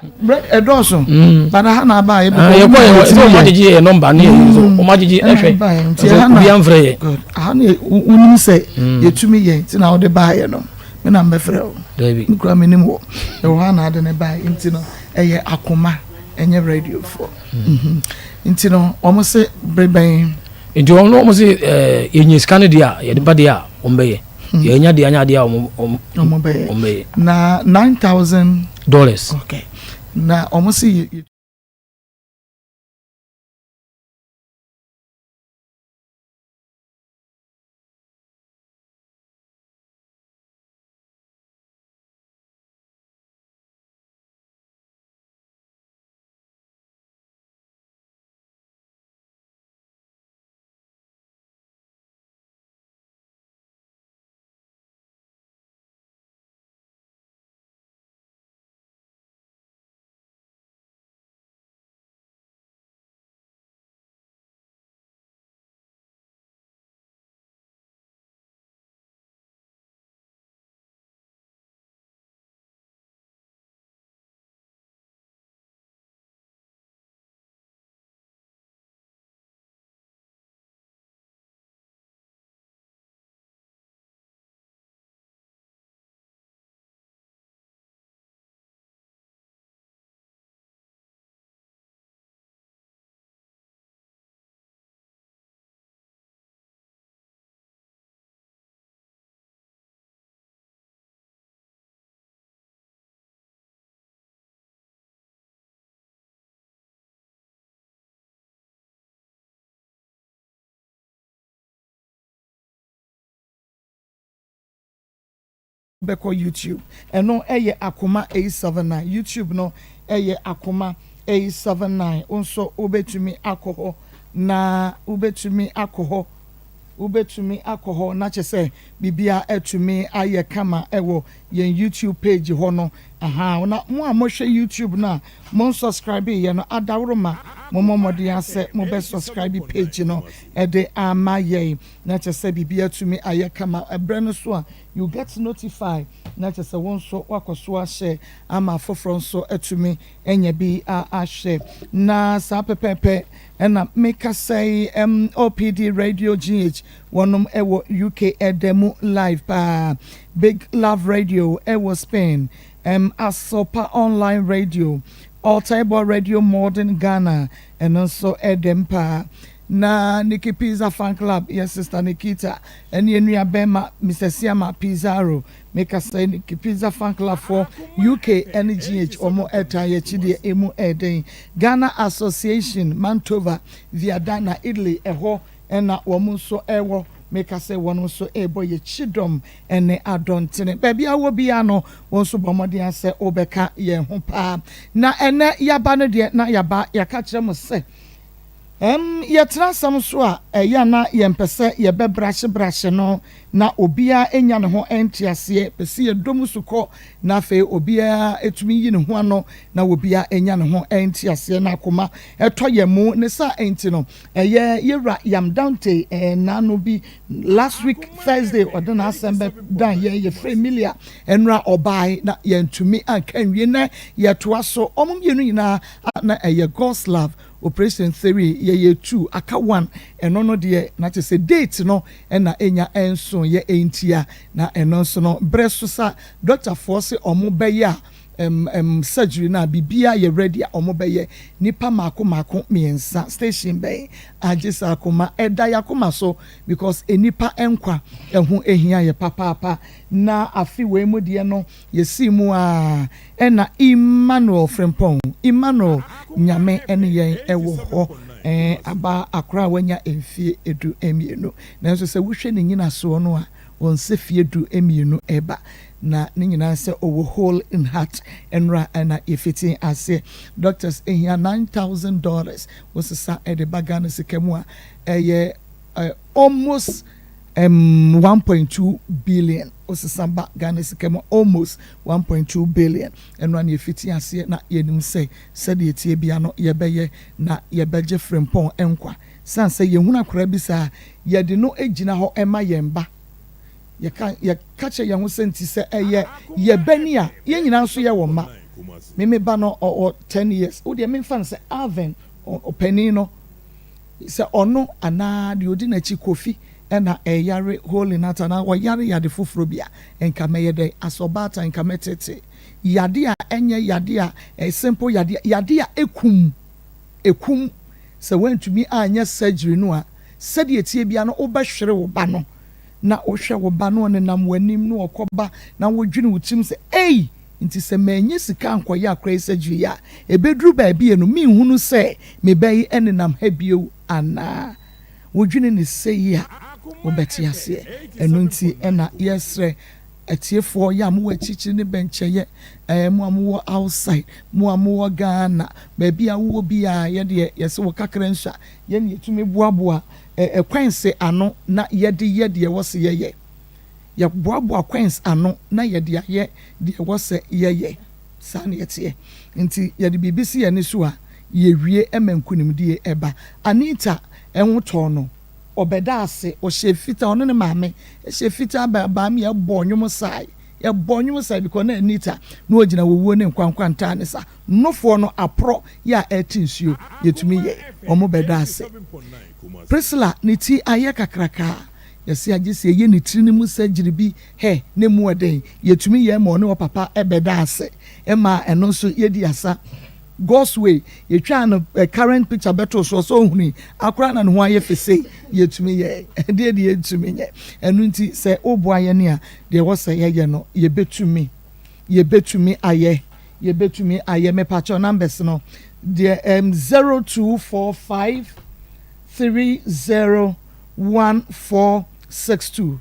Ɛdɔɔso. But ha na aba a yɛbɛkɔ. Ah, yɛkɔ yɛ sɛ ɔmo agyegye yɛ nɔmba ne yɛ so ɔmo agyegye ɛhwɛ. Nti ɛha na obi anfrɛ yɛ. Aha na wonim sɛ yɛtumi yɛ nti na wode baayɛ no. Me na mbɛfrɛ wo. Dabi. Me kura menim wɔ. Ɛwɔ ha na ade ne baayɛ nti no ɛyɛ akoma ɛnyɛ radiofoɔ. Nti no wɔn se bere bɛn. Nti wɔn no wɔn se ɛɛ yɛnyɛ sika no deɛ a yɛde ba deɛ a wɔn bɛyɛ. Yɛnya deɛ anya adeɛ a wɔn wɔn wɔn bɛyɛ. Wɔn bɛyɛ. Na $9,000. Okay. Na wɔn se yɛ. Bɛkɔ YouTube ɛno ɛyɛ Akoma 879, YouTube no ɛyɛ Akoma 879, wo nso wobɛtumi akɔ hɔ na wobɛtumi akɔ hɔ wobɛtumi akɔ hɔ na kyɛ sɛ biribiara atumi ayɛ kama ɛwɔ yɛn YouTube page hɔ no. Aha na mo a mohwɛ YouTube no a mo subscribe yɛ no, adaworo ma mo mmɔ mmɔden asɛ mobɛ subscribe page no ɛde ama yɛn na kyɛ sɛ biribiara atumi ayɛ kama. Ɛbrɛ no so a you get notified na kyɛ sɛ wɔn nso wakɔ so ahyɛ ama afoforɔ nso atumi anya bi a ahyɛ. Na saa pɛpɛɛpɛ ɛna mekasa yi, OPD Radio GH wɔnom ɛwɔ UK ɛda mu live paa, Big Love Radio ɛwɔ Spain, Asopa Online Radio, Altaibo Radio Modern Ghana ɛno nso ɛdɛm paa, na Nikki Pizza Fan Club, yɛ sister Nikita ɛne enua bɛrima Mr Siama Pizarro. Mekasa Nikki Pizza Fan Club for UK ɛne GH, wɔn ɛta yɛ akyi deɛ emu ɛden. Ghana Association Mantova, Viadana, Italy, ɛhɔ ɛna wɔn nso ɛwɔ. Mekasa wɔn nso ɛrebɔ yɛ kyidɔm ɛne adɔntene. Baabi a wɔ bia no, wɔn nso bɔ mmɔden asɛ wɔbɛka yɛn ho paa. Na ɛnɛ yaba no deɛ na yaba yɛaka kyerɛ mo sɛ yɛtena asɛm so a ɛyɛ na yɛmpɛ sɛ yɛbɛbrahye no na obiara nya ne ho nte aseɛ, pɛ sɛ yɛdɔm so kɔ na afei obiara etumi yi ne ho ano na obiara nya ne ho nte aseɛ na akoma ɛtɔ yɛn mu ne saa. Nti no ɛyɛ yɛwura Yam Dante n'ano bi last week Thursday ɔde n'asɛm bɛ dan yɛ yɛfrɛ Emilia ɛnura ɔbaa na yɛntumi anka nwie na yɛtoa so. Ɔmo mmienu nyinaa na ɛyɛ God's Love Operation Theory, yɛyɛ two, aka one. Ɛno no deɛ na kyerɛ sɛ date no ɛna ɛnya ɛnso yɛ ɛntia na ɛno nso no brɛ so sa doctorfoɔ sɛ ɔmo bɛyɛ a surgery na biribiara yɛ ready a ɔmo bɛyɛ nipa mako mako mmiɛnsa. Station bɛn agye sa akoma ɛda yɛ akoma so because enipa nkwa ɛho ehia yɛ papaapa. Na afi wei mu deɛ no yɛsi mu a ɛna Emmanuel Frimpong Emmanuel Nyame ɛne yɛn ɛwɔ hɔ. Aba akora a wanya mfie 12, nanso sɛ wohwɛ ne nyinasoɔ no a wɔn nsa fie 12 ɛba na ne nyinaa sɛ ɔwɔ hole in heart. Ɛnora ɛna yɛfiti aseɛ, doctors ehia $9,000. Wɔsesa ɛde ba Ghana sika mu a ɛyɛ almost 1.2 billion. Wɔsesa ba Ghana sika mu, almost 1.2 billion. Ɛnora na yɛfiti aseɛ na yɛnim sɛ sɛdeɛ tie bia no yɛbɛyɛ na yɛbɛgye Frimpɔn nkwa san sɛ yɛhunu akora bi saa yɛde no gyina hɔ ɛma yɛn ba. Yɛka yɛka kyerɛ yɛn ho sɛ nti sɛ ɛyɛ yɛbɛni a yɛn nyinaa nso yɛ wɔ mma. Me me ba no ɔwɔ 10 years. Wo deɛ, memfa no sɛ Alvin, ɔpanin no, sɛ ɔno anaa deɛ odi n'akyi Kofi ɛna ɛyare holy nut anaa ɔyare yade foforɔ bi a, nka mɛyɛ dɛ asɛ ɔbaatan, nka mɛtete yade a ɛnyɛ yade a ɛ simple yade, yade a ekum ekum. Sɛ wɔntumi anyɛ surgery no a, sɛdeɛ tie bia no, wobɛhwere wo ba no. Na wohwɛ wo ba no, ɔnenam w'anim na ɔkɔba na wodwene wo tirim sɛ, ei, nti sɛ manyɛ sika ankɔyɛ akora yi surgery a, ebeduru baabi yɛ no, minhunu sɛ mebɛyi ɛnenam ha bio anaa. Wodwene ne sɛ yi a, wobɛte aseɛ. Ɛno nti ɛna yɛsrɛ atiefoɔ yɛ a mowɔ akyirikyiri ne bɛnkyɛyɛ, mo a mowɔ outside, mo a mowɔ Ghana, baabi a wowɔ biara, yɛdeɛ yɛsɛ wɔ kakra nso a, yɛne yɛtumi boaboa ɛkwan se ano na yɛde yɛ deɛ ɛwɔ sɛ yɛyɛ. Yɛboaboa coins ano na yɛde ayɛ deɛ ɛwɔ sɛ yɛyɛ. Saa na yɛteɛ. Nti yɛde biribi si yɛn so a, yɛwie ma nkonimdie ɛba. Anita ɛho tɔɔ no, ɔbɛda ase, ɔhyɛ fitaa, ɔno ne maame ɛhyɛ fitaa baa mi. Yɛbɔ nnwom sae, yɛbɔ nnwom sae because na Anita na ɔgyina wɔwuo ne nkwankwantaa ne sa nofoɔ no aporɔ yɛ a ɛte nsuo. Yɛtumi yɛ ɔmo bɛda ase. Priscilla ne ti ayɛ kakraka, yɛsi agye sɛ yɛyɛ ne tiri ne mu surgery bi hɛ ne mu ɛdɛn. Yɛtumi yɛ ma ɔne ɔpapa ɛbɛda ase, ɛma ɛno nso yɛdi asa God's way. Yɛtwa no current picture bɛto so ɔsɛ ohuni akora na ne ho ayɛ fese. Yɛtumi yɛ ɛdeɛ deɛ yɛntumi nyɛ ɛno. Nti sɛ ɔboa yɛ ne a, deɛ ɛwɔ sɛ yɛyɛ no, yɛbɛtumi ayɛ, yɛbɛtumi ayɛ. Mepakyɛw, numbers no deɛ, 0245301462,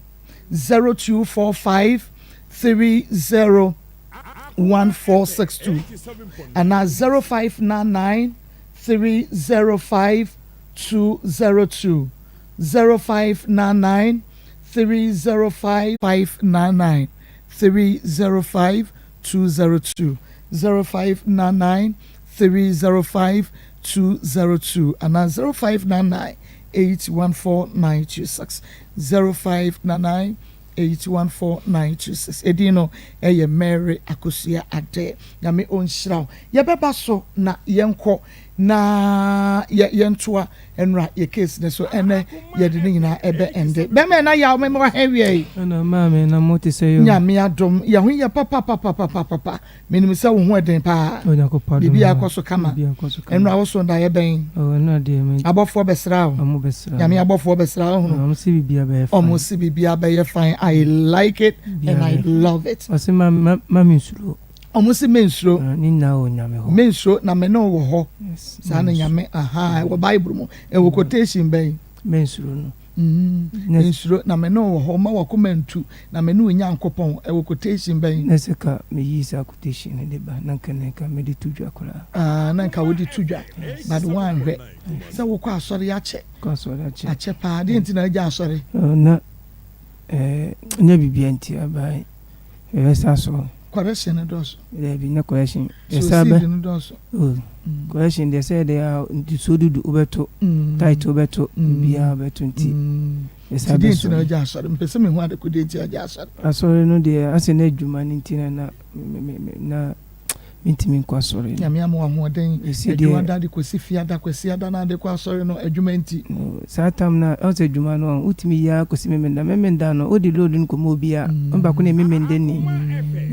0245301462, anaa 0599305202, 0599 305 599 305 202, 0599 305 202, anaa 0599814926, 0599814926. Edin no ɛyɛ Mary Akosua Ade. Nyame ɔnhyira wo. Yɛbɛba so na yɛnkɔ na yɛntoa nnura yɛ case ne so. Ɛnɛ yɛde ne nyinaa ɛbɛ ɛnde bɛmɛ na yaw mɛmɛ wa hɛn wia yi. Ɛna maame, na mo te sɛ yo. Nyame adom, yɛn ho yɛ papapapapapa. Menim sɛ wo ho ɛden paa. Onyankopɔn adom. Biribi akɔ so kama. Biribi akɔ so kama. Nnura wo so da yɛ bɛn? Oh, ɛno adeɛ me. Abɔfoɔ bɛsra wo. Ɔmo bɛsra. Nyame abɔfoɔ bɛsra wo hono. Ɔmo si biribi abɛyɛ fine. Ɔmo si biribi abɛyɛ fine. I like it and I love it. Ɔsi ma mi nsuro. Ɔmo si me nsuro. Ne nyinaa wɔ Nyame hɔ. Me nsuro na me ne wo wɔ hɔ. Saa na Nyame aha ɛwɔ Bible mu. Ɛwɔ quotation bɛn? Me nsuro no. Nsuro na me ne wo wɔ hɔ, ma wakoma ntu na me ne wo Nyankopɔn. Ɛwɔ quotation bɛn? Na sɛ ka meyi saa quotation no de ba na nka na nka mede to dwa koraa. Ah, na nka wode to dwa, but woanhwɛ sɛ wokɔ asɔre akyɛ. Kɔ asɔre akyɛ. Akyɛ paa deɛ, nti na agya asɔre. Na nyɛ biribia nti aba yɛbɛsa so. Correction no dɔɔso. Daabi, nyɛ correction. Yɛsa bɛ no dɔɔso. Oh, correction deɛ, sɛ yɛde a nsuo dudu wobɛto, tight wobɛto, biribiara wobɛto, nti yɛsa bɛ so. Nti na agya asɔre, mpɛ sɛ mehu ade ko deɛ nti agya asɔre. Asɔre no deɛ, asɛ na adwuma no nti na mentumi nkɔ asɔre. Nyame ama ahoɔden, adwuma da de kɔsi fiada, kwasi ada na ade kɔ asɔre no, adwuma nti. Saa tam na ɔsɛ adwuma no, wotumi yia kɔsi Memenda. Memenda no, wode load no kɔma obi a ɔbaako na Memenda ni,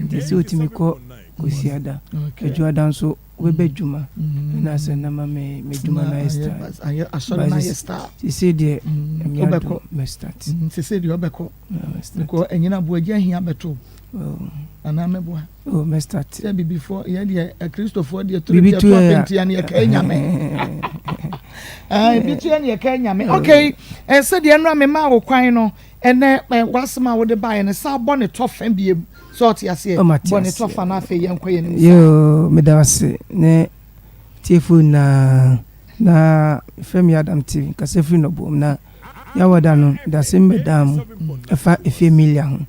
nti sɛ wotumi kɔ kɔsi ada, adwuada nso wobɛbɛ adwuma ɛna sɛ nama me adwuma no ayɛ style. Asɔre no ayɛ style. Sesei deɛ, Nyame adom, mɛ start. Sesei deɛ ɔbɛkɔ because ɛnyina boagye ahia bɛto anaa mɛboa. Oh, mɛ start. Sɛ bibifoɔ yɛ deɛ, akristofoɔ deɛ, toro bi ɛto apɛntia ne yɛka nyame, ebi to yɛ ne yɛka nyame. Okay, sɛdeɛ nnora mema wo kwan no, ɛnɛ wasɛm a wode baeɛ no, saa bɔ ne tɔ fa biem sɛ ɔte aseɛ. Bɔ ne tɔ fa no, afei yɛnkɔ yɛn nim. Yoo, meda ase ne tiefo nyinaa. Na frɛ me Adam TV nkasa firi nɔboom. Na yɛawɔda no dasɛm bɛdaa mu ɛfa Efie Emilia ho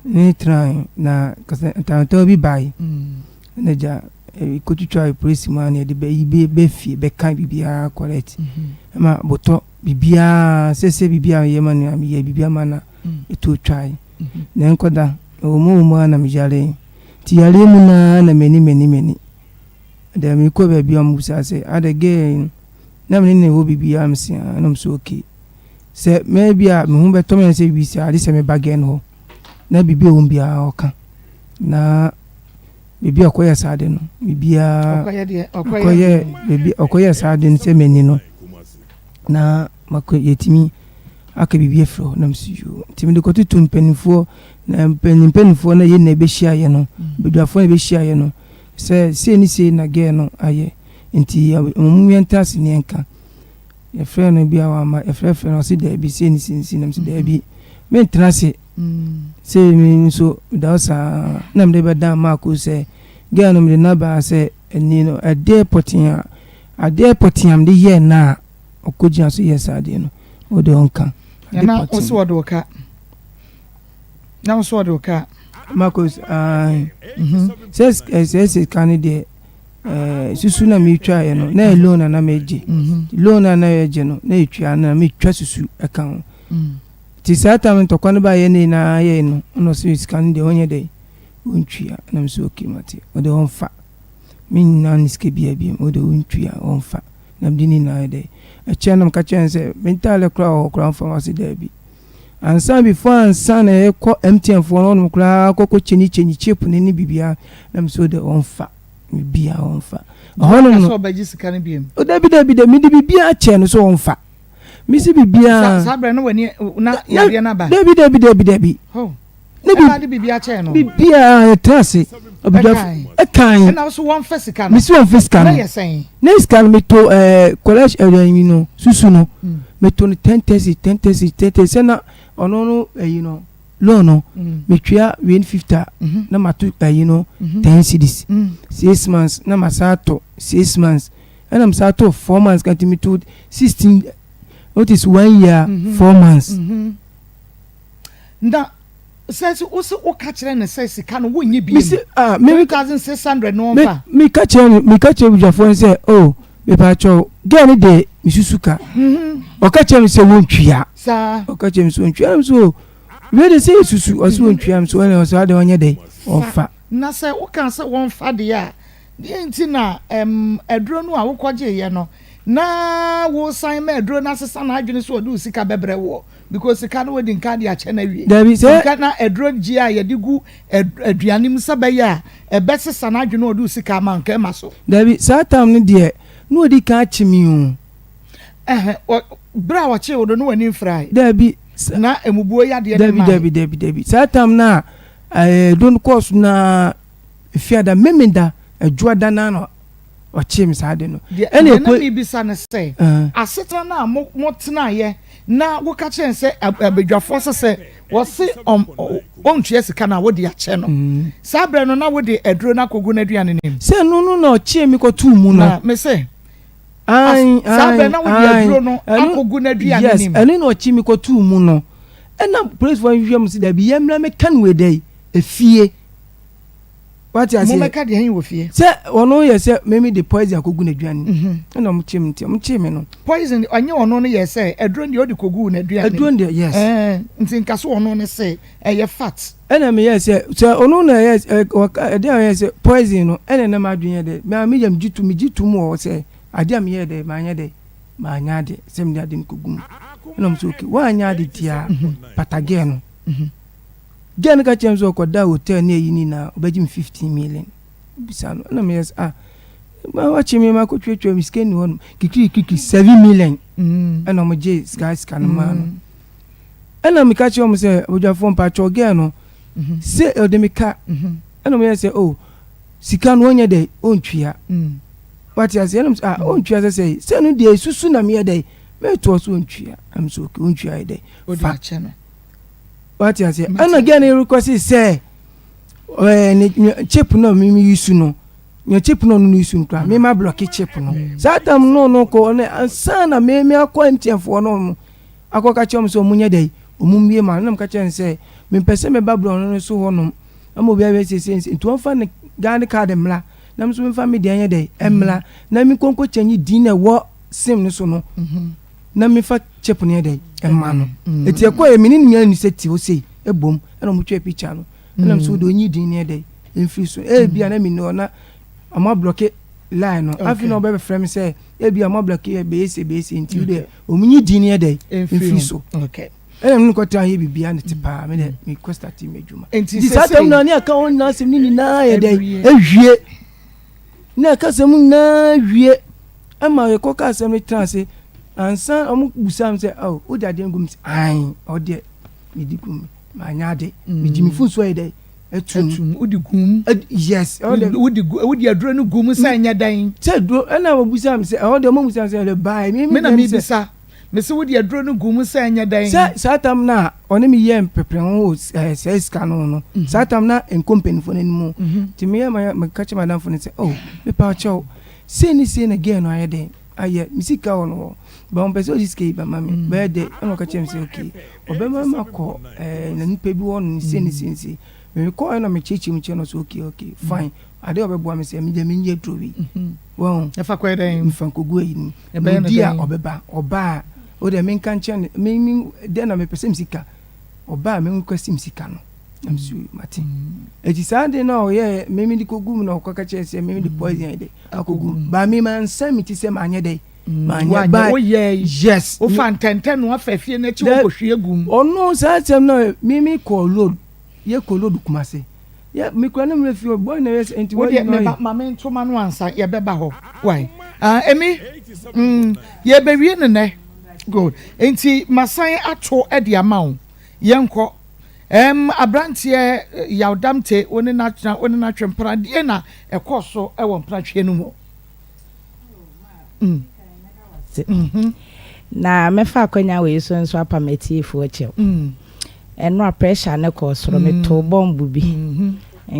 ne tran na kasa ntantaw bi bae na gya kotwitwa polisi mu a na yɛde bɛyi bɛ fie bɛka biribiara correct ma botɔ biribiara sɛsɛ biribiara yɛ ma no a meyɛ biribiara ma na ɛtuo twae na nkɔda ɛwɔ mu a na meyare. Nti yareɛ mu no ara na m'ani m'ani m'ani. Dɛ mekɔ baabi a wɔbisa sɛ adɛ girl yi na me ne no wɔ biribi a mese ah ɛna wɔn sɛ okay. Sɛ maybe a me ho bɛtɔ me sɛ biribi saa gye sɛ meba girl no hɔ na biribi a ɛwɔ mu biara ɔka na baabi a ɔkɔyɛ saa ade no biribiara ɔkɔyɛ baabi ɔkɔyɛ saa ade no sɛ m'ani no na makɔ yɛtumi aka biribi afiri hɔ na mesi yoo nti mede kɔtoto mpanimfoɔ na mpanyin mpanimfoɔ na yɛn na ɛbɛhyiaeɛ no badwafoɔ na ɛbɛhyiaeɛ no sɛ sei ne sei na gɛɛ no ayɛ nti wɔn mu yɛntra ase ne yɛnka yɛfrɛ no bi a wama yɛfrɛfrɛ no ɔse daabi sei ne sei ne sei na mesi daabi mentena ase sei me nso meda hɔ saa na mede bɛdan maako sɛ gɛɛ no mede no aba sɛ ɛni no ɛdeɛ pɔtee a adeɛ pɔtee a mede yɛɛ no a ɔkɔgyina so yɛ saa adeɛ no wode ɔnka ade na wo sɛ wɔde wo ka na wo sɛ wɔde wo ka Marcus ae mhm. sɛ sɛ sika no deɛ eh, susu na metwaeɛ no na yɛ loan na na megye mhm. loan na na yɛgye no na yɛtwa na metwa susu ɛka ho mm. nti saa tam ntɔkwa no baayɛ ne nyinaa yɛe no ɔna ɔsɛ sika no deɛ ɔnyɛ dɛ ɔntwia na mesɛ okay mate ɔde ɔmfa me nyinaa ne sika bia biam ɔde ɔntwia ɔmfa Na mede ne nyinaa yɛ dɛ. Ɛkyɛɛ no meka kyerɛɛ no sɛ me ntaade koraa wɔ hɔ koraa mfa ma ɔse daabi. Ansa before ansa na yɛkɔ MTN foɔ no hɔnom koraa kɔkɔ kyɛnyi kyɛnyi chip no ne biribiara na mesɛ ɔde ɔmfa biribiara ɔmfa. Ɛhɔnom no ɔbɛgye sika no biom. O dabi dabi dabi mede biribiara kyɛɛ no sɛ ɔmfa. Mese biribiara. Saa berɛ no w'ani na yadeɛ no aba. Dabi dabi dabi dabi. Ne bi ɛna de biribi akyɛn no. Biribiara yɛtena ase. Ɛkan. Ɛkan. Ɛna nso wɔn fɛ sika no. Mesi wɔn fɛ sika no. Na yɛ sɛn. Ne sika no meto ɛɛ kɔlɛs ɛɛ yi no susu no. Mm. Meto no 10 30 10 30 10 30 sɛ na ɔno no ɛyi no loan no. Mm. Metwea wei 50 a. Mm-hmm. Na mato ɛyi no mm-hmm. 10 cedis. Mm. 6 months na masa ato 6 months ɛna masa ato 4 months kanti meto 16 what is one year mm-hmm. 4 months. Mm-hmm. Na sɛ sɛ wose woka kyerɛ no sɛ sika no wonnye bi mu, ah, 3600 no ɔmfa. Meka kyerɛ no, meka kyerɛ abusuafoɔ no sɛ, oh, mepaakyɛw, girl no deɛ mesusu ka. Mhm. Ɔka kyerɛ me sɛ wɔntwia. Saa. Ɔka kyerɛ me sɛ wɔntwia. Ɛna me sɛ, oh, wei de sɛ yɛsusu, ɔsɛ mhm. wɔntwia. Me sɛ, ɔne ɔsɛ adeɛ ɔnyɛ dɛ, ɔmfa. Na sɛ woka sɛ wɔmfa deɛ a, Deɛn nti na ɛm aduro no a wokɔgyeeɛ no na wosan ma aduro no asesa n'adwene sɛ ɔde wo sika bɛbrɛ woɔ? Because sika no wadi nkan de akyɛ no awie. Dabi, sɛ. Nka na aduro gye a yɛde gu aduane mu sɛ bɛyɛ a ɛbɛsesa n'adwene na ɔde wo sika ama wo, nka ɛma so. Dabi, saa time no deɛ na wadi kan akye me o. Ɛhɛ, wɔ, berɛ a ɔkyee wo no na w'ani mfirae? Dabi. Na mmubuo yadeɛ no mmae? Dabi, dabi, dabi, dabi. Saa time no a aduro no kɔɔ so no ara. Efiada, Memenda, Adwuada no ara na ɔkyee me saa ade no. Deɛ deɛ na mebisa ne sɛ, asetena no a mo motenaeɛ na woka kyerɛɛ no sɛ abadwafoɔ sɛ sɛ wɔse ɔm ɔntua sika no a wode akyɛ no, saa berɛ no na wode aduro no akɔgu n'aduane no mu? Sɛ ɛno no na ɔkyee me kɔtoo mu no. Na mese, as saa berɛ na wode aduro no akɔgu n'aduane no mu? Yes, ɛno na ɔkyee me kɔtoo mu no. Ɛna polisifoɔ no hwehwɛ mu sɛ dabi yɛmmra mmɛka no wɔ dɛn? Efie. Wate aseɛ? Mommɛka deɛ he wɔ fie. Sɛ ɔno yɛ sɛ meme de poison akɔgu n'aduane mu. Mhm. Ɛna ɔmo kyee me nti ɔmo kyee me no. Poison ɔnyɛ ɔno no yɛ sɛ aduro deɛ ɔde kɔguu n'aduane mu. Aduro deɛ yes. Ɛɛ nti nka so ɔno no se ɛyɛ fat. Ɛna meyɛ sɛ sɛ ɔno na ɛyɛ ɛ ɔka ɛdeɛ a ɔyɛ sɛ poison no ɛna na m'adwene yɛ dɛ mɛ me yam gye to megye to mu wɔ hɔ sɛ adeɛ a meyɛɛ dɛ manyɛ dɛ manyɛ ade sɛ mede ade no kɔgu mu ɛna ɔmo sɛ okay woanyɛ ade tia pata gɛɛ no. Mhm. Girl no ka kyerɛɛ me sɛ ɔkɔdaa hotel ne ayi nyinaa ɔbɛgye me 15 million. Bisa no ɛna meyɛ sɛ ah ma wakye me ma kɔtwatwa me sika ni hɔ nom kikiri kikiri 7 million mm. ɛna ɔmo gye sika sika no maa no mm. ɛna meka kyerɛ ɔmo sɛ abadwafoɔ mpakyɛw girl no mm-hmm. sɛ ɔde me ka mm-hmm. ɛna ɔmo yɛ sɛ oh sika no ɔnyɛ dɛ ɔntwia mm. wate ase ɛna ah ɔntwia sɛ sɛ sɛ no deɛ susu na meyɛ dɛ mɛtoɔ so ɔntwia ɛm so okay ɔntwia yɛ dɛ fa Wate aseɛ? Ɛna girl no request sɛ ɛɛ ne chip no a mimi use no, ne chip no ɔno no use no koraa, mema block chip no. Mm. Saa tam no no kɔ ɔno ansa na mimi akɔ MTN foɔ no ɔmo akɔka kyerɛ ɔmo sɛ ɔmo nyɛ dɛ ɔmo mmie ma no na meka kyerɛ no sɛ mempɛ sɛ meba borɔno no so hɔnom ama obi abɛ sɛ sɛ nti wɔmfa ne Ghana card mmra na me nso memfa me deɛ nyɛ dɛ mmra na menkɔnkɔ kyɛnye din na ɛwɔ sim no so no. Mm-hmm. na mefa chip no yɛ dɛ ɛma no eti ɛkɔ yɛ me ne nua ni sɛ te hɔ sei ɛbom ɛna ɔmo twɛ picture no ɛna nso de onyi din no yɛ dɛ. mfiri so. Ebia na menni hɔ na ɔmo ablɔke line no. Afei na ɔbɛfrɛ me sɛ ebia ɔmo ablɔke yɛ bɛyɛ sei bɛyɛ sei nti wodeɛ ɔmo nyi din no yɛ dɛn mfiri so. Ɛna me ne kɔtra yɛ biribiara ne te paa me dɛ mekɔ starte m'adwuma. Nti saa tam no a ne aka wɔn nyinaa asɛm no nyinaa yɛ dɛn awie. Ne aka asɛm nyinaa wie ɛma yɛkɔka asɛm no tena ase ansa ɔmo busaa me sɛ oh wode adeɛ no gu mu sɛ ae ɔdeɛ mede gu mu manyɛ ade megye me fon so ayɛ dɛn atum wode gu mu yes wode wode aduro no gu mu sɛ ɛnyɛ dɛn sɛ aduro ɛna wɔbusaa me sɛ ɛhɔ deɛ ɔmo busaa me sɛ ɛdɛ bae me na mebisa mese wode aduro no gu mu sɛ ɛnyɛ dɛn sɛ saa tam no a ɔne me yɛ mpɛpɛ ho wɔ saa sika no no mhm. saa tam na nkɔ mpanimfoɔ no anim mhm. nti meyɛ ma meka kyerɛ madamfo no sɛ oh mepa kyɛw sei ne sei na gɛɛ no ayɛ dɛn ayɛ me sika wɔ no hɔ but ɔmpɛ sɛ ɔde sika yi bɛma me mm. bɛyɛ dɛ ɛna ɔka kyerɛ me sɛ okay ɔbɛma ma kɔ ɛɛ na nipa bi hɔ no sei ne sei ne sei mekɔ ɛna mekyerɛkyerɛ mu kyerɛ no sɛ okay okay mm. fine adeɛ a ɔbɛboa me sɛ medeɛ menyɛ aduro wei mm-hmm. wɔn ɛfa kɔɛ dɛn mfa nkɔgu ayi no medi a ɔbɛba ɔba a o deɛ menka nkyerɛ no me me dɛn na mepɛ sɛ me sika ɔba a me request me sika no na me so mate eti saa de na ɔyɛ me me de kɔgu mu na ɔkɔka kyerɛ sɛ me me de poison yɛ de akɔgu mu ba me ma nsa me ti sɛ manyɛ dɛ manyɛ ba yes wofa ntɛntɛn no afa fie n'akyi wɔkɔhwie gu mu ɔno saa asɛm no me me kɔ load yɛ kɔ load Kumase yɛ me kura ne mmerɛ fi hɔ boy na yɛ sɛ nti wɔyi na ɔyɛ. Ma me ntoma no ansa yɛbɛba hɔ wai ah emi mm yɛbɛwie no nɛ good nti masan ato de ama wo yɛnkɔ ɛm abranteɛ Yaw Damte wo ne no atena wo ne no atwe mpena deɛ na ɛkɔɔ so wɔ mpenatweɛ no mu. Mm. Mm-hmm. Na mɛfa akwanya wei so nso apa m'atiefoɔ kyɛw. Mm. Ɛno a pressure no kɔɔ soro mm. metoo bɔmbo bi. Mm-hmm.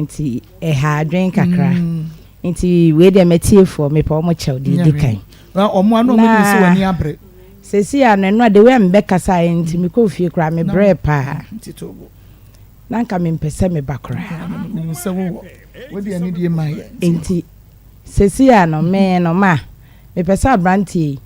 Nti ɛha adwen kakra. Mm. Nti wei deɛ m'atiefoɔ mepɛ wɔn kyɛw deɛ edi kan. Na wɔn ano wɔn nim sɛ wɔn ani abere. Sɛsi a no ɛno a the way a mebɛkasa yɛ nti mekɔɔ fie koraa mebrɛɛ paa. Na nka mempɛ sɛ meba koraa. Nti Seesei a no, me no, ma, mepɛ sɛ aberanteɛ yi,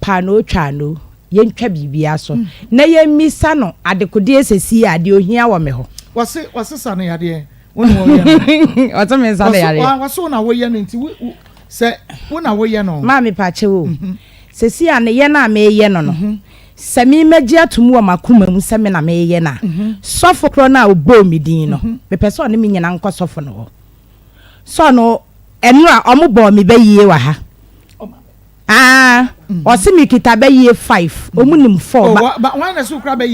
paanoo twa ano, yɛntwa biribiara so, na yɛmmisa no adekodeɛ seesei a, deɛ ɔhia wɔ me hɔ. Wɔse, wɔsesa no yadeɛ, wo na wɔyɛ no. Wɔse me nsa no yareɛ. Wɔse wo na woyɛ no nti, wo, wo, sɛ wo na woyɛ no. Maa mepakyɛw o, seesei a ne yɛ no a meyɛ no no, sɛ me mɛgye atom wɔ m'akoma mu sɛ me na meyɛ no a, sɔfo korɔ no a ɔbɔɔ me din no, mepɛ sɛ ɔne me nyina nkɔ sɔfo no hɔ. Sɔ no ɛnora ɔmo bɔɔ me bɛ yie wɔ ha aa ɔse me kita bɛ yie 5 ɔmo nim 4 ba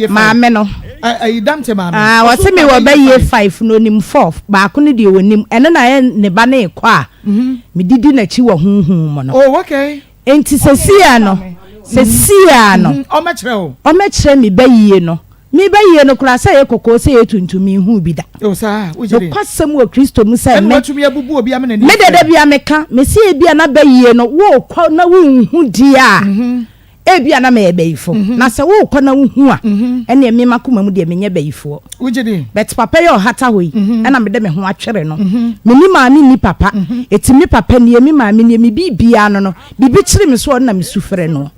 maame no aa ɔse me wɔ bɛ yie 5 na onim 4 baako no deɛ onim ɛno na ɛyɛ ne ba no ekɔ a me didi n'akyi wɔ honhom mu no enti sesia no sesia no ɔmɛkyerɛ me bɛ yie no Me ba yie no koraa, sɛ ɛyɛ kɔkɔɔ, sɛ ɛyɛ tuntum, menhuu bi da. Nokwasɛm wɔ Kristo mu sɛ me, me deɛ da biara meka, mese ebia na bayie no worekɔ na wonhu deɛ a, mhm. ebia na mɛyɛ bayifo. Mhm. Na sɛ worekɔ na wohu a, mhm. ɛneɛ me makoma mu deɛ menyɛ bayifoɔ. But papa yi a ɔhata hɔ yi, ɛna mede me ho atwere no. Menni maame nni papa. Eti me papa nie, me maame nie, me biribiara no no, biribi kyere me so a ɔno na mesu frɛ no.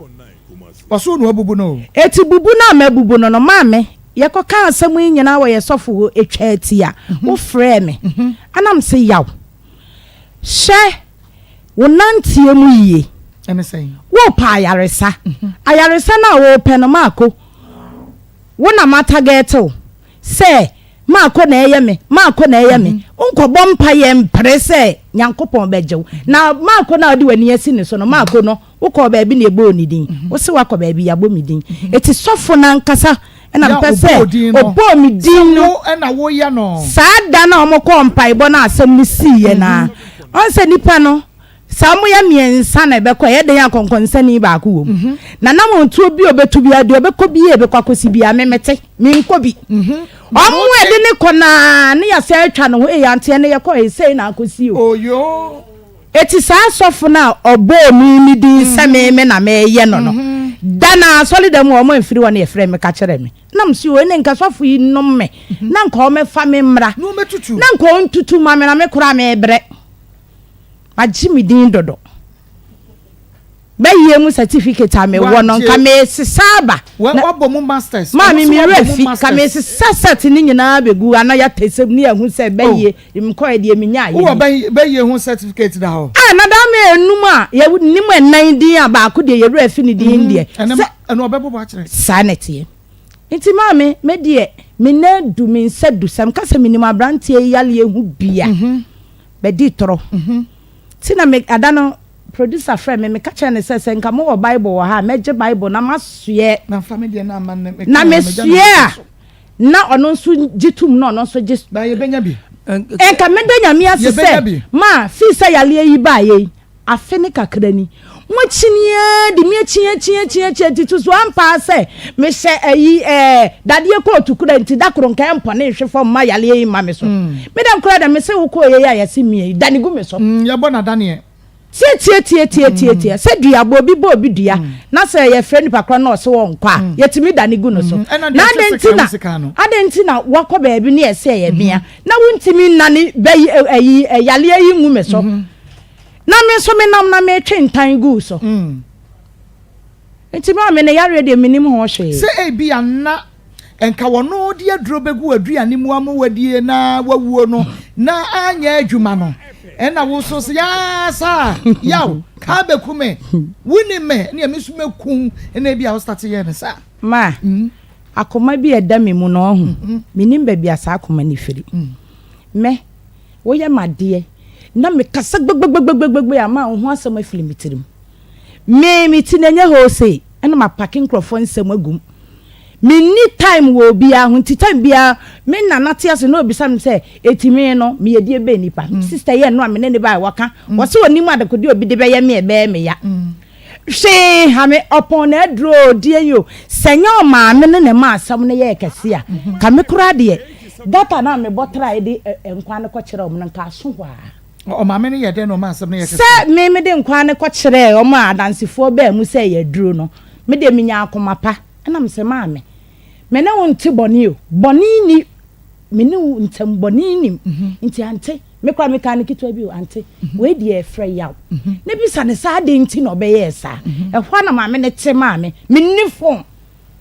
Ɔsoro na wabubu no o. Eti bubu no a mabubu no no, maame, yɛkɔkaa asɛm yi nyinaa wɔ yɛ sɔfo hɔ, etwaa ti a, wofrɛɛ me. Ɛna mese, Yaw, hwɛ wo nanteɛ mu yie. Ɛne sɛn? Worepɛ ayaresa. Ayaresa no a worepɛ no, Maako, wo na matagɛɛte wo sɛ Maako na ɛyɛ me, Maako na ɛyɛ me. Wonkɔbɔ mpaeɛ mpere sɛ Nyankopɔn bɛgye wo. Na Maako no a wode w'ani asi ne so no, Maako no, Wokɔɔ baabi na yɛbɔɔ ne din. Wo se woakɔ baabi, yɛabɔ me din. Eti sɔfo no ankasa na mepɛ sɛ ɔbɔɔ me din no. Saa da no a wɔkɔɔ mpaebɔ no a asɛm no siiɛ no ara, ɔn sɛ nnipa no, sɛ wɔyɛ mmiɛnsa na ɛbɛkɔ a, ɛyɛ dɛn a kɔnkɔnsani baako wɔ mu. Na nammɔntuo bi a ɔbɛtu biara, deɛ ɔbɛkɔ biara a ɛbɛkɔ akɔsi biara, me mete, menkɔ bi. Wɔn a ɛde ne kɔ no ara, ne yɛasan atwa ne ho, ei ante ɛnnɛ yɛkɔɔ he, sei na akɔsi o. Eti saa sɔfo no a ɔbɔɔ me me din sɛ me me na meyɛ no no, da no ara asɔredan mu hɔ wɔamfiri hɔ na yɛfrɛɛ me ka kyerɛɛ me. Na mese, O ɛnne nka sɔfo yi nnom me, na nka ɔmmɛfa me mmra, na nka ɔntutu mma me, na me koraa mebrɛ. Magye me din dodo. Bɛyie mu certificate a mewɔ no nka mesesa aba. Wabɔ mu masters. Maame mi werɛ fi ka mesesa set ne nyinaa bɛgu ana yɛatɛ sɛm ne yɛahu sɛ bɛyie oh. mekɔɛ deɛ menya ayɛ. Wowɔ bɛyie ho certificate da hɔ. Ah na daa me enum a yɛnim ɛnan din a baako deɛ yɛwerɛ fi ne din deɛ. Mm-hmm. Ɛno ɔbɛbobɔ akyerɛ. Saa na ɛteɛ. Nti maame me deɛ me nan du me nsa du sɛ meka sɛ menim aberanteɛ yi yaleɛ ho bia mm-hmm. bɛdi torɔ. Mm-hmm. Ti na me ada no Producer frɛɛ me, meka kyerɛɛ no sɛ, sɛ nka mowɔ Bible wɔ ha a, mɛgye Bible na masoɛ. Na mesoɛ a, na ɔno nso gye tom na ɔno nso gye. Nka meda Nyame ase sɛ ma fii sɛ yareɛ yi baeɛ yi, afe ne kakra ni. Moakyini ara de me akyi akyi akyi akyi nti to so ampa ara sɛ mehyɛ ayi ɛɛ dadeɛ kootu kura nti da koro nka ɛmpɔne nhwe fam mma yareɛ yi mma me so. Me dɛm koraa dɛ mese wokɔɔ yei a yɛse mia yi dane gu me so. Yɛbɔ no adaneɛ. Tiatiatiatiatiatia, sɛ duabɔ, obi bɔ obi dua, na sɛ yɛfrɛ nipa korɔ na ɔse ɔnkɔ a, yɛtumi dane gu no so. Na adɛn nti na, adɛn nti na wakɔ baabi ne yɛse ɛyɛ mea, na wontumi nnane bɛ yi, ayi, yareɛ yi ngu me so, na me nso menam na metwe ntan gu wo so. Nti maame ne yareɛ deɛ mennim ho hwee. Sɛ ebia na nka wɔno de aduro bɛgu w'aduane mu ama wadie na wawuo no na anyɛ adwuma no, ɛna wo nso sɛ yaa saa yaw kaa bɛku me, wonim me ne ɛme nso mɛku ɛna ebia wo starte yɛɛ no saa. Ma, akoma bi a ɛda me mu no ɔho, mennim baabi a saa akoma no firi. Me, woyɛ m'adeɛ na mekasa gbegbegbegbegbegbe a ma wo ho asɛm afiri me tirim. Me me ti no ɛnyɛ wholesale ɛna ma pake nkorɔfoɔ nsɛm agu mu. Me nni time wɔ obiara ho nti time biara me nana te ase na obisa me sɛ eti me no meyɛ deɛ bɛn nipa. Me sister yɛ no a me ne ne bae wɔka wɔse onim adekodeɛ obi de bɛyɛ me ɛbɛyɛ me ya. Hwee ha me ɔpɔn na aduro o deɛn yi o sɛ nyɛ ɔmaame no na ɛma asɛm no yɛɛ kɛse a ka me koraa deɛ data no a mebɔ trae de nkwa no kɔkyerɛ wɔn no nka aso hɔ ara. Ɔmaame no yɛ dɛn na ɔma asɛm no yɛ kɛse? Sɛ me mede nkwa no kɔkyerɛɛ wɔn a adansefoɔ baa mu sɛ ɛyɛ aduro no, me deɛ menyaa akoma pa. Ɛna mesɛ, Maame, me ne wo nte bɔne o, bɔne nni me ne wo ntam, bɔne nnim. Nti ante, me koraa mekaa no ketewa bi o, ante, wei deɛ ɛfrɛ yaw. Na bisa no sɛ adɛn nti na ɔbɛyɛɛ saa. Ɛhɔ ara na maame no te maa me, menni fon.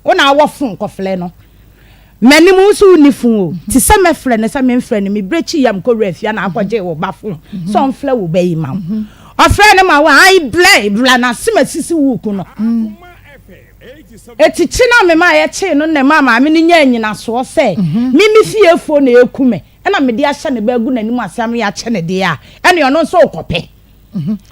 Wo na awɔ fon kɔfrɛ no. M'anim wo nso wonni fon o. Te sɛ mɛfrɛ no sɛ memfrɛ no, me berɛ kyi yam kɔwura fie na akɔgye wo ba fon sɛ ɔmfrɛ wo ba yi ma wo. Ɔfrɛ no ma wo a, ae blɛ bla na asem asisi wo ku no. Eti kye no a memaa yɛkyee no na ɛmaa maame no nyaa nyinasoɔ sɛ me me fiefoɔ na ɛreku me ɛna mede ahyɛ ne ba agu n'anim ase ama yɛakyɛ no deɛ a, ɛne ɔno nso rekɔpɛ.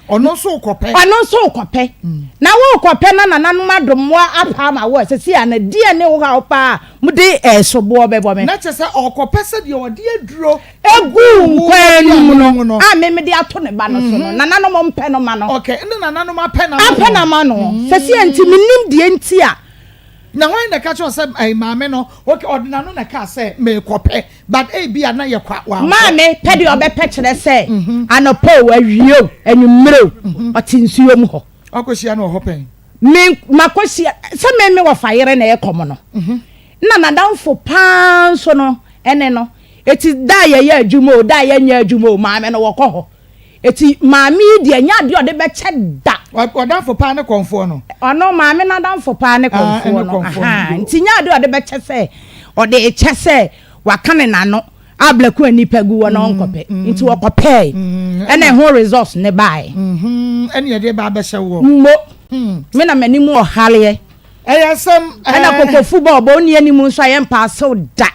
Ɔno nso rekɔpɛ. Ɔno nso rekɔpɛ. Na worekɔpɛ na nananom adom wo apa ama wo a, sɛsi a na deɛ ne wo haw paa a mode soboɔ bɛbɔ me. Na kyerɛ sɛ ɔrekɔpɛ sɛdeɛ ɔde aduro egu nkwan no mu no a me mede ato ne ba no so no, nananom mpɛ no ma no. Okay, ne nananom apɛ no ama no. Apɛ no ama no. Sɛsi a nti mennim deɛ nti a. Na hwan na ɛka kyerɛ wo sɛ ɛɛ maame no, okay, ɔde n'ano na ɛkaa sɛ merekɔpɛ. But ebia na yɛ kwa wankɔ. Maame pɛ deɛ ɔbɛpɛ kyerɛ sɛ anɔpa o, awia o, anwummerɛ o, ɔte nsuo mu hɔ. Wakɔhyia no wɔ hɔ pɛn? Me makɔhyia sɛ me me wɔfa yere na ɛkɔm no. Na n'adamfo paa nso no ɛne no. Eti da a yɛyɛ adwuma o, da a yɛnyɛ adwuma o, maame no wɔkɔ hɔ. Eti maame yi deɛ ɛnyɛ adeɛ a ɔde bɛkyɛ da. Ɔdamfo paa ne kɔmfoɔ no. Ɔno maame no adamfo paa ne kɔmfoɔ no. Nti nyɛ adeɛ a ɔde bɛkyɛ sɛ ɔde rekyɛ sɛ waka ne n'ano ablɛko a nnipa gu hɔ na ɔnkɔpɛ. Nti wɔkɔpɛe ɛna ɛho results ne baeɛ. Ɛne yɛde ba abɛhyɛ woɔ. Mmo. Me na m'anim ɔhareɛ. Ɛyɛ asɛm ɛɛ. Ɛna kokofu bɔ ɔbɔ onni anim nso a yɛmpa asew da.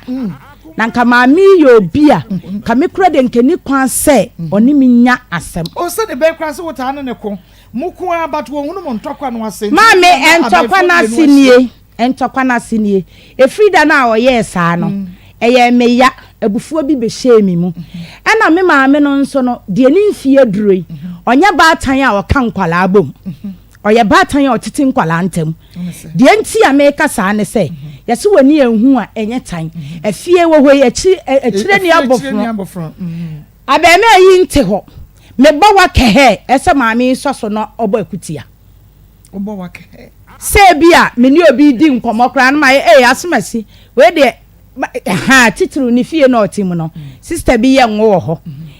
Na nka maame yi yɛ obi a nka me kura deɛ nka ɛni kwan sɛ ɔne me nya asɛm. O sɛde bɛyɛ koraa sɛ wotaa ne ne ko. Mo ko ara but wɔnhunu mo ntɔkwa no ase nti Maame mo na ntɔkwa abayifoɔ no ase mmienu ahyia. nie, ntɔkwa no ase nie. Ɛfiri da no a ɔyɛɛ saa no, ɛyɛɛ me ya, abufuo bi bɛhyɛɛ me mu. Ɛna me maame no nso no, deɛ ne mfeɛ aduro yi, ɔnyɛ baatan a ɔka nkwadaa bom. Ɔyɛ baatan a ɔtete nkwadaa ntam. Deɛ nti a meka saa ne sɛ, yɛse w'ani anhu a, ɛnyɛ tan. Afie wɔ hɔ yi, akyiri, akyire ni abɔfono. Abarimaa yi nte hɔ. Mebɔ wa kɛhɛ, ɛsɛ maame yi sɔ so na ɔbɔ akutia. Sɛ ebi a me ne obi redi nkɔmmɔ koraa no mayɛ, ee asomasi, wei deɛ Ahaa, titiriw ne fie na ɔte mu no, sista bi yɛ ngo wɔ hɔ.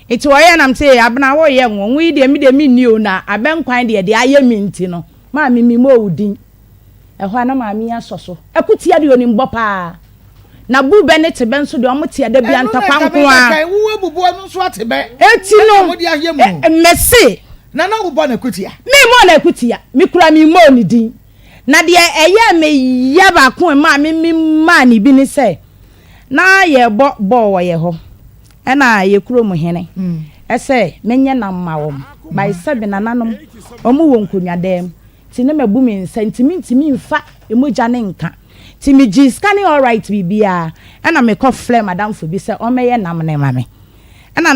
Nti ɔyɛ nam sɛ, Abena, woreyɛ ngo? Ngo yi deɛ, me deɛ menni o, na abɛnkwan deɛ, deɛ ayɛ me nti no, Maame memmɔɔ wo din. Ɛhɔ a na maame yi asɔ so. Akutia deɛ ɔnim bɔ paa. Na bu bɛ ne te bɛ nso deɛ ɔmo te ɛda bia Ɛno na ntɔkwa nka nko ara. mebɛkae, wo abubu ɔno nso ate bɛ. Eti Ɛna no, mode ayɛ mu. ɛ, mese. Nana wobɔ no akutia? Memmɔɔ no akutia. Me koraa memmɔɔ ne din. Na deɛ ɛyɛɛ me ya baako a ɛmaa me memaa no bi ne sɛ, na yɛrebɔ bɔɔl wɔ yɛ hɔ, ɛna yɛ kurom hene sɛ menyɛ nam mma wɔn. By sɛbe nananom, wɔn wɔ nkonnwa dan mu. Nti na mabu me nsa nti mentumi nfa mogya no nka. Nti megyee sika ne alright biribiara ɛna mekɔ frɛɛ m'adamfo bi sɛ ɔmmɛyɛ nam no ma me. Ɛna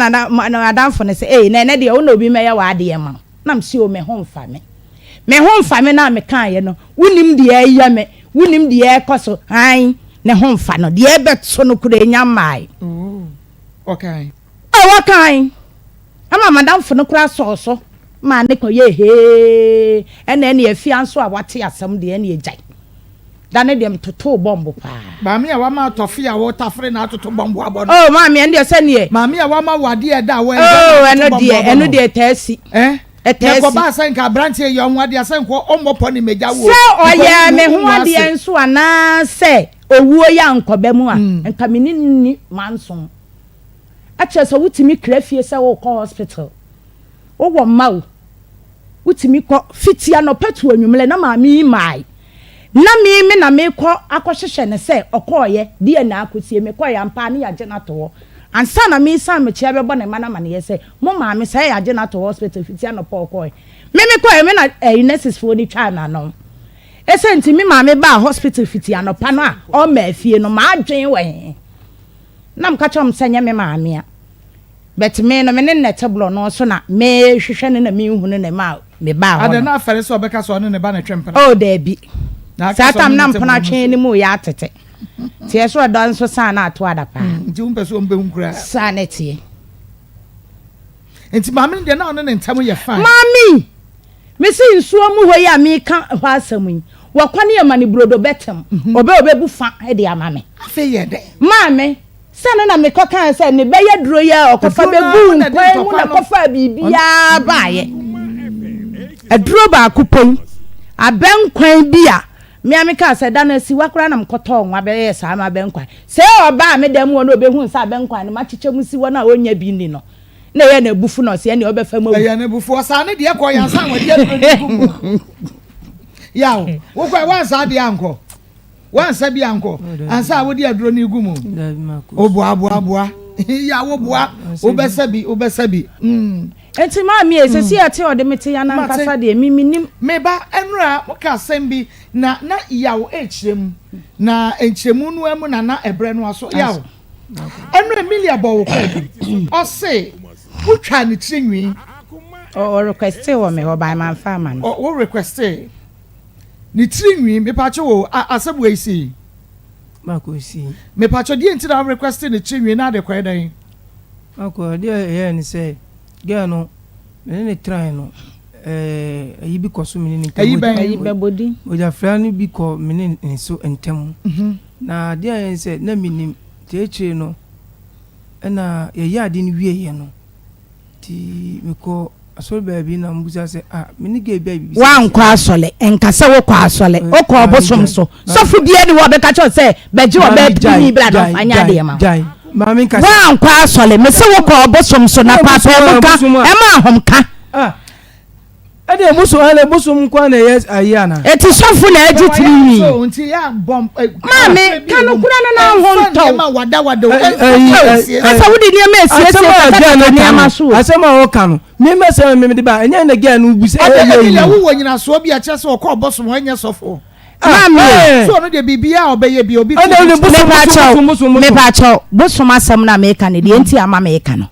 n'adamfo no sɛ ei na ɛnɛ deɛ wo na obi mmɛyɛ w'adeɛ mma wo. Na mese o me ho mfa me. Me ho mfa me no a mekaeɛ no wonim deɛ ɛyɛ me, wonim deɛ ɛrekɔ so, aane ne ho mfa no, deɛ ɛrebɛto no koraa ɛnya mmaeɛ. Oh, ɔkae. Oh, ɔkae. Ɛma m'adamfo no koraa sɔɔ so maa ne kɔyɛɛ hee. Ɛna ɛne afia nso a wate asɛm deɛ ɛne agyae. Da no deɛ metotoo bɔmbo paa. Maame a wama tɔfe a wotafere na atoto bɔmbo abɔ no. Oh maame ɛno deɛ sɛneɛ. Maame a wama wo adeɛ ɛda a wɔn Oh ɛda ɛno na atoto bɔmbo deɛ abɔ ɛno no. deɛ ɛtaa si. Eh? Ɛtaa Na si. ɛkɔbaa sɛ nka aberanteɛ yɛ ɔho adeɛ sɛ nka ɔmmɔ pɔ ne mmɛgya wo. Sɛ Because ɔyɛɛ me wo ho wo adeɛ ase. nso anaasɛ owuo yi ankɔba mu a, nka me ne no nni manson. Akyerɛ sɛ wotumi kra fie sɛ worekɔ hospital. Wowɔ mma o, wotumi kɔ fiti anɔpa to anwummerɛ na maame yi mmae. Na me me na mekɔ akɔhwehwɛ no sɛ ɔkɔeɛ, deɛ na akɔsie. Mekɔeɛ ampa ara ne yɛagye no ato hɔ. Ansa na meresan mekyea bɛbɔ ne mma no amaneɛ sɛ mo maame sɛ yɛagye no ato hospital fiti anɔpa ɔkɔeɛ. Me mekɔeɛ me na ɛyi nurses foɔ no twaa n'ano. Ɛsɛ nti me maame baa hospital fiti anɔpa no a ɔmmaa fie no m'adwene wɔ he? Na meka kyerɛ wɔn sɛ ɛnyɛ me maame a, but me no me ne no na ɛte borɔno so na mehwehwɛ no na menhu no na ɛmaa mebaa hɔ Adɛn no. na afɛre sɛ ɔbɛka sɛ ɔne ne ba na ɛtwe mpena? Oh daabi. Na aka Saa sɛ tam ɔne na ne te mpena borɔno twe so. no mu reyɛ atete. Nti ɛso ɛdɔ nso saa na ato ada paa. Nti wompɛ sɛ ɔmbɛhu koraa? Saa na ɛteɛ. Nti maame no deɛ na ɔne ne ntam yɛ fine? Maame! Mese nsuo mu hɔ yi a meka hɔ asɛm yi, wɔkɔ ne yɛma no brodo bɛtem, ɔbɛ ɔbɛbu fa de ama me. Afei yɛ dɛn? Maame, sɛ no na mekɔ kaa sɛ ne bɛyɛ duro yi a ɔkɔfa Aduro no ara bɛguu mu na ɛde nkwan mu na ntɔkwa no. kɔfaa biribiara baeɛ. Aduro baako pɛ yi, abɛnkwan bi a me a mekaa sɛ da no asiwa koraa na mekɔtɔɔ nwa bɛyɛɛ saa ma abɛnkwan. Sɛ ɔbaa me dan mu hɔ na ɔbɛhuu sɛ abɛnkwan no makyekyɛ mu si hɔ no a ɔnnya bi nni no, Na ɛyɛ no abufu na ɔsɛ ɛnea ɔbɛfa mu awu. Ɛyɛ no abufu ɔsaa ne deɛ kɔ yansa na wɔde aduro no gu mu. Yaw wokɔ wansa adeɛ ankɔ wansa bi ankɔ ansa a wode aduro no gu mu. Oboa boa boa ya woboa wobɛsa bi wobɛsa bi. Mm. Enti maame e sɛsi ɛte ɔde me te ya nankasa deɛ me menim. Me ba ɛnora mo ka asɛm bi na na yaw ɛkyerɛ mu na nkyerɛmu no mu na na ɛbrɛ no aso yaw. Ɛno Emilia bɔ wo kwaadu. Ɔse wo twaa ne tiri nwi. Ɔ requestee wɔ me hɔ but manfa ama no. Wo requestee ne tiri nwi mepatwo o asɛm wei sii. Mako sii. Mepatwo deɛ nti na wo requestee ne tiri nwi na ade kɔɛ dɛn? Mako adeɛ ɛyɛɛ ne sɛ girl no me ne ne trae no ɛɛ ayi bi kɔ so me ne ne ntam. Ayi bɛn? Ayi bɛbɔ din. Mogyafra no bi kɔ me ne ne so ntam. Na adeɛ a ɛyɛ ne sɛ, na mennim. Nti akyire no, ɛna yɛyɛɛ adeɛ no wieeɛ no, nti mekɔɔ asɔre baabi na mobisa sɛ, ah, me ne girl bi ayɛ biribi sɛ. Woankɔ asɔre, nka sɛ wokɔ asɔre, wokɔ ɔbosom so. Sɔfo biara ni hɔ a ɔbɛka kyerɛ wo sɛ bɛgye ɔbaa pirini bra na ɔmfa nyɛ adeɛ ma wo. Woankɔ asɔre, mese wokɔ ɔbosom so na paapaemu ka, ɛma ahomka. Ɛdeɛ bosom ɛna bosom nko na ɛyɛ ayi ana. Eti sɔfo na ɛgye tiri nwi. Maame ka no kura no na ho ntɔw. Asa wode nneɛma esiesie katakata nneɛma so. Asɛm a ɔka no mímɛ sɛ mímɛ de ba ɛnyɛ na gɛɛ no bu sɛ ɛyɛ yi. Ɔde wowɔ nyinasoɔ bi a kyerɛ sɛ ɔkɔ ɔbɔsom ɔnyɛ sɔfo. Maame. So ɔno deɛ biribiara a ɔbɛyɛ bi obi. Mepakyɛw mepakyɛw bosom asɛm na meka no deɛ nti ama meka no.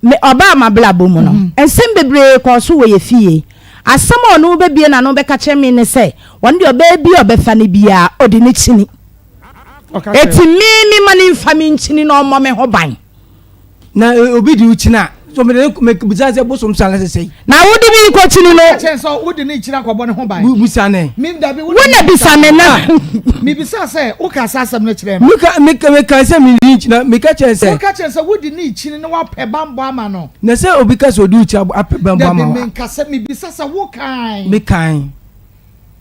Me ɔbaa m'abrabɔ mu no, nsɛm bebree kɔɔ so wɔ yɛn fie. Asɛm a ɔno bɛbue n'ano bɛka kyerɛ me ne sɛ, ɔno deɛ ɔbaa bi a ɔbɛfa no biara, ɔde no kyini. Enti me, memma no mfa me nkyini na ɔmmɔ me ho ban. Na obi de wo kyini a, so mede ne mebisa sɛ bosom sa na sɛ sɛi. Na wode me rekɔkyini no. Ka kyerɛ sɛ wode ne kyini akɔbɔ ne ho ban. Bisa ne. Me dabi wo na bisa me na. Mebisa sɛ woka saa asɛm no kyerɛ no. Meka meka meka sɛ me ne kyini meka kyerɛ sɛ. Woka kyerɛ sɛ wode ne kyini na wapɛ banbɔ ama no. Na sɛ obi ka sɛ ɔde wo kyini apɛ banbɔ ama wo. Dabi menka sɛ mebisa sɛ wokae. Mekae.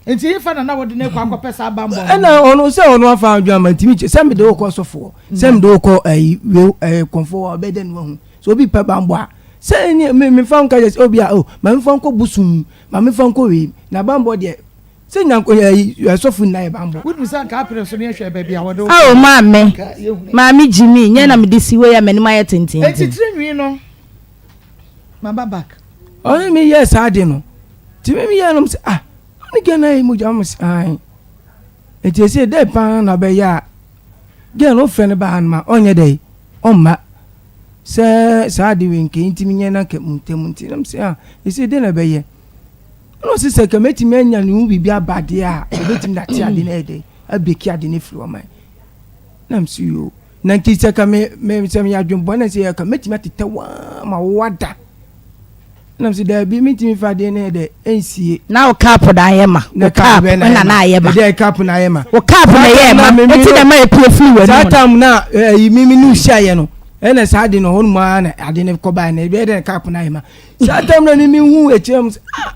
Nti hefa na na wode no rekɔ akɔpɛ saa bammɔ no? Ɛna ɔno sɛ ɔno afa adwene ama ntumi kyɛ sɛ mede wokɔ sɔfoɔ sɛ mede wokɔ ɛyi wei ɛyi kɔnfoɔ a ɔbɛyɛ dɛ ne wahu sɛ obi pɛ bammɔ a sɛ ɛni me mefa nka yɛ sɛ obi a o ma mefa nkɔ bosom mu ma mefa nkɔ wei na bammɔ deɛ sɛ nyanko ɛyi ɛsɔfo nyinaa yɛ bammɔ. Wonim sɛ anka apere so ne yɛhwɛ baabi a wɔde wo Ao kɔ no maame, anka yɛhunu. maame Jimmy, nyɛ na mede si hɔ yi a m'anim ayɛ Enti tenteenten. tiri nwi no maba back. Ɔne me yɛɛ saa ade no nti me meyɛɛ no sɛ ah ɔne gɛn no ayɛ mogya mo sɛ ae nti ɛsɛ dɛ paa na ɔbɛyɛ a gɛn no wofrɛ no ba ha no ma ɔnyɛ dɛ ɔmma sɛ saa ade wei nka nti menyɛ na nka mu ntam nti na mesɛ ah ɛsɛ dɛ na ɛbɛyɛ ɛna ɔse sɛ ka mɛtumi anya ne ho biribi aba deɛ a ɔbɛtumi de ate ade no ayɛ dɛ abɛki ade no afiri ɔman na mesɛ yoo na nti sɛ ka me me sɛ meyɛ adwembɔne sɛ yɛ ka mɛtumi atetɛ waa ma wowada Ɛna mese daabi mentumi fa adeɛ no yɛ dɛ ɛnsie. Na wo cup na ayɛ ma. Na Wo cup cup bɛn na na ayɛ na ma. ayɛ ma. Ɛdeɛ cup na ayɛ ma. Wo cup na Saa ɛyɛ time ma. na mimi Eti no na ɛma epue firi w'anum saa no. time na ɛyi mimi no hyiaeɛ no ɛna saa ade no hɔ nom ara na ade no kɔbaeɛ na ɛbɛyɛ dɛ cup na ayɛ ma. Saa time na mimi hu akyire mu sɛ ah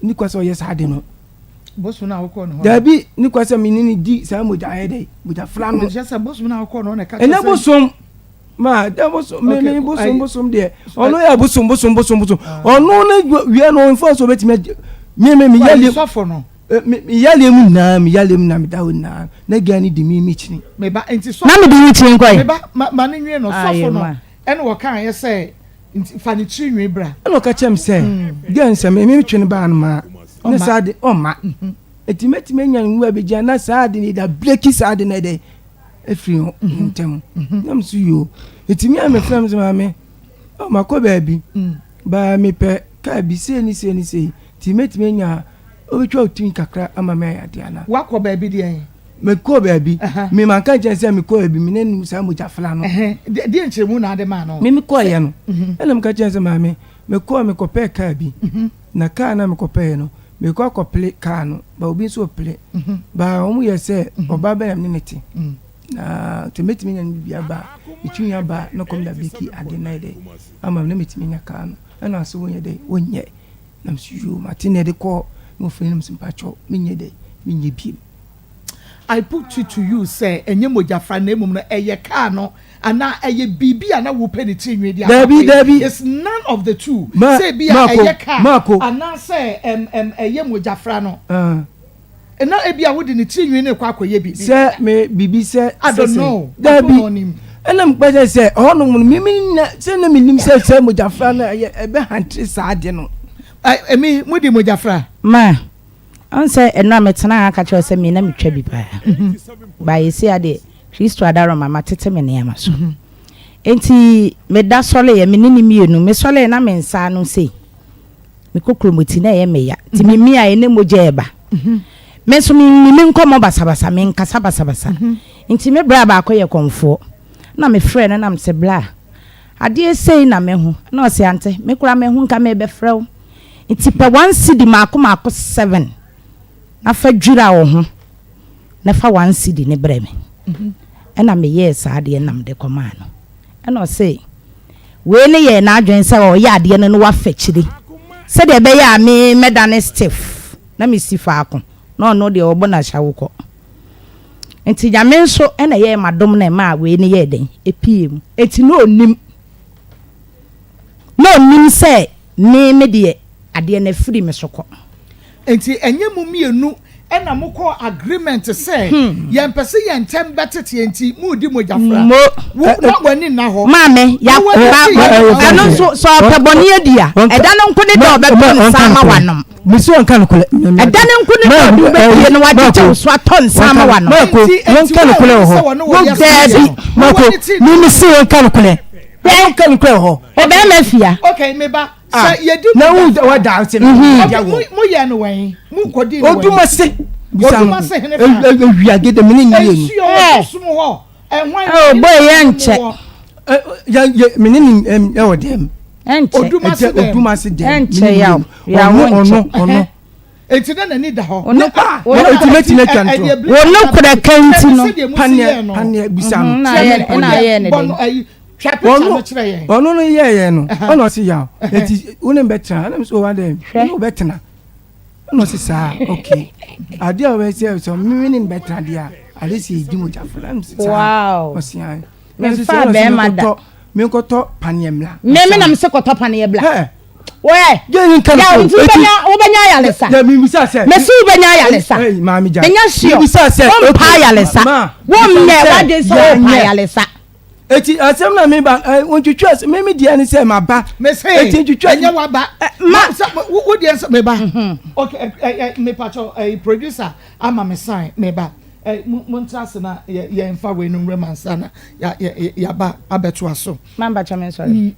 ne kwa sɛ ɔyɛ saa ade no. Bosom na wokɔɔ ne hɔ no. Daabi ne kwa sɛ mene ne di saa mogya ayɛ dɛ mogya fra no. Ɛkyerɛ sɛ bosom na wokɔɔ ne hɔ na ɛka kyerɛ Ɛnyɛ sɛ. bosom. Ma dɛ bosom me me bosom bosom deɛ ɔno yɛ bosom bosom bosom bosom ah. ɔno ne wia no ɔnfa so obetumi agye me me me yale sɔfo no eh, me me yale mu nyinaa me yale mu na me da hɔ nyinaa na gya ne di mi mi kyini. Me ba nti sɔfo na me di mi kyini nkɔ yi. Me ba ma ma ne nwi no sɔfo no ɛna wɔka ayɛ sɛ nti fa ne tiri nwi bra. Ɛna ɔka kyerɛ me sɛ hmm. gya nsɛm me twe ne baa no ma ne saa de ɔma eti mɛtumi anya ne nwura bi gya na saa de ne da breki saa de na ɛdɛ. Efiri ho ntɛm. Na me so yoo. Eti me a me frɛ me sɛ maame, oh makɔ baabi. Baa mepɛ kaa bi sei ne sei ne sei. Nti mɛtumi anya wobɛtwa wo tiri kakra ama me ayɛ adeɛ anaa? Wakɔ baabi deɛn? Mekɔɔ baabi. Me manka nkyɛn sɛ mekɔɔ baabi me ne no saa mogyafra no. Deɛ nkyerɛmu na ade maa no? Me mekɔɔyɛ no. Ɛna meka kyerɛ sɛ maame, mekɔɔ mekɔpɛɛ kaa bi. Na kaa no a mekɔpɛeɛ no, mekɔ akɔpele kaa no, ba obi nso repele. Ba wɔn yɛ sɛ ɔbaa bɛn na me ne no te. Na sɛ mɛtumi anya no biribi aba a, metumi aba na kɔm da bɛki ade na ayɛ dɛ ama me na mɛtumi anya kaa no. Ɛna ɔse wonyɛ dɛ, wonyɛ. Na mese yoo, mate na ɛde kɔɔ na ɔfrɛ no mese mpakyɛw menyɛ dɛ, menyɛ biem. I put it to you sɛ ɛnyɛ mogyafra na mmom no ɛyɛ car no anaa ɛyɛ biribi a na wopɛ ne tiri nwi de akɔ Dabi, akɔyɛ. dabi. It's none of the two. Ma, Sɛ ebia Marco, ɛyɛ car Marco. anaasɛ ɛm ɛm ɛyɛ mogyafra no. Ah. Na ebia wode ne tiri nwi no rekɔ akɔyɛ biribi. Sɛ me biribi sɛ I don't sɛ sɛ. know. Marco Dabi. na ɔnim. Ɛna mekpa kyerɛ sɛ ɛhɔnom no me me na sɛ na menim sɛ sɛ mogyafra no ɛyɛ ɛbɛhantere saa ade no. Ɛ ɛmi modi mogyafra? Ma. Ɔn sɛ ɛno a metenaa ha ka kyerɛ wo sɛ me na metwa bi paa. But yɛsi ha deɛ Kristo adaworoma matete me nneɛma so. Enti meda sɔreeɛ me ne ne mmienu mesɔreeɛ na me nsa ano sei. Me kokromoti na ɛyɛ me ya. Nti me miaeɛ na mogya ɛba. Me nso menni me nkɔmmɔ basabasa menkasa basabasa. Nti me bra baako yɛ kɔmfoɔ na mefrɛɛ no na mese bra adeɛ sei na mehu na ɔse ante me koraa mehu nka mebɛfrɛ wo. Nti pɛ one cedi maako maako seven na fa dwira wo ho na fa one cedi no brɛ me. Ɛna meyɛɛ saa adeɛ no na mede kɔmaa no. Ɛna ɔse wei no yɛɛ n'adwene sɛ ɔreyɛ adeɛ no na wafa akyire sɛdeɛ ɛbɛyɛ a me mɛdane stiff na mesi faako na ɔno deɛ ɔbɔ no ahyɛwo kɔ. Nti Nyame nso na ɛyɛɛ m'adom na ɛmaa wei no yɛɛ dɛn? Ɛpuee mu. Nti na ɔnnim. Na ɔnnim sɛ Me, me deɛ, adeɛ no afiri me so kɔ. Enti ɛnyɛ mo mmienu na mokɔɔ agreement sɛ yɛmpɛ sɛ yɛn ntɛm bɛtete enti moredi mogyafra? Mo. Wo, na w'ani nna hɔ. Maame, ya, Wo w'ani ba, te yɛn ɛno ho. nso, sɛ ɔpɛ bɔne adi a, ɛda no nko ne da a ɔbɛtɔ nsa ama wanom. Mesi ɔnka nokorɛ. Ɛda no nko ne da a ɔde wo bɛpue no wagyegye wo so atɔ nsa ama wanom. Marco, Enti, enti wɔnka wo a nokorɛ wɔ wonim sɛ hɔ. wɔne wo yɛ saa Daabi. deɛ no, wo Marco, w'ani te me mesi wɔnka nokorɛ. Wɔnka nokorɛ wɔ hɔ. Ɔbɛrima fia. Okay, me ba. Ah, Sɛ yɛdi na wo mogya. wada ase no. Okay, Agya mo wɔ. mo yɛ no wɛn? Mo kɔdi no wɛn? Odumase. Bisa no. Odumase hene fa. Ewia gede me ne ne yɛ ni. Nsuo wɔ bosom hɔ. Ɛhwan Oh, boy, yɛ nkyɛ. Ya yɛ me ne ne ɛwɔ dɛm. Ɛnkyɛ. Odumase dɛm. Odumase dɛm. Ɛnkyɛ yaw. Yaw Ɔno nkyɛ. ɔno ɔno. Eti na n'ani da hɔ. Ɔno Ah, ɔno Eti mɛtumi atwa ntorɔ. Wo nokorɛ ka nti no. Paneɛ paneɛ bisa no. Na ayɛ ɛna ayɛ ne dɛn. Twa picture no kyerɛ yɛn. Ɔno no yɛɛ yɛn no ɔna ɔsi yaw eti wo ne bɛtena ɛna mi sɛ ɔwa dɛ me ne wo bɛtena. Ɛna ɔse saa okay adeɛ a ɔbɛyɛ sɛ sɛ me ne no bɛtena deɛ a ade sɛ yɛdi mogya fo na mese saa Wow. ɔse ae na nso sɛ Memfaa ɛna ɔse bɛrima da. menkɔtɔ menkɔtɔ paneɛ mmra Me me na mese kɔtɔ paneɛ bla. Hɛ Wɛ. gye yi nka no Yaw so nti eti wobɛnya wobɛnya ayaresa. yɛ mebisa sɛ Mese wobɛnya ayaresa. Ei, maame gya Menya sure. mebisa sɛ Wompɛ okay ayaresa. ma Wonyɛ mebisa sɛ w'adwene sɛ wopɛ yɛanyɛ ayaresa. Eti asɛm na meba ɛ ntwitwi asɛm mímí deɛ ni sɛ ma ba. Mese Eti ntwitwi ɛnyɛ waba. Ma sɛ wo deɛ sɛ meba. Okay ɛ ɛ mepakyɛ ɛ producer ama me sign meba. Ɛ mo mo ntra ase na yɛ yɛn fa wei no nwura mu ansa na ya yɛ yaba abɛtoa so. Ma mpakyɛ me nsɔre.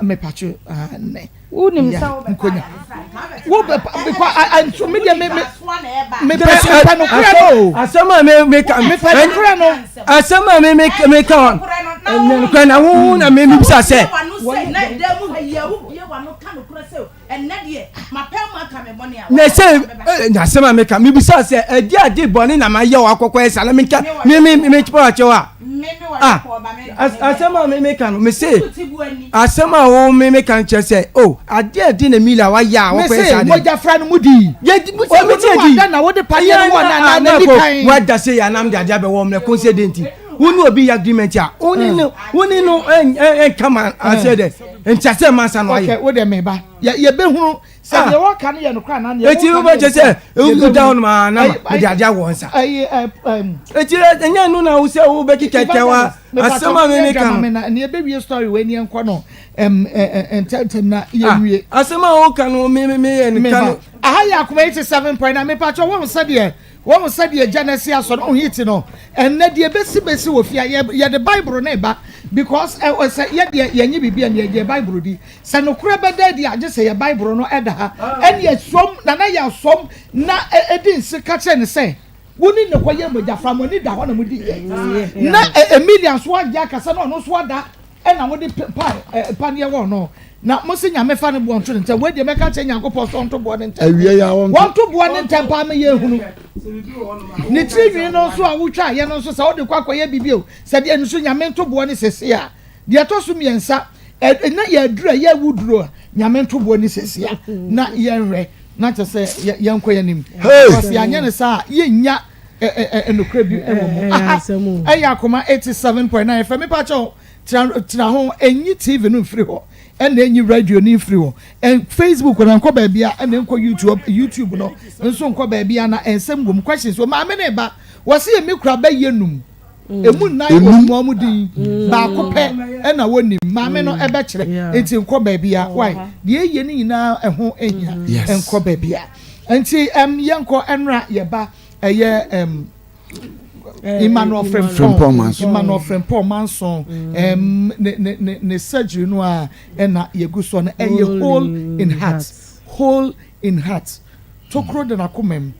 Mepakyɛ ah nɛ. Wonim Ya sɛ wobɛpa nkonya. ayaresa nka wobɛtena Wo bɛ because I I nso me deɛ me me me pɛ Asɛm me pɛ no korɛ no o. asɛm a me me ka Me pɛ no korɛ no. asɛm a me me me ka hɔ nokorɛ na wo na me me bisa sɛ na sɛ ɛ na asɛm a me ka me bisa sɛ ɛdi ade bɔne na ma yɛ wɔ akɔkɔ yɛ sa na me nka me me me kyerɛ akyɛw a ah asɛm a me me ka no me se asɛm a wo me me ka no kyerɛ sɛ o ade a ɛdi na Emilia wayɛ a wɔkɔyɛ Mese saa de mogya fra no mu di. yɛ mo sɛ Obi mo ne ti di wada na wode paneɛ no wɔ na na n'ani kan. wada sɛ yɛ anam de adeɛ abɛwɔ mmerɛ ko sɛ de nti wo ne obi yɛ agreement a wo ne no wo ne no ɛnka ma aseɛ dɛ nti asɛ mansa no Okay, ayɛ wo deɛ meba. Yɛ yɛbɛhunu sɛ Ah. deɛ wɔka no yɛ nokorɛ anaa deɛ eti wɔka no wobɛkyɛ yɛ sɛ nokorɛ. woda hɔ nom a na Ɛyi- mede adeɛ awɔ nsa Ɛyi ɛ ɛm. eti ɛnyɛ no na wo sɛ wobɛkeka kyɛwa asɛm a me meka no na ne yɛbɛwie story wei ne yɛnkɔ no ɛm ɛ ɛ ntɛntɛm na yɛnwie. Ah, asɛm a woka no me me meyɛ no ka Meba. no Aha yɛ akoma 87.9 mepatwɛ wɔn sɛdeɛ wɔn sɛdeɛ gya na asi asɔ no heat no ɛnɛ deɛ bɛsi bɛsi wɔ fie a yɛ yɛde bible ne ba because ɛ ɛ sɛ yɛdeɛ yɛnye biribi a ne yɛgye bible di sɛ nokorɛ bɛda adi agye sɛ yɛ bible no ɛda ha ɛne ɛsom nana yɛ asom na ɛ ɛdi nse ka kyerɛ ne sɛ wo ne ne kɔ yɛ mogya mo ani da hɔ na mo di yɛ na ɛ Emilia nso agye akasa na ɔno nso ada ɛna wode pa ɛ paneɛ wɔ no na mo se nyame fa ne boɔ nto ne ntɛm wei deɛ mɛka kyerɛ nyankopɔn sɛ ɔnto boɔ ne ntɛm awie yɛ a wɔnto wɔnto boɔ ne ntɛm paa meyɛ ehunu ne tiri nwi no nso a wotwa yɛ no nso sɛ wode kɔ akɔyɛ biribi o sɛ deɛ nso nyame nto boɔ ne sese a deɛ ɛtɔ so mmiɛnsa ɛ na yɛ aduru a yɛ awu duro a nyame nto boɔ ne sese a na yɛnhwɛ na kyerɛ sɛ yɛ yɛnkɔ yɛn anim because yɛanyɛ ne saa a yɛnnya ɛ ɛ ɛ nokorɛ bi wɔ mu Ɛyɛ aha asɛm o. ɛyɛ akoma 87.9 fm mepa kyɛw tena tena ho enyi tv no mfiri hɔ ɛna enyi radio no mfiri hɔ ɛn facebook no nkɔ baabi a ɛna nkɔ youtube youtube no nso nkɔ baabi a na nsɛm wɔ mu questions wɔ maame ne ba wɔsi emi kura bɛyɛ num emu nnan wɔ mu ɔmo din baako pɛ ɛna wɔnim maame no ɛbɛkyerɛ nti nkɔ baabi a why deɛ eye ne nyinaa ɛho ehia nkɔ baabi a nti ɛm yɛnkɔ ɛnra yɛba ɛyɛ ɛm. Emmanuel Frimpong Manson. Emmanuel Frimpong Manson ɛm ne ne ne ne surgery no a ɛna yɛgu so no ɛyɛ hole in heart hole in heart tokuro de n'akoma mu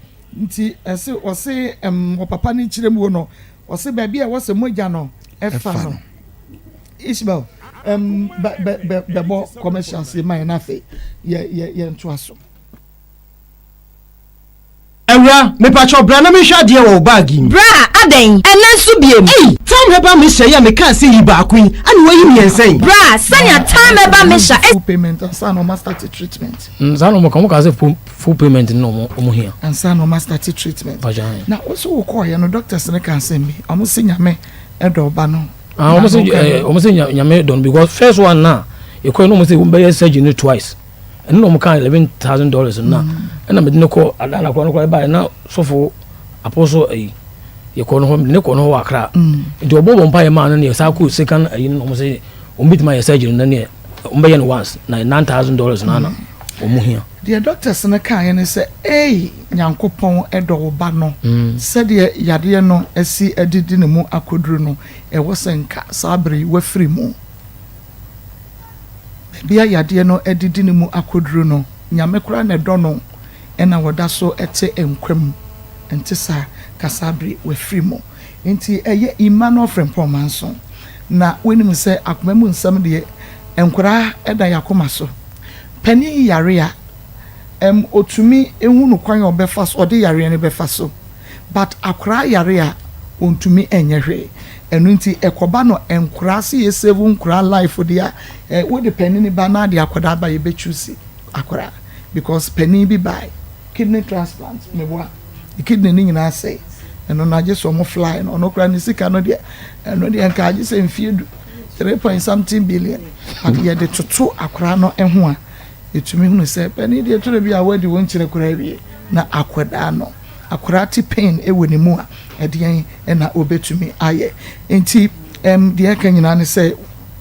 nti ɛsɛ ɔse ɛm ɔpapa ne kyerɛ mu no ɔse baabi a ɛwɔ sɛ mogya no ɛfa Ɛfa no no. Ishmael ɛm bɛ bɛ bɛ bɛbɔ commercials yi ma yɛn afei yɛ yɛ yɛn to so. Awura, mepakyɛw bra na menhwɛ adeɛ wɔ wo bag yi mu. Bra, adɛn? Ɛnɛ nso biem? Ei, Thyme Herbal Mixture yi a mekaa sɛ yi baako yi, ana wayi mmiɛnsa yi? Bra, sɛnea Thyme Herbal Mixture Full payment ansa na ɔma start treatment. Saa na ɔmo ka sɛ full payment no na ɔmo hia. Ansa na ɔma start treatment. Pagya. Na woso wo kɔɔyɛ no doctors ne ka asɛm bi ɔmo se nyame ɛdɔ ɔba no. Ah, ɔmo sɛ ɔmo sɛ nyame dɔ no because first one na ekɔ no ɔmo sɛ ɔmo bɛyɛ surgery no twice ɛno na ɔmo ka $11,000 na ɛna mede ne kɔ adana kɔ no kɔ ɛba na sɔfo apɔso ayi yɛkɔ no hɔ mede ne kɔ no hɔ wɔ Accra nti ɔbɔ bɔ mpa yɛ maa no ne yɛ saa kɔ second ayi no ɔmo sɛ ɔmo bituma yɛ surgery no ne ɔmo bɛyɛ no once na $9,000 na na ɔmo hia. Deɛ doctors no kaeɛ ne sɛ ei nyankopɔn ɛdɔ wo ba no sɛdeɛ yadeɛ no asi adidi ne mu akɔduru no ɛwɔ sɛ nka saa bere yi wafiri mu baabi a yadeɛ no adidi ne mu akɔduru no nyame koraa na ɛdɔ no ɛna wɔda so ɛte nkwa mu nte saa ka saa bere wafiri mu nti ɛyɛ Emmanuel Frimpong Manson na wonim sɛ akoma mu nsɛm deɛ nkoraa ɛda yɛ akoma so panin yare a otumi ehu no kwan a ɔbɛfa so ɔde yareɛ no bɛfa so but akwaraa yare a ontumi nyɛ hwee ɛno nti ɛkɔba no nkoraa se yɛ save nkoraa life deɛ a wode panin ba na de akwadaa ba yɛbɛtwi akwaraa because panin bi baa. Kidney transplant, meboa. Ne kidney no nyinaa asɛe. Ɛno no agye sɛ ɔmo fly no. Ɔno koraa ne sika no deɛ, ɛno deɛ nka agye sɛ mfie du. Three point something billion. But yɛde toto akwadaa no ho a, yɛtumi hunu sɛ panin deɛ toro bi a wadi wo nkyene koraa awie na akwadaa no, akwadaa te pain wɔ ne mu a, ɛdeɛn na ɔbɛtumi ayɛ? Nti ɛm deɛ ɛka nyinaa ne sɛ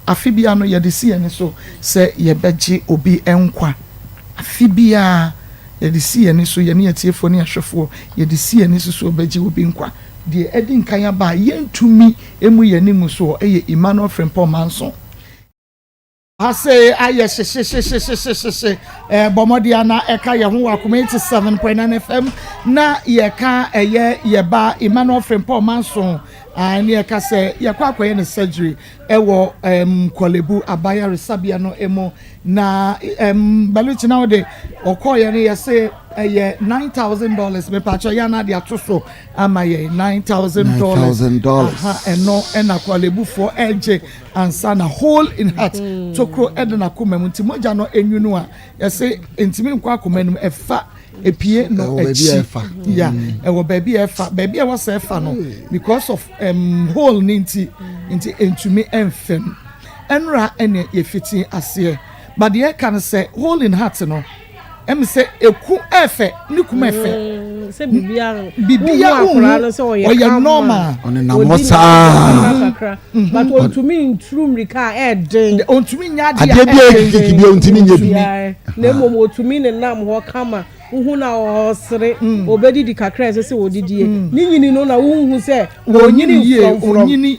afe biara no yɛde si yɛn ani so sɛ yɛbɛgye obi nkwa. Afe biara yɛde si yɛn ani so, yɛne atiefoɔ ne ahwɛfoɔ, yɛde si yɛn ani so sɛ wɔbɛgye obi nkwa. Deɛ adi nkan aba a yɛntumi mmu yɛn ani ngu soɔ yɛ Emmanuel Frimpong Manson. Ha sei ayɛ hyehyehyehyehyehye. Eh, bɔ mmɔden a na ɛka yɛn ho wɔ Akoma 87.9 FM na yɛka ɛyɛ yɛba Emmanuel Frimpong Manson ah, ne yɛka sɛ yɛkɔ akɔyɛ ne surgery ɛwɔ um, Korle Bu abayaresabea no mu na um, Baluchi na wode ɔkɔɔyɛ no yɛse ɛyɛ $9,000 mepaakyɛ yɛ ana de ato so ama yɛ $9,000 aha ɛno ɛna Korle Bufoɔ ɛgye ansa na hole in heart tokuro ɛde n'akoma mu nti mogya no enwunu a yɛse ntumi nkɔ akoma no mu ɛfa epie no akyi ya ɛwɔ baabi a ɛfa baabi a ɛwɔ sɛ ɛfa no because of um, hole ne nti nti ntumi ɛnfam ɛnora ɛne yɛfiti aseɛ but deɛ ɛka no sɛ hole in heart no ɛmi sɛ eku ɛfɛ ne kum ɛfɛ sɛ biribiara biribiara wohu akwaraa no sɛ ɔyɛ ɔyɛ normal ɔnenam hɔ saa kakra but ɔntumi nturu mmirika a ɛɛden ɔntumi nya adeɛ adeɛ bi a ɛkikiki bi a ɔntumi nyɛ bi na mmom ɔtumi nenam hɔ kama wohu na ɔsere obɛdidi kakra ɛsɛ sɛ wɔdidie ne nyini no na wohu sɛ wɔnyini yie frɔmfrɔm ɔnyini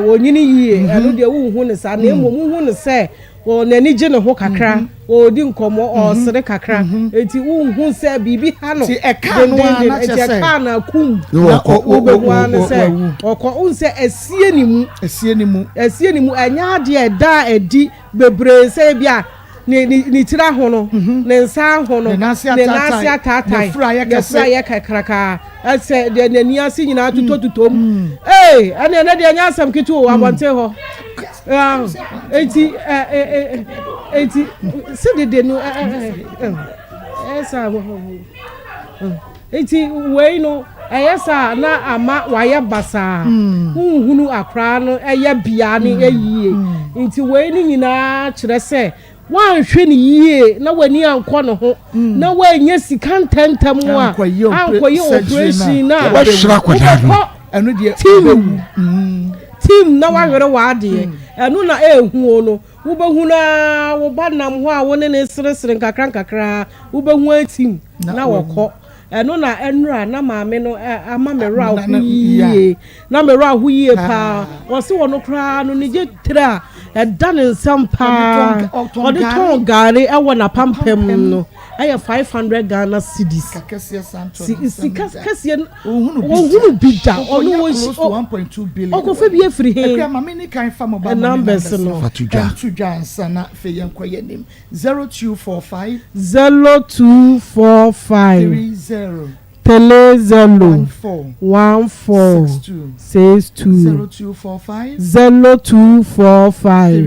wɔnyini yie ɛno deɛ wohu ne saa na mmom wohu ne sɛ n'ani gye ne ho kakra ɔredi nkɔmmɔ ɔresere kakra eti wohu sɛ biribi ha no Nti ɛkaa no ara na eti kyerɛ sɛ- ɛkaa na kum Ne wɔkɔ. wobɛhu ara ne Wɔ- sɛ wawu. ɔkɔ wohu sɛ ɛsie ne mu ɛsie ne mu ɛsie ne mu ɛnyɛ adeɛ ɛda adi bebree sɛ bi a ne ne ne tiri aho no ne nsa aho no Ne nan ase ne nan ase ataatae, ataatae n'afuru ayɛ kɛse. n'afuru ayɛ kakraka ɛsɛ deɛ n'ani ase nyinaa tutɔtutɔ mu ee ɛne ɛnɛ deɛ ɛnyɛ asɛm ketewa o abɔnten hɔ eti ɛ ɛ ɛ eti si dede no ɛ ɛ ɛ ɛ saa eti wei no ɛyɛ saa na ama wayɛ basaa nhunu akwaraa no ɛyɛ bea ne ɛyie nti wei no nyinaa kyerɛ sɛ wanhwɛ ne yie na w'ani ankɔ ne ho na wanyɛ sika ntɛntɛm a Ankɔyɛ ankɔyɛ surgery operation na Wɔbɛhwere akwadaa no. wobɛkɔ ɛno deɛ Team. ɔbɛwu team na wahwere w'adeɛ ɛno na ɛɛhu o no wobɛhu naa wo ba nam hɔ a wo ne ne seresere nkakra nkakra wobɛhu atim Na na wawu. wɔkɔ ɛno na ɛnura na maame no ɛ ama me werɛ Na- aho na- yie na me werɛ aho yie Paa. paa wɔsi wɔn koraa no ne gye tire a ɛda ne nsam paa Ɔde tɔn- ɔtɔn ɔde tɔn gaari ɛwɔ n'apampam no ɛyɛ 500 Ghana cedis kakɛseɛ santo si sika kɛseɛ no ohunu bi ohunu bi da ɔno ɔno wɔ close to 1.2 billion ɔkɔfɛ bi efiri he Ekua maame ni kan fa mobile Ɛ, money numbers no. Fa to dwa. Ɛnto dwa ansa na afei yɛnkɔ yɛn anim 0245 0245 30 30 14 14 62 62 0245 0245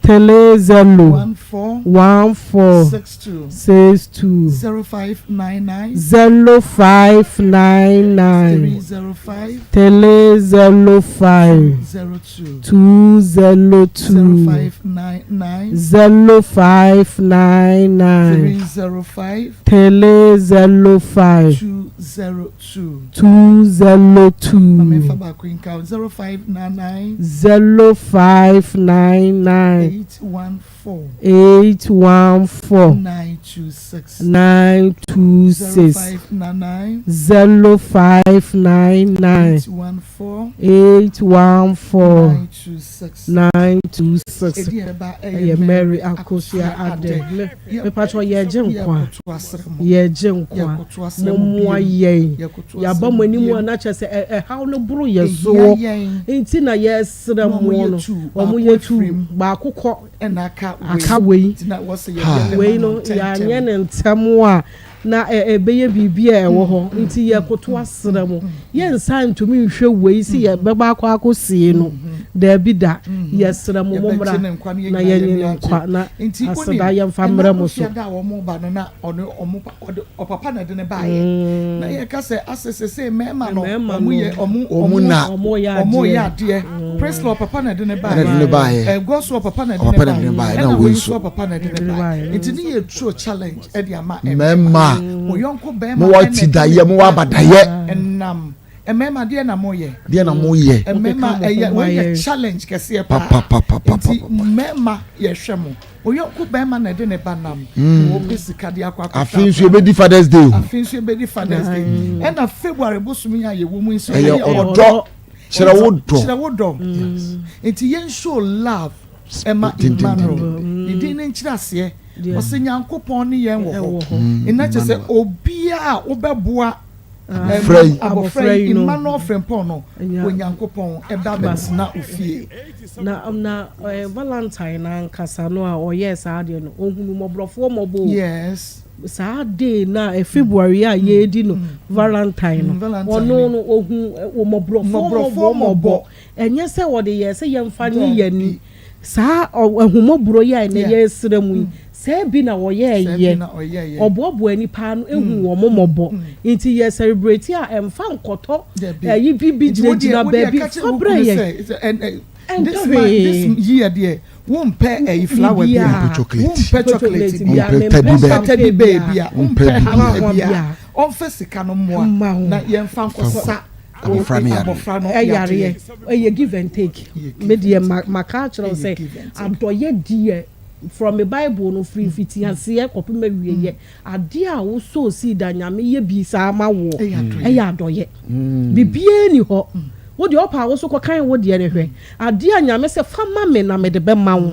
30 30 14 14 62 62 0599 0599 305 305 02 202 0599 0599 305 305 202 202 Maame fa baako nka 0599 0599 814 814 926 926 0599 0599 814 814 926 926 Edi ɛba ɛyɛ Mary Akosua Ade mepatwɛ yɛgye nkwa Yɛkoto asrɛ mo yɛgye nkwa Yɛkoto asrɛ mo mommoa bio. yɛn Yɛkoto yɛaba asrɛ mo mo anim bio. a na kyerɛ sɛ ɛhaw no boro yɛ Ehia soɔ yɛn. nti na yɛsrɛ Na ɔmo mo yɛ no tu, ɔmo baako yɛ tu afiri mu. baako kɔ Ɛna aka aka wei Nti na wɔsɛ Ha. yɛyɛ wei no yɛanyɛ ne ntɛm a Na ɛbɛyɛ biribi a ɛwɔ hɔ nti yɛkoto asrɛ mo. Yɛnsan ntumi nhwɛ wei sɛ yɛbɛba akɔ akɔsie no. Daabi da. Yɛsrɛ mo mommra Yɛbɛgye ne nkwa na yɛn na nyinaa yɛnye yɛn ne ani nkwa agye. na Nti wonim, aseda yɛmfa ɛna mmerɛ mo so. Fiada a wɔn ba no na ɔne ɔmo pa ɔde ɔpapa na ɛde ne baeɛ. Na yɛka sɛ asɛ sese mmarima no Mmarima ɔmo no. yɛ ɔmo Ɔmo na. Ɔmo yɛ ɔmo yɛ adeɛ. adeɛ. Priscilla ɔpapa na ɛde ne baeɛ. Ɛna ɛde ne baeɛ. Ɛgɔ ɔpapa na ɛde Ɔpapa ne na ɛde ne baeɛ, baeɛ. na Ɛna wei wei nso. nso ɔpapa na ɛde ne baeɛ. Nti ne yɛ turo challenge ɛde ama Mmarima. Oyɔnko bɛrima Mowɔ ɛna ɛde ti dayɛ, ne mowɔ ba abadayɛ. Ɛnam mmarima deɛ na moyɛ. Deɛ na moyɛ. Mmarima Mokeka mo ɛyɛ ho wɔyɛ ayɛ. challenge kɛseɛ paa. Pa, pa, pa, pa, pa, Nti pa, pa. mmarima yɛhwɛ mo. Oyɔnko bɛrima na ɛde ne ba nam. Na wɔpɛ sika de akɔ akɔhwɛ Afei nso akwadaa. yɛbɛdi Father's Day o. Afei nso yɛbɛdi Father's Day. Ɛna February bosom yi a yɛwɔ mu yi nso Ɛyɛ ɔdɔ. Kyerɛ wo dɔ. Kyerɛ wo dɔ. Nti yɛn show love ɛma Din, din, Emmanuel. din, Ne din ne nkyerɛ aseɛ. Ɔsɛ Nyankopɔn ne yɛn wɔ Ɛwɔ hɔ. hɔ. Nna kyerɛ sɛ obiara a wobɛboa Abɔfra yi. Abɔfra yi no. Emmanuel Frimpong no Ɛnya- Onyankopɔn ɛba bɛtena ofie. Na Valentine ankasa no a ɔyɛɛ saa adeɛ no, ohunu mmɔborɔfoɔ mmɔbɔ o. Saa day na February a yɛredi no Valentine no, Valentine ɔno ni. no ohu mmɔborɔfoɔ Mmɔborɔfoɔ mmɔbɔ mmɔbɔ. Ɛnyɛ sɛ wɔde yɛ sɛ yɛmfa nye yɛn ni. Saa ahummɔborɔ yi a ɛnɛ yɛresrɛ mu yi, saa bi na Saa bi wɔyɛɛyɛ. na ɔyɛɛyɛ. Ɔboaboa nipa no ehu wɔn mmɔbɔ. Nti yɛ celebrate a ɛmfa nkɔtɔ Dabi. ɛyi bi bi Nti wo deɛ- gyinagyina wo deɛ baabi ka kyerɛ fa wo brɛ kunu yɛn. sɛ, Ɛntɔ this hwee. man, this year deɛ, wompɛ ɛyi flower bi a, Biribiara. Wompɛ chocolate. Wompɛ chocolate bi a, Wompɛ teddy bear. wompɛ teddy bear bi a, Wompɛ wompɛ biribiara. hammer bi a, Biribiara. ɔmfa sika no mmoa Mma wo. na yɛmfa nkɔsa Abɔfra no yareɛ. Abɔfra no Ɛyareɛ ɛyɛ give and take. Ɛyɛ give Me deɛ maka akyerɛ wo Ɛyɛ sɛ give and take. adɔyɛ deɛ, from the Bible no firi mfitiaseɛ kɔpem awieyɛ, adeɛ a wosɔɔ sii da Nyame yɛ bi saa ma woɔ Ɛyɛ adɔyɛ. Ɛyɛ adɔyɛ. Biribiara ni hɔ. Wo deɛ ɔpa a wo so kɔkan wo deɛ no hwɛ adeɛ a Nyame sɛ fa ma me na mede bɛma wo.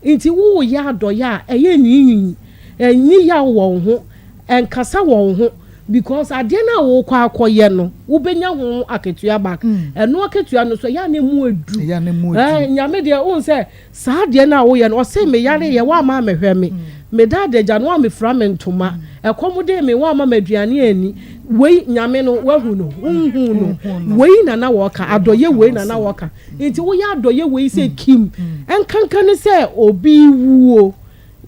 Nti woyɛ adɔyɛ a ɛyɛ nyinyinyi, ɛnyi yaw wɔ wo ho, ɛnkasa wɔ wo ho, because adeɛ no a wokɔ akɔyɛ no, wobɛnya ho akatua back. Ɛno akatua no so ɛyɛ a na emu edu. Ɛyɛ a na emu edu. Nyame deɛ wohu sɛ saa adeɛ no a woyɛ no, ɔse meyare yɛ woama mehwɛ me, meda adagya no woamefira me ntoma, ɛkɔm de me woama me aduane ani. Wei Nyame no wahu no, wonhu no. Wei na na wɔka adɔyɛ, wei na na wɔka. Nti woyɛ adɔyɛ wei sɛ kim ɛnkanka ne sɛ obi wuo,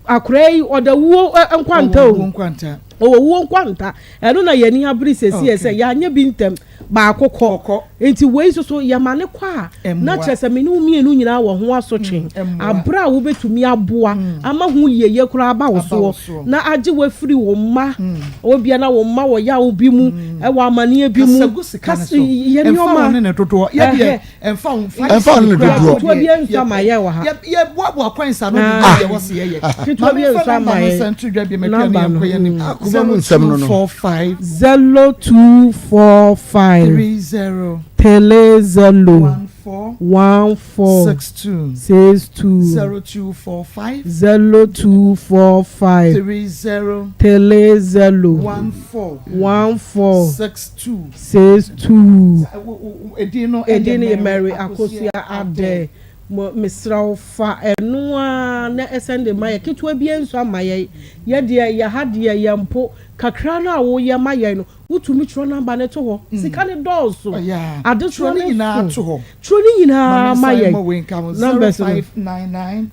akora yi ɔda wuo nkwanta o. Ɔwɔ wuo nkwanta. Ɔwɔ wuo nkwanta. Ɛno na yɛni abere sɛsi yɛ sɛ yɛanyɛ bi ntɛm baako kɔ. Ɔkɔ. Nti wei nso so yɛma ne kɔ a na Ɛmmoa. kyerɛ sɛ me ne wo mmienu nyinaa wɔ ho asotwe. Ɛmmoa. Abere a wobɛtumi aboa ama ho yieyɛ koraa aba wo Aba wo soɔ soɔ. na agye wafiri wo mma obia na wo mma wɔ yawo bi mu ɛwɔ amanneɛ bi mu. Kasa gu sika no so. Yɛ Ɛmfa nneɔma wo ne ne dodoɔ. Yɛ deɛ ɛmfa wo Ɛmfa wo ne ne dodoɔ. Ketewa bi ɛnsɔ ma yɛ wɔ ha. Yɛ boaboa coins ano de Ah. deɛ wɔ se yɛyɛ. Ketewa bi Maame fa ɛnsɔ number ama no yɛ. sɛ nto dwa bi mɛkua ne Number no, yɛnkɔ yɛ nim. Akoma mu nsɛm no no. 0245 0245 30 30 14 14 62 62 0245 0245 30 30 14 14 62. 62. Edin no Edin no yɛ Mary Akosua Adɛ. Mo mesrɛ wo fa ɛno a na ɛsɛn de ma yɛ. Ketewa bi nso ama yɛ. Yɛ deɛ yɛ ha deɛ yɛ mpo kakra no a woyɛ ma yɛ no, wotumi twerɛ number no to hɔ. Sika no dɔɔso. Adesoa Twerɛ ne no nyinaa so. to hɔ. Twerɛ ne nyinaa ma Maame yɛ. nsan mmɔ wei nka ho. Numbers no. 0599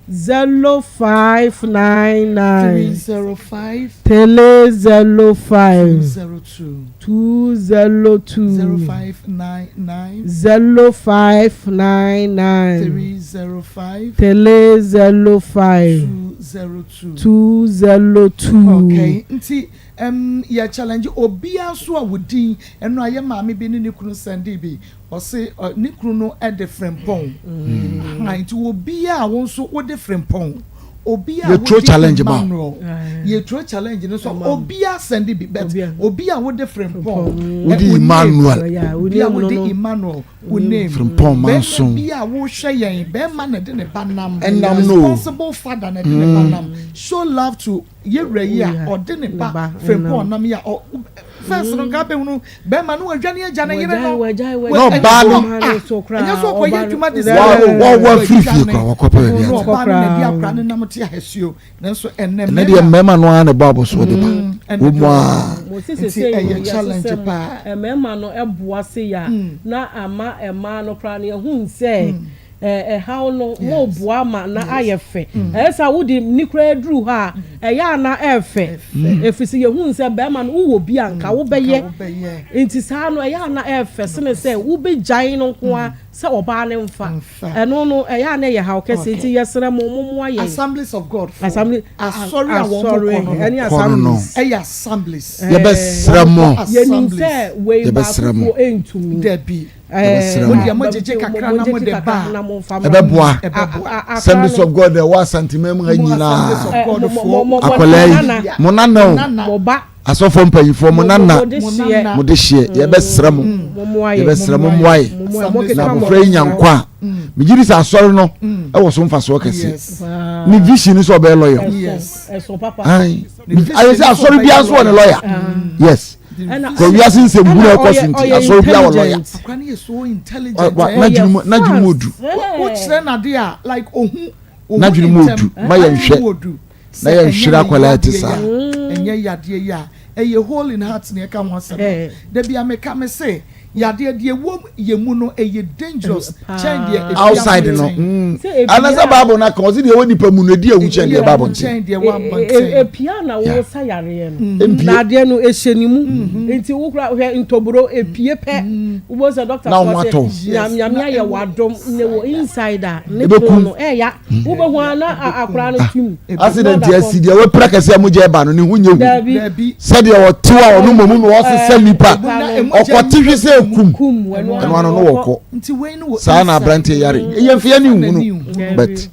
0599 305 305 202 202 0599 0599 305 305 202. 202. Okay, nti yɛ challenge obiara nso a wodin ɛno a yɛ maame bi ne ne kunu sɛnde bi, ɔse ne kunu no ɛde Frimpong. Ah, nti obiara a wo nso wode Frimpong, obiara a Yɛturo wode challenge ma wo. Emmanuel, yɛturo challenge no so obiara sɛnde bi, but Obiara. obiara a wode Frimpong, Wode wo name, Emmanuel. Yeah, wo obiara a name no wode no. Emmanuel, wo name. Frimpong Bɛrima Manson. bi a wohwɛ yɛn, bɛrima na de ne ba nam, Ɛnam no o. responsible father na de ne ba nam, show love to Yɛwura yi a ɔde ne ba Frimpong nam yi a ɔ first no nka abɛhunu bɛrima no wadwane agya ne yere no. Na ɔbaa no ɛnyɛ sɛ ɔkɔyɛ adwuma de sɛ wɔwɔ afiri fie kora wɔkɔpɛ baabi ate. Ɔbaa no na ɛde akora no nam te ahasuo nanso ɛnɛ mmarima. Ɛnɛ deɛ mmarima no ara na ɛbɔ abosoɔ de ba wɔn mu ara. Nti ɛyɛ challenge paa. Mmarima no ɛboa se ya na ama mmaa no koraa no yɛhu sɛ ɛhaw no mo boa ma na ayɛ fɛ. Ɛyɛ sɛ wode ni koraa duru hɔ a ɛyɛ a na ɛfɛ. Ɛfiri sɛ yɛhu sɛ bɛrima no wowɔ bi a nka wobɛyɛ. Nti saa no ɛyɛ a na ɛfɛ sene sɛ wobɛgyae no nko ara sɛ ɔbaa no mfa. Ɛno no ɛyɛ a na ɛyɛ haw kɛse nti yɛsrɛ mo mommoa yɛn. Assemblies of God foɔ. Assembly Asɔre a wɔn kɔ no no. Ɛne assemblies. Ɛyɛ assemblies. Yɛbɛsrɛ mo. Yɛnim sɛ wei Yɛbɛsrɛ mo. baakofoɔ ntumi. Dabi. Yɛbɛsrɛ Mo mo. deɛ mo gyegye kakra na mo de ba a. Ɛbɛboa. Ɛbɛboa. Assemblies of God ɛwɔ Asanteman mu ha Mo Assemblies nyinaa. of God foɔ. Akwadaa yi, mo nana o. Asɔfoɔ mpanyinfoɔ mo nana, mo de hyeɛ, yɛbɛsrɛ mo, yɛbɛsrɛ mo mmoa yɛ, na abɔfra yi nya nkwa a, megye di sɛ asɔre no ɛwɔ so mfasoɔ kɛse. Ne vision sɛ ɔbɛyɛ lɔya. Ayɛ sɛ asɔre biara nso wɔ ne lɔya. Yes. Kɔ wiase nsɛm hunu ɛkɔ so nti asɔre biara wɔ lɔya. N'adwene mu odu. N'adwene mu odu ma yɛnhwɛ. Sɛ na yɛnhwere ɛnyɛ akwadaa ne ɛte yadeɛ saa. yi a, ɛnyɛ yadeɛ yi a, ɛyɛ hole in heart na ɛka ho asɛm no. Da bi a meka me se, yadeɛ deɛ ɛwɔ yɛn mu no, ɛyɛ dangerous kyɛn deɛ ɛfi Outside no, abɔnten. mm. Anasa Bible no aka, ɔse deɛ ɛwɔ nipa mu no, ɛdi awu kyɛn deɛ ɛba abɔnten. Kyɛn deɛ ɛwɔ abɔnten. Epia na wosa yareɛ no. Mpie. Na adeɛ no ɛhyɛ ne mu. Nti wo kora hwɛ ntoburo epie pɛ. Wobɛhu sɛ doctor Na foɔ wɔn se atɔ. Nyame ayɛ wadom na ɛwɔ inside a ne Ɛbɛkum. pono no ɛya. Wobɛhu a na akwaraa no tim. Accident asi deɛ wapira kɛse a mogya ɛba no ne ho nyɛ hu. Dabi. Sɛdeɛ ɔtew a ɔno mmom na ɔsesa nipa. Ɔkɔte hwe sɛ ekum. Ɛno ano no wɔkɔ. Saa na aberanteɛ yare. Ɛyɛ mfe ani nhunu but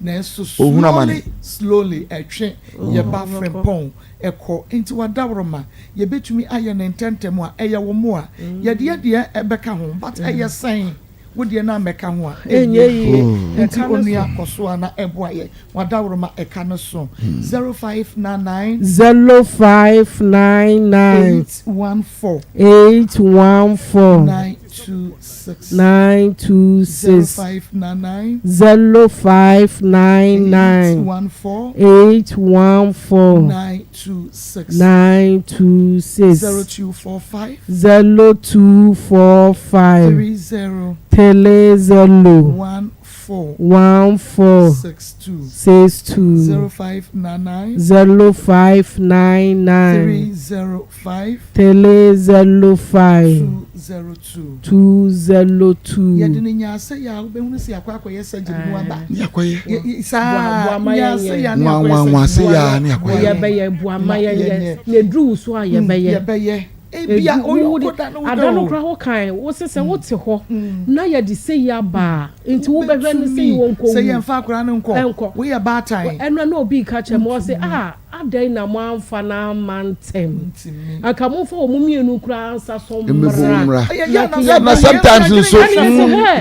ohunu amane. Slowly ɛtwe yɛ ba frempɔn ɛkɔ nti wadaworoma yɛbɛtumi ayɛ no ntɛntɛm a ɛyɛ wo mmoa yɛde yɛ deɛ ɛbɛka ho but ɛyɛ sɛn. Wo deɛ na mɛka ho a ɛnyɛ yie nti onua kɔ so a na ɛboa yɛ wadaworoma ɛka no so 0599. 0599. 814. 814. 926. 926. 0599. 0599. 814. 814. 926. 926. 0245. 0245. 30. 30. 14. 14. 62. 62. 0599. 0599. 305. 305. 202. 202. Yɛde no nyaa sɛ yɛ a wobɛhunu sɛ yɛakɔ akɔyɛ surgery no aba. Ne akɔyɛ. Saa nyaa sɛ yɛ a ne Nwa akɔyɛ nwa nwa surgery se yɛ a ne akɔyɛ. Yɛbɛyɛ boama yɛnyɛ na eduru wo so a yɛbɛyɛ. Yɛbɛyɛ. Ebia Edu wo de ada no koraa wo kan wo se sɛ wote hɔ na yɛde sei aba a nti wobɛhwɛ no sei wɔnkɔ wu. Sɛ yɛmfa akwadaa no nkɔ. Nkɔ. Woyɛ baatan. Ɛno na obi reka kyerɛ me ɔse ah adɛn na moamfa no amma ntɛm. Anka momfa wɔn mmienu koraa nsa so Mmɛbɔ mmra. mmra. Na Na sometimes nso.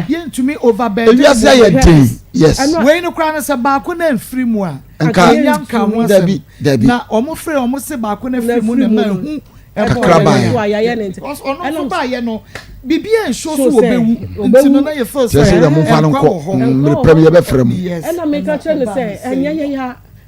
Yɛntumi overburden. Ewiase ayɛ den. Yes. Wei no koraa no sɛ baako no amfiri mu a. Nka Yɛnya nka ho asɛm. dabi dabi. Na wɔn frɛ wɔn se baako no afiri mu na ɛma ehu Kakra baeɛ. Because ɔno nso baeɛ no biribi ansuo so wɔbɛwu nti no na yɛ feel Kyerɛ sɛ sɛ deɛ momfa no nkwa nkɔ wɔ hɔ. mmerɛ pɛ mu yɛbɛfrɛ mo. Yes. Ɛna meka kyerɛ no Ɛna sɛ ɛbaa no ɛnyɛ sɛ yɛn a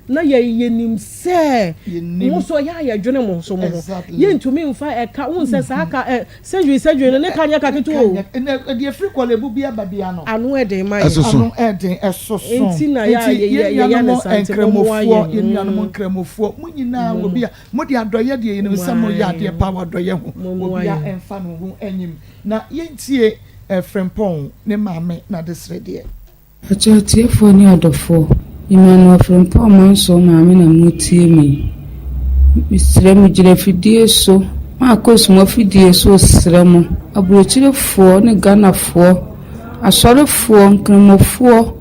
na yɛ yɛnim sɛ Yɛnim. mo nso ɛyɛ a yɛdwene mo nso mo ho. Exactly. Yɛntumi mfa ɛka wohu sɛ saa ka ɛ surgery surgery no ne ka nyɛ ka ketewa o. Ɛnɛ deɛ ɛfiri Korle Bu bi aba bia no. Ano ɛden ma yɛn. Ɛsoso. Ano ɛden ɛsoso. Nti na yɛ a Nti yɛ yɛn yɛyɛ ne nuanom saa nti mommoa nkramofoɔ yɛn. yɛn nuanom nkramofoɔ mo nyinaa wɔ bi a Mo de adɔeɛ deɛ yɛnim sɛ mo yɛ adeɛ paa wɔ adɔeɛ ho, obia ɛnfa ne ho nyim. Na yɛntie Frimpong ne maame n'adesrɛdeɛ. Pakyɛ atiefoɔ ne adɔfoɔ, Emmanuel Frimpong Mansour maame na moretie me yi. Mesrɛ mo gyina afidie so, maakɔ sum afidie so resrɛ mo, aburokyirefoɔ ne Ghanafoɔ, asɔrefoɔ, nkramofoɔ,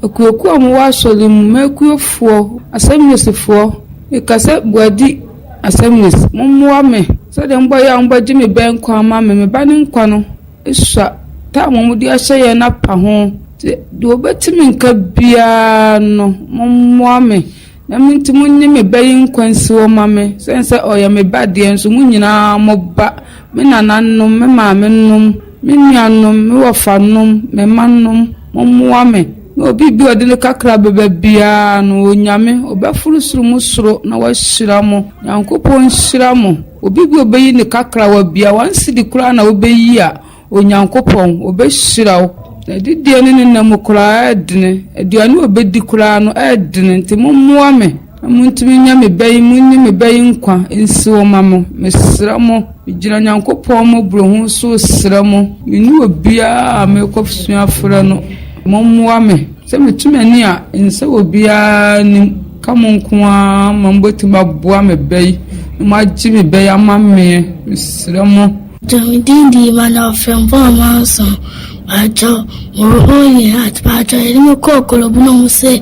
Akuakuo a wɔwɔ asɔre mu, Mercuryfoɔ, Assembliesfoɔ, meka sɛ Boadi Assemblies, mommoa me sɛdeɛ mobɛyɛ a mobɛgye me ba nkwa ama me. Me ba no nkwa no sua. Time a wɔde ahyɛ yɛn no apa ho. Nti deɛ ɔbɛte me nka biara no, mommoa me. Dɛm ntsi munnyi me ba yi nkwa nsi hɔ mma me, osiandɛ ɔyɛ me ba deɛ, nso mo nyina mo ba, me nananom, me maamenom, me nuanom, me wɔfanom, me mmanom, mommoa me. Na obi bi a ɔde ne kakra bɛba biara no, Onyame, ɔbɛforo soro mu soro na wahyira mo. Nyankopɔn nhyira mo. Obi bi a ɔbɛyi ne kakrawa biara, one cedi koraa na wobɛyi a, Onyankopɔn, ɔbɛhyira wo. N'adidie ne ne nna mu koraa ɛdene, aduane a ɔbɛdi koraa no ɛdene, nti mommoa me na montumi nyɛ me ba yi, monyi me ba yi nkwa nsi hɔ ma mo. Mesrɛ mo, megyina Nyankopɔn mmɔborɔhunu so resrɛ mo, menni obiara a merekɔsua afrɛ no, mommoa me. Sɛ metu m'ani a, nsɛ obiara anim, ka mo nko ara ma mobɛtumi aboa me ba yi, na moagye me ba yi ama meɛ, mesrɛ mo. Pacho me din de Emmanuel Frimpong Amanson pacho mo wɔ hole in heart pacho yɛde me kɔɔ kolobu na ɔmo se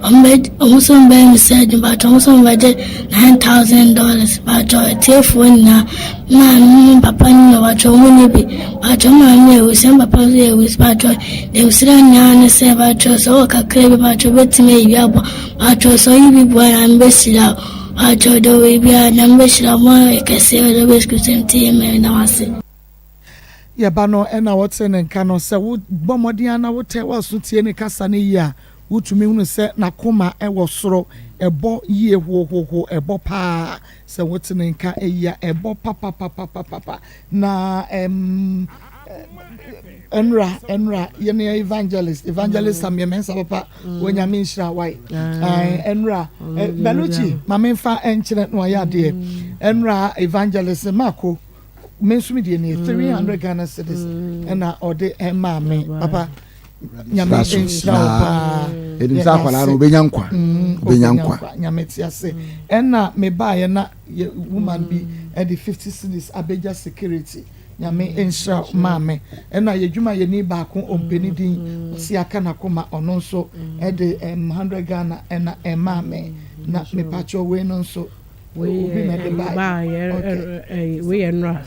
ɔmo bɛ ɔmo se ɔmo bɛyɛ me surgery pacho ɔmo se ɔmo bɛgye $9,000 pacho atiefoɔ nyinaa me maame ne me papa nyinaa pacho ɔmo nni bi pacho me maame yɛ awusi me papa nso yɛ awusi pacho deɛ mesrɛ nyinaa ne sɛ pacho sɛ ɔwɔ kakra bi pacho bɛtumi ayi bi aboa pacho sɛ ɔyi bi boa na mebɛhyira wo. Pakyɛw dɛ ɔwɔ biara Nyame bɛhyira mo ayɛ kɛseɛ wɔ Yesu Kristo nti amen meda mo ase. Yɛ ba no na wɔte ne nka no, sɛ wo bɔ mmɔden ara na wo tɛ w'aso tie ne kasa no yie a, wo tumi hunu sɛ n'akoma wɔ soro, ɛbɔ yie hohoho, ɛbɔ paa, sɛ wo te ne nka yie a, ɛbɔ papapapapapa, na ɛm. Ɛnra ɛnra yɛne evangelist evangelist Samuel Mensah papa wɔ nyame nhyira wae ɛnra Belucci ma memfa nkyerɛ na wayɛ adeɛ ɛnra evangelist Mako me nso me deɛ nie 300 Ghana cedis ɛna ɔde ɛmaa me papa nyame nhyira wo paa ɛnim sɛ akwadaa no obɛnya nkwa obɛnya nkwa nyame te ase ɛna mebaeɛ na woman bi ɛde 50 cedis abɛgya security Nyame nhyira wo maame. Ɛna yɛ dwuma yɛ ni baako ɔmpɛ ne din ɔsi aka nakoma ɔno nso ɛde ɛm 100 Ghana ɛna ɛmaa me na mepakyɛw wei no nso obi na ɛde bae okay wei yɛ nnora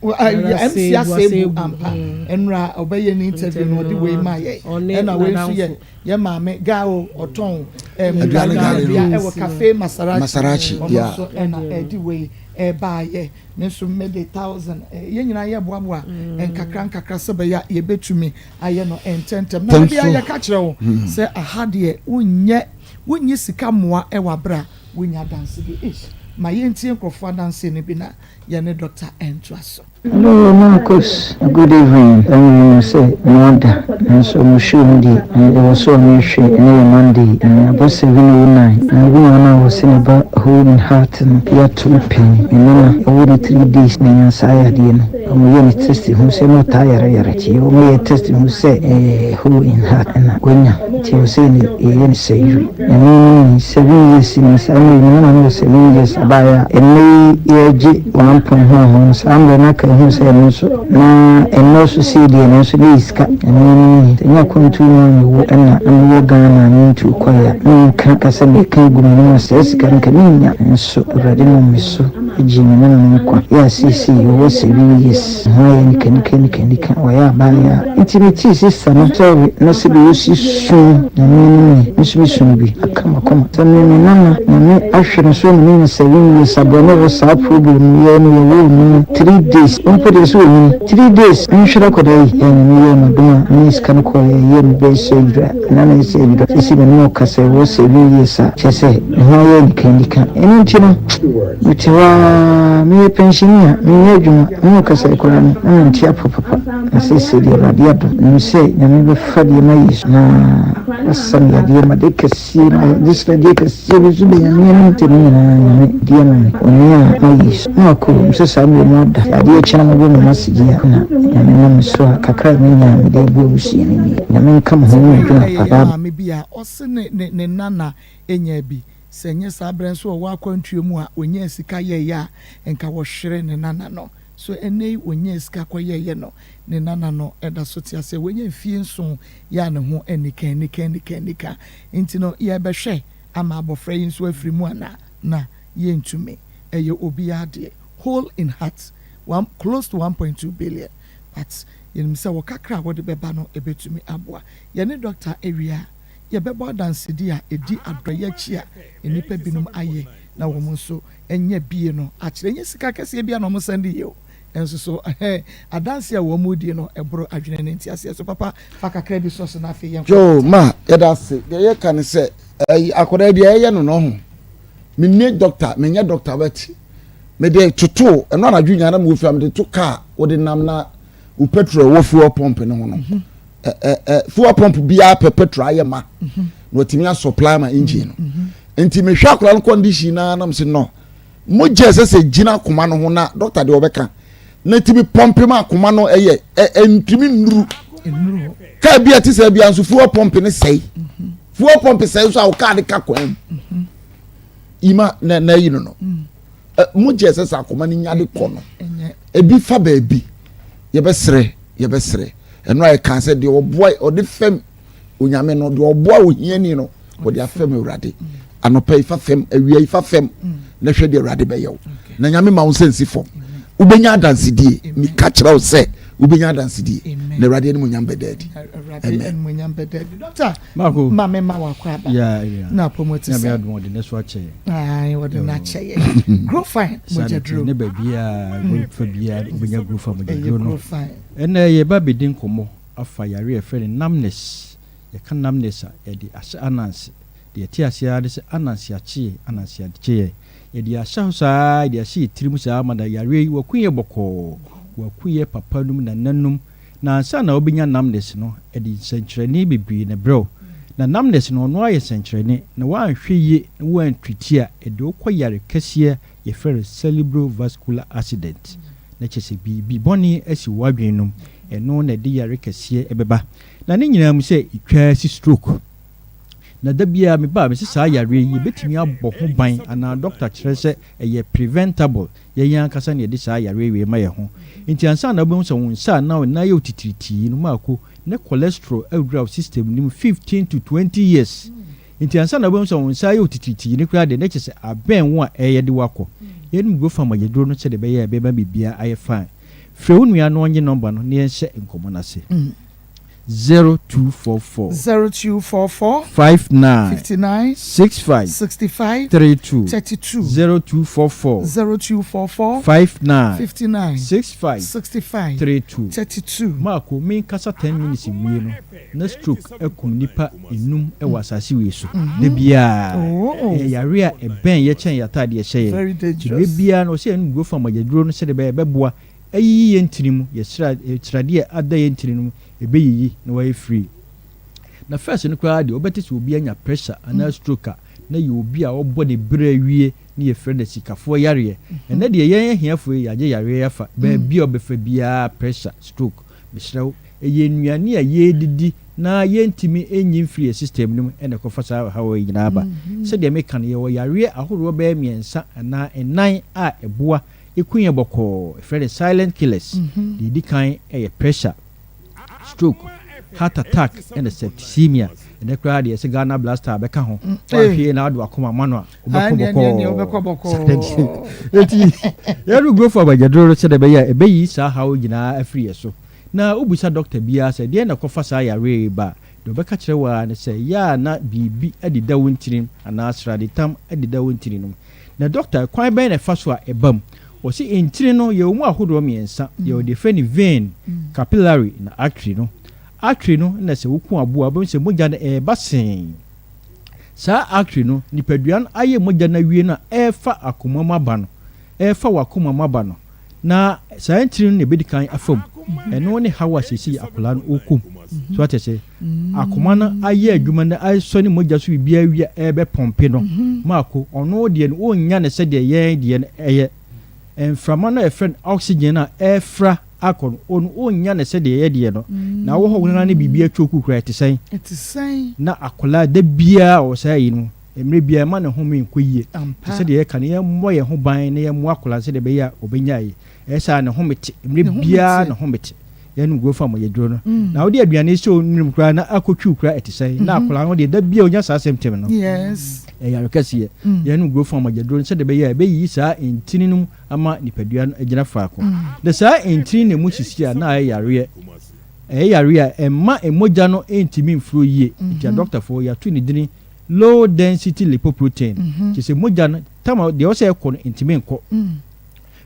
MC Asebu ampa nnora ɔbɛyɛ ne interview no ɔde wei ma yɛ ɛna wei nso yɛ yɛ maame gao ɔtɔn ɛm gari ɛwɔ cafe Masarachi ɔno nso ɛna ɛde wei ɛbaa yɛ. Me nso mede thousand. Yɛn nyinaa yɛboaboa nkakra nkakra sɛ ɛbɛyɛ a yɛbɛtumi ayɛ no ntɛmntɛm. Na da biara yɛka kyerɛ wo sɛ aha deɛ wonyɛ wonnye sika mmoa wɔ aberɛ a wonnya adanse bi. Eish, ma yɛntie nkurɔfoɔ adanseɛ no bi na yɛne Dɔkta ntoa so. Hello Marcus, good evening, menim sɛ moada nanso mo show no deɛ ɛwɔ so a mehwɛ, ɛnɛ yɛ Monday, abɔ 7:09, na obi wɔ hɔ no a ɔse ne ba hole in heart no yɛato no pɛn, me nana ɔwɔ ne 3 days na anya saa yadeɛ no, wɔyɛɛ ne test hu sɛ na ɔtaa yare yare nti wɔyɛɛ test hu sɛ ɛyɛ hole in heart na wanya nti ɛwɔ sɛ yɛyɛ no surgery. Nyame anim ni, 7 years ni, saa mmerɛ yi me nana no wɔ 7 years abaeɛ a ɛnnɛ yi yɛregye one point ho ho no, saa mmerɛ no aka ɛhu sɛ ɛno nso na ɛnnɔɔso sei deɛ nanso na ɛyɛ sika. Nyame anim ni, sɛ ɛnyɛ akwantuo mu a mewɔ ɛna na mewɔ Ghana a mentuu kwaeɛ a, menka ka sɛ meka agu m'anim a saa sika no nka mennya, nanso Awurade nam me so gyee me nana no nkwa, yɛ a seesei ɔwɔ 7 years. Ne ho ayɛ nikanikanikanikanika, wayɛ abaayewa. Nti metee sista no story na sɛdeɛ ɔsi su Nyame anim yi, me nso me suu bi. Aka m'akoma. Sɛ me me nana Nyame ahwɛ no so ama no anya 7 years abrɛ na ɔwɔ saa problem yi yɛɛ no yɛwoo no no 3 days mpo deɛ sɛ ɔnyini 3 days menhwere akwadaa yi yɛ Nyame yɛɛ m'adom a menya sika no kɔɔ yɛ yɛɛ me bɛyɛ surgery a me nana yɛ surgery a seesei me ne no kasa ɔwɔ 7 years a kyerɛ sɛ ne ho ayɛ nikanika ɛno nti no Mete hɔ ara, meyɛ pɛnhyɛni a, menyɛ adwuma, me ho kasae koraa no, na mente apɔ papa. Na seesei deɛ, Awurade adom, menim sɛ Nyame bɛfa deɛ mayɛ yi so na wasa me yadeɛ, ma ade kɛseɛ, ma adesrɛdeɛ kɛseɛ bi nso da Nyame anim sɛ ne nyinaa Nyame de ama me wɔ nea mayɛ yi so. Na wakɔ wom sɛ saa mmerɛ mu ada, sɛ adeɛ kye na mobɔ me masegye a, na Nyame nam me so a, kakra a menya a mede aboa abusua no nie. Nyame nka mo ho ne mo adwuma pa. Ɛyɛ Bye. maame bi a ɔse ne nana nyaa bi. Sɛ ɛnyɛ saa berɛ nso ɔwɔ akwantuo mu a ɔnyaa sika yɛeɛ a, nka wɔhwere ne nana no. So ɛnnɛ yi ɔnyaa sika kɔyɛeɛ no, ne nana no da so te ase? Wanya mfie nson yɛ a ne ho anika anika anika anika. Nti no yɛrebɛhwɛ ama abɔfra yi nso afiri mu anaa? Na yɛntumi. Ɛyɛ obiara deɛ. Hole in heart, one, close to 1.2 billion. But yɛnim sɛ wo kakra a wode bɛba no ɛbɛtumi aboa. Yɛne dɔkta awie a. Yɛbɛbɔ adansedi a ɛdi adɔeɛ akyi a nnipa binom ayɛ na wɔn nso anya bie no akyerɛ. Ɛnyɛ sika kɛseɛ biara na wɔsan de yɛ o, nanso so adanseɛ a wɔredi no ɛboro adwene ne nteaseɛ so. Papa, fa kakra bi sɔ so na afei yɛnkɔ. Yoo, ma yɛda ase. Deɛ yɛka ne sɛ, ɛyi akwadaa deɛ ɛyɛ no no ho. Menni doctor, menyɛ doctor but mede toto ɛno anadwo nyinaa na mewɔ fie a mede to kaa wode nam na wo petrol ɛwɔ fuel pump no ho no. Mhm. Fuel pump biara pɛ petrol ayɛ ma mhm. na watumi asɔply ma engine no. Mhm. Nti mehwɛ akwadaa no condition naa nam sɛ no mogya ɛsɛ sɛ gyina akoma no ho na doctor deɛ ɔbɛka na tumi pɔmpe ma akoma no ɛyɛ ɛntumi nnuru kaa bi a ɛte sɛ bia nso fuel pump ne sɛe fuel pump sɛe nso a wo kaa de ka kwan mu ima na na ayi no no mogya ɛsɛ sɛ akoma no nya de kɔ no ebi fa baabi yɛbɛsrɛ yɛbɛsrɛ ɛno a yɛka sɛ deɛ ɔboa ɔde fam onyame no deɛ ɔboa ohiani no wɔde afɛm awurade anɔpa yi fa fam awia yi fa fam na hwɛ deɛ awurade bɛyɛ wo na nyame ma wo nsa nsi fam wobɛnya adansedie meka kyerɛ wo sɛ wobɛnya adansedie na awurade animonyam bɛda adi amen Marco ma me ma wakɔ aba na apɔmu te sɛ nyame adom ɔde ne so akyɛ yɛ wɔde no akyɛ yɛ grow fine mogyaduro ne baabiaa fa biaa wobɛnya grow fine mogyaduro no ɛnɛ yɛba bɛdi nkɔmmɔ afa yare a yɛfrɛ no numbness. Yɛka numbness a, yɛde ahyɛ ananse. Deɛ yɛte aseɛ ara ne sɛ ananse akye yɛn, ananse akye yɛn. Yɛde ahyɛ hɔ saa ara, yɛde ahyɛ yɛn tirim saa ara ma na yareɛ yi waku yɛn bɔkɔɔ. Waku yɛn papanom, nananom. Na ansa na wobɛnya numbness no, ɛde nsɛnkyerɛnne bebree na ɛbrɛ wo. Na numbness no, ɔno ara yɛ nsɛnkyerɛnne. Na woanhwɛ yie na woantreati a, ɛde wo kɔ yare kɛseɛ Yɛfrɛ no cerebrovascular accident, na kyerɛ sɛ biribi bɔne asi w'adwene no mu, ɛno na ɛde yare kɛseɛ bɛba. Na ne nyinaa mu sɛ ɛtwa si stroke. Na da biara meba a mese saa yareɛ yi yɛbɛtumi abɔ ho ban anaa dɔkta kyerɛ sɛ ɛyɛ preventable, yɛn ankasa na yɛde saa yareɛ wei ma yɛn ho. Nti ansa na wobɛhu sɛ wo nsa anaa wo nan ayɛ wo titiritii no maako na cholesterol awura wo system no mu 15 to 20 years. Enti ansa na wobɛhu sɛ wo nsa ayɛ wo titiritii no koraa deɛ, na kyerɛ sɛ abɛn wo a ɛreyɛ de wo akɔ. Yɛnom Gurofa mogyaduro no sɛdeɛ ɛbɛyɛ a ɛbɛma biribiara ayɛ fine. Frɛ wo nua na ɔnnye nɔmba no na yɛnhyɛ nkɔmmɔ no ase. 0244. 0244. 59. 59. 65. 65. 32. 32. 0244. 0244. 59. 59. 65. 65. 32. 32. Marko, menkasa 10 minutes nwie no. Na stroke akum nnipa nnum wɔ asase wei so da biara. Ɛyɛ yare a ɛbɛn yɛ kyɛn yɛn atade a ɛhyɛ yɛn. Nti berɛ biara no, wɔsɛ yɛnom Gurofa mogyaduro no sɛdeɛ ɛbɛyɛ a ɛbɛboa ayiyi yɛn ntini mu, yɛn sra, sradeɛ a ada yɛn ntini no mu, ɛbɛyiyi na wayɛ free. Na first no koraa deɛ, wobɛte sɛ obi anya pressure anaa stroke a, na ɛyɛ obi a ɔbɔ ne berɛ awie ne yɛfrɛ no asikafoɔ yareɛ. Ɛnnɛ deɛ yɛn ahiafoɔ yi, yɛagye yareɛ yi afa. Baabi a wobɛfa biara pressure, stroke. Mesrɛ wo, ɛyɛ nnuane a yɛredidi na yɛntumi nyi mfiri yɛn system no mu na ɛkɔfa saa ɔhaw yi nyinaa ba. Sɛdeɛ meka no, yɛwɔ yareɛ ahoroɔ bɛyɛ mmiɛnsa anaa nnan a ɛboa ɛku yɛn bɔkɔɔ. Yɛfrɛ no silent killers. Deɛ ɛdi kan yɛ pressure, stroke, heart attack ɛna septicemia. Ɛnɛ koraa deɛ yɛsɛ Ghana blaster bɛka ho. Woanhwɛ yie na wode w'akoma ama no a, wobɛkɔ bɔkɔɔ. Enti yɛnom Growth Abagyaduro no sɛdeɛ ɛbɛyɛ a ɛbɛyi saa haw nyinaa afiri yɛn so. Na wobisa dɔkta biara sɛ deɛn na ɛkɔfa saa yareɛ yi ba a, deɛ ɔbɛka kyerɛ wo ara ne sɛ yɛ a na biribi adeda wo ntirim anaa sradetam adeda wo ntini no mu. Na dɔkta, kwan bɛn na ɛfa so a ɛba mu? Wɔse ntini no yɛwɔ mu ahodoɔ mmiɛnsa, yɛwɔ deɛ yɛfrɛ no vein, capillary na artery no. Artery no na sɛ woko aboa a wobɛhu sɛ mogya no ɛreba see. Saa artery no, nipadua no ayɛ mogya no awie no a ɛrefa akoma mu aba no, ɛrefa w'akoma mu aba no, na saa ntini no na ɛbɛdi kan afa mu. Ɛno ne haw a seesei akwadaa no ɔrekɔ mu. So ate ase? Akoma no ayɛ adwuma no asɔ ne mogya so biribiara awie a ɛrebɛpɔmpe no. Maako, ɔno deɛ no ɔnnya no sɛdeɛ yɛn deɛ no ɛyɛ. Mframa no a yɛfrɛ no oxygen a ɛrefra akɔ no, ɔno ɔnnya no sɛdeɛ yɛn deɛ no. Na wɔ hɔ koraa na biribi atwoku koraa ɛte sɛn? Ɛte sɛn? Na akwadaa da biara ɔwɔ saa yi no, mmerɛ biara ɛma ne home nkɔ yie. Te sɛ deɛ yɛka no, yɛmmɔ yɛn ho ban na yɛmmoa akwadaa no sɛdeɛ ɛbɛyɛ a ɔbɛnya yi. Ɛyɛ saa a ne home te. Mmerɛ biara ne home te. Yɛnom Grofa mogyaduro no. Na wode aduane hyɛ wo menem koraa na akɔtwiw koraa ɛte sɛn? Na akwadaa no deɛ da biara ɔnya saa symptom no. Ɛyɛ yare kɛseɛ. Yɛnom Grofa mogyaduro no sɛdeɛ ɛbɛyɛ a ɛbɛyiyi saa ntini no mu ama nipadua no agyina faako. Na saa ntini na ɛmu sisi a na ayɛ yareɛ. Ɛyɛ yareɛ a ɛmma mogya no ntumi mforo yie. Nti adɔkotafoɔ yɛato ne dini low density lipoprotein. Kyerɛ sɛ mogya no tam a deɛ ɛwɔ sɛ ɛkɔ no ntumi nkɔ.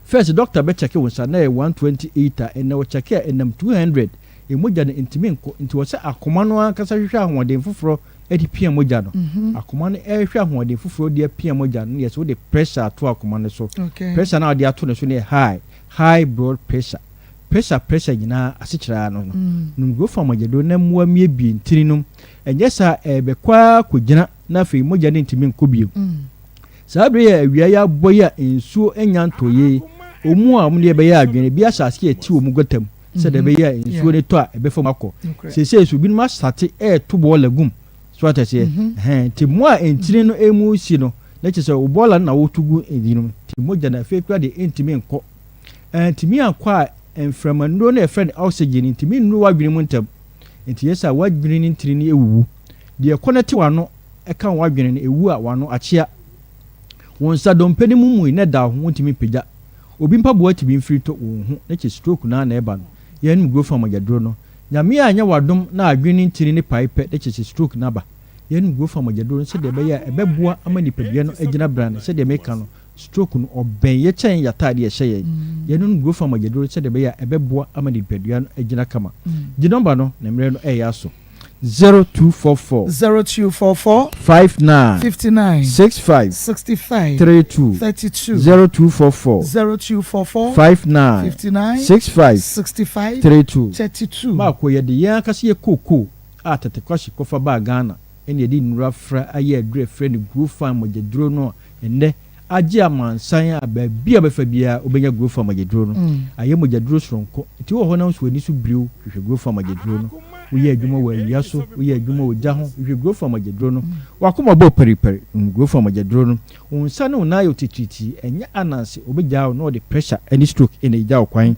First doctor bɛ kyɛke wo nsa na ɛyɛ 128 a, ɛnɛ ɔkyɛke a ɛnam 200. Mogya no ntumi nkɔ. Nti wɔ sɛ akoma no ankasa hwehwɛ ahoɔden foforɔ de pia mogya no. Akoma no rehwɛ ahoɔden foforɔ de apia mogya no, na yɛ sɛ wode pressure ato akoma no so. Pressure no a wode ato no so no yɛ high, high blood pressure. Pressure pressure nyinaa asekyerɛ ara no no. Nom Grofa mogyaduro na mmoa mmiebie ntini nom. Ɛnyɛ saa a ɛrebɛkɔ ara akɔgyina na afei mogya no ntumi nkɔ bio. Saa bere yi a awia yi abɔ yi a nsuo nnya ntɔeɛ yi, wɔn a wɔn deɛ bɛyɛ adwene, ebi ahyɛ aseɛ rete wɔn gutter mu sɛdeɛ ɛbɛyɛ a nsuo no tɔ a ɛbɛfa mu akɔ. Seesei nso ebinom asate reto bɔɔla gu mu. So ate aseɛ? Ɛhɛn, nti mmoa a ntini no mu si no, na kyerɛ sɛ wo bɔɔla no na woto gu ntini no mu. Nti mogya no afei koraa deɛ ɛntumi nkɔ. Antumi ankɔ a, mframa nnuro no a yɛfrɛ no oxygen no ntumi nnuru w'adwene mu ntɛm. Nti yɛ saa a w'adwene no ntini no awuwu. Deɛ ɛkɔ no te w'ano ka w'adwene no, ɛwu a w'ano akyea. Wo nsa dompe no mu mui na ɛda wo ho wontumi mpagya. Obi mpaboa tumi mfiri tɔ wo ho na kyɛ stroke no ara na ɛba no. Yɛnom Grofa mogyaduro no. Nyame anyɛ w'adom na adwene no ntini no pae pɛ na kyɛ sɛ stroke no aba. Yɛnom Grofa mogyaduro no sɛdeɛ ɛbɛyɛ a ɛbɛboa ama nipadua no agyina brane sɛdeɛ meka no Stroke no, ɔbɛn yɛ kyɛn yɛn atade a ɛhyɛ yɛn. Yɛnom Grofa mogyaduro no sɛdeɛ ɛbɛyɛ a ɛbɛboa ama nipadua no agyina kama. Gye nɔmba no na mmerɛ no reyɛ aso. 0244. 0244. 59. 59. 65. 65. 32. 32. 0244. 0244. 59. 59. 65. 65. 32. 32. Maako, yɛde yɛn ankasa yɛ kookoo a Tete Kwasi kɔfa baa Ghana ɛna yɛde nnuro afra ayɛ aduro a yɛfrɛ no Grofan mogyaduro no a Ɛnnɛ, agye amansan a baabi a wobɛfa biara wobɛnya Grofa mogyaduro no. Ayɛ mogyaduro soronko. Nti wowɔ hɔ na wo nso w'ani so biri wo, hwehwɛ Grofa mogyaduro no. Woyɛ adwuma wɔ awia so, woyɛ adwuma wɔ gya ho, hwehwɛ Grofa mogyaduro no. W'akoma bɔ paripari, nom Grofa mogyaduro no. Wo nsa ne wo nan ayɛ wo titiritii, ɛnyɛ ananse, wɔbɛgyaa wo na wɔde pressure ne stroke na agya wo kwan.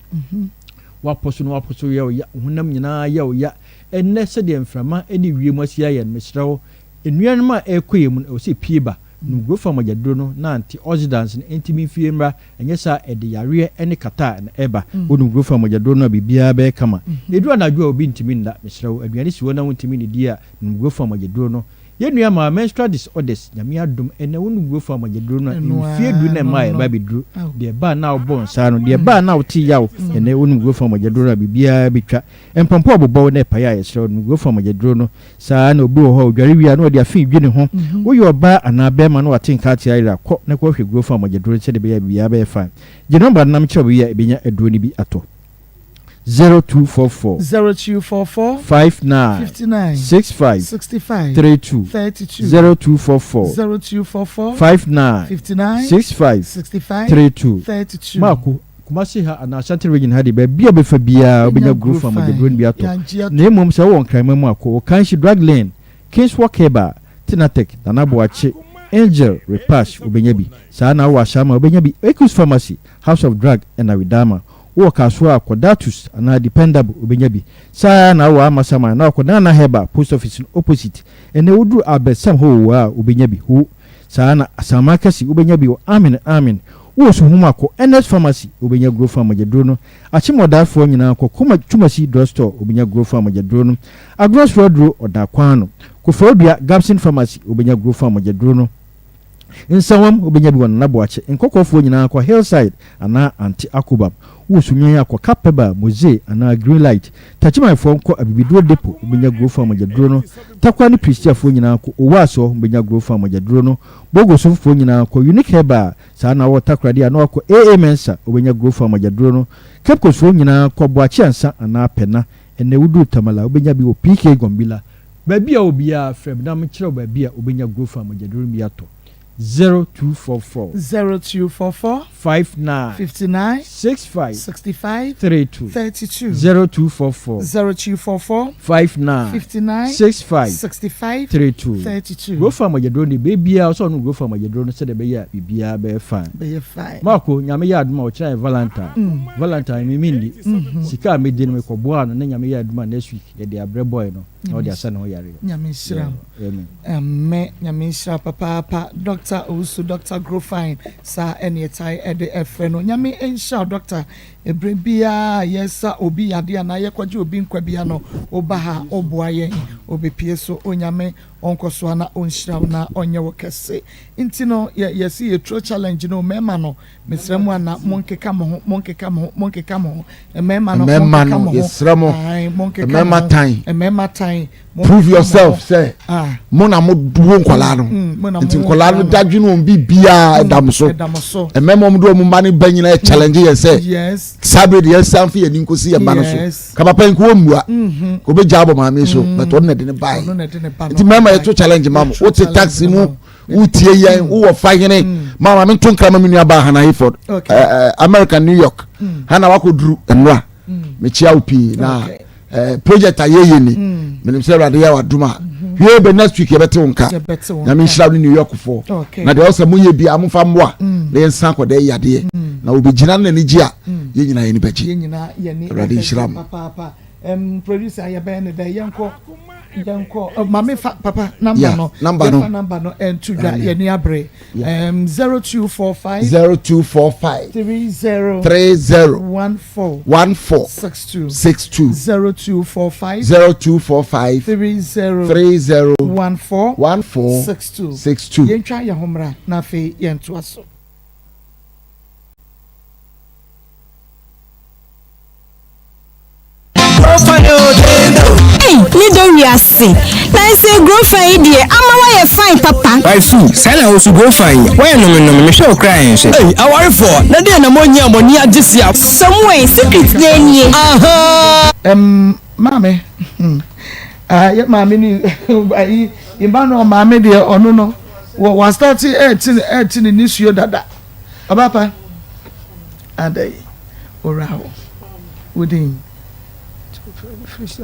W'apɔ so na w'apɔ so yɛ wo ya, wo honam nyinaa yɛ wo ya. Ɛnnɛ, sɛdeɛ mframa ne wiem asi ayɛ no, mesrɛ wo, Nnuanom a ɛrekɔ yɛn mu no, ɛwɔ sɛ epue ba. Nom Grofa mogyaduro no na antioxidants no ntumi mfue mmra, ɛnyɛ saa a ɛde yareɛ ne catarrh na ɛba. Wonom Grofa mogyaduro no a biribiara bɛyɛ kama. Ɛduru anadwo a obi ntumi nna, mesrɛ wo, aduane si hɔ na wontumi nnidi a, nom Grofa mogyaduro no. Yɛn nua maa menstrual disorders, Nyame adom ɛnnɛ wonom Grofa mogyaduro no a, mfeɛ du na ɛmmaa ɛba abɛduru. Deɛ ɛbaa na wobɔ nsa no, deɛ ɛbaa na wote yaw, ɛnnɛ wonom Grofa mogyaduro no a biribiara bɛtwa. Mpɔmpɔ a ɔbobɔw na ɛpae a yɛsrɛ wo nom Grofa mogyaduro no. Saa ara na obi wɔ hɔ a odware wie a na ɔde afe redwi ne ho. Woyɛ ɔbaa anaa barima na wate nka ate ayera a, kɔ na kɔhwɛ Grofa mogyaduro no sɛdeɛ ɛbɛyɛ a biribiara bɛyɛ fine. Gye nɔmba no na mekyerɛ wo baabi a ɛbɛnya aduro no bi atɔ. 0244 0244 59 59 65 65 32 32 0244 0244 59 59 65 65 32 32. Maako, Kumasi ha anaa Ashanti region ha de baabi a wobɛfa biara wobɛnya Grofa mogyaduro no bi atɔ. Na mmom sɛ wowɔ Nkranman mu a, kɔ Okanshi Drug Lane, Kingswalk Herbal, Tinatech, Nana Boakye, Angel, Repash wobɛnya bi. Saa ara na wowɔ Ashaiman a wobɛnya bi Ekus Pharmacy, House of Drug ɛna Widama. Wowɔ Kasoa a kɔ Datus anaa Dependable wobɛnya bi. Saa ara na wowɔ Amasaman na wakɔ Nana Herbal, Post Office no opposite. Ɛnnɛ woduru Albert Sam Hoo a wobɛnya bi. Hoo. Saa ara na Asaman Kɛse wobɛnya bi wɔ Amen Amen. Wowɔ Suhum a kɔ Ernest Pharmacy wobɛnya Grofa mogyaduro no. Akyemɔdaafoɔ nyinaa kɔ Koma Twumasi Drug Store wobɛnya Grofa mogyaduro no. Agorɔ soro aduro ɔda kwan ano. Koforidua Gabson Pharmacy wobɛnya Grofa mogyaduro no. Nsawam wobɛnya bi wɔ Nana Boakye. Nkɔkɔɔfoɔ nyinaa kɔ Hillside anaa Ante Akobam. Wowɔ Sunyani a kɔ Kapeba, Mozee anaa Green Light. Takyimanfoɔ nkɔ Abibiduro Depot wobɛnya Grofa mogyaduro no. Tarkwa ne Pristiafoɔ nyinaa kɔ Owaso wobɛnya Grofa mogyaduro no. Bogosomfoɔ nyinaa kɔ Unique Herbal, saa na wɔ Takoradi a na wakɔ AA Mensah wobɛnya Grofa mogyaduro no. Cape Coastfoɔ nyinaa kɔ Boakye Ansa anaa Pɛna. Ɛnnɛ woduru Tamale a wobɛnya bi wɔ PK Gombila. Baabi a wɔ biara frɛ me na menkyerɛ wo baabi a wobɛnya Grofa mogyaduro no bi atɔ. 0244. 0244. 59. 59. 65. 65. 32. 32. 0244. 0244. 59. 59. 65. 65. 32. 32. Grofa mogyaduro no deɛ baabiara ɔsɛ ɔnom Grofa mogyaduro no sɛdeɛ ɛbɛyɛ a biribiara bɛyɛ fine. Bɛyɛ fine. Marko, Nyame yɛ adom a ɔkyena yɛ Valentine. Valentine me menni. Sika a medi no mekɔboaa no na Nyame yɛ adom a next week yɛde abrɛ boy no na ɔde asa ne ho yareɛ. Nyame nhyira wo. Yeah, amen. Amen Nyame nhyira papaapa Doctor Owusu Doctor Grofine saa ɛne ɛtae ɛde ɛfrɛ no Nyame nhyira wo Doctor. Ɛberɛ biara a yɛsa obi yadeɛ anaa yɛkɔgye obi nkwa biara no, woba ha, woboa yɛn, wobɛpue so. Onyame ɔnkɔ so ara na ɔnhyira wo na ɔnyɛ wo kɛse. Nti no, yɛ, yɛse yɛturo challenge no, mmarima no, mesrɛ mo ana, monkeka mo ho, monkeka mo ho, monkeka mo ho. Mmarima no, Mmarima monkeka no, mo ho. yɛsrɛ mo. Ae, monkeka mo Mmarima ho. tan. Mmarima tan. Prove yourself sɛ ah. mo na mo wo nkwadaa no mm, mm, nti nkwadaa no dadwene wɔn biribiara ɛda mo so mmarima wɔn de wɔn mma no ba nyinaa mm. challenge yɛn sɛ saa bere de yɛn san fi yɛn ni nkosi yɛn mma no so kaba pɛn ko wɔn mmua mm-hmm. ko bɛ gya abɔ maame so but ɔno na ɛde ne ba yi nti mmarima yɛ to challenge ma mo wote taxi mu wotie yɛn wowɔ fa hene ma maame nto nkra ma me nua baa Hannah Hayford America New York Hannah wakɔ duru nnora mekyia wo pii na. Eh, project a yɛyɛ ni mm. menim sɛ awurade yɛ wadom a mm-hmm. hwee bɛ next week yɛbɛte wo nka nyame nhyira wo ne new york foɔ na deɛ ɔsɛ moyɛ bia momfa mmoa mm. na yɛnsa akɔda yi yadeɛ mm. na wɔbɛgyina no n'ani gye a yɛn nyinaa yɛni bɛgye awurade nhyira mo producer yɛbɛyɛ ne dɛ yɛnkɔ yɛnkɔ oh, maame fa papa namba no namba no yɛfa namba no ɛnto dwa yɛni abere um, 0245 0245 30 30 14 14 62 62 0245 0245 30 30 14 14 62 62 yɛntwa yɛn ho mmra na afei yɛntoa so. Ei, me dɔ wiase. Nanso grofa yi deɛ ama woayɛ fine papa. Waifu, saa na wo so grofa yi, woayɛ nomenome, mehwɛ wo koraa ɛnhwɛ. Ei, awarefoɔ, na deɛ na moanyi a mo ani agye sia. Samuel, secret no nie. Ahaa. Ɛm, maame, hmm, ah, yɛ maame ni, ayi, Emmanuel maame deɛ ɔno no, wɔ wastate ɛɛte ɛɛte ne nisuo dada. Ɔbapa, adɛn, owura hɔ, wo din.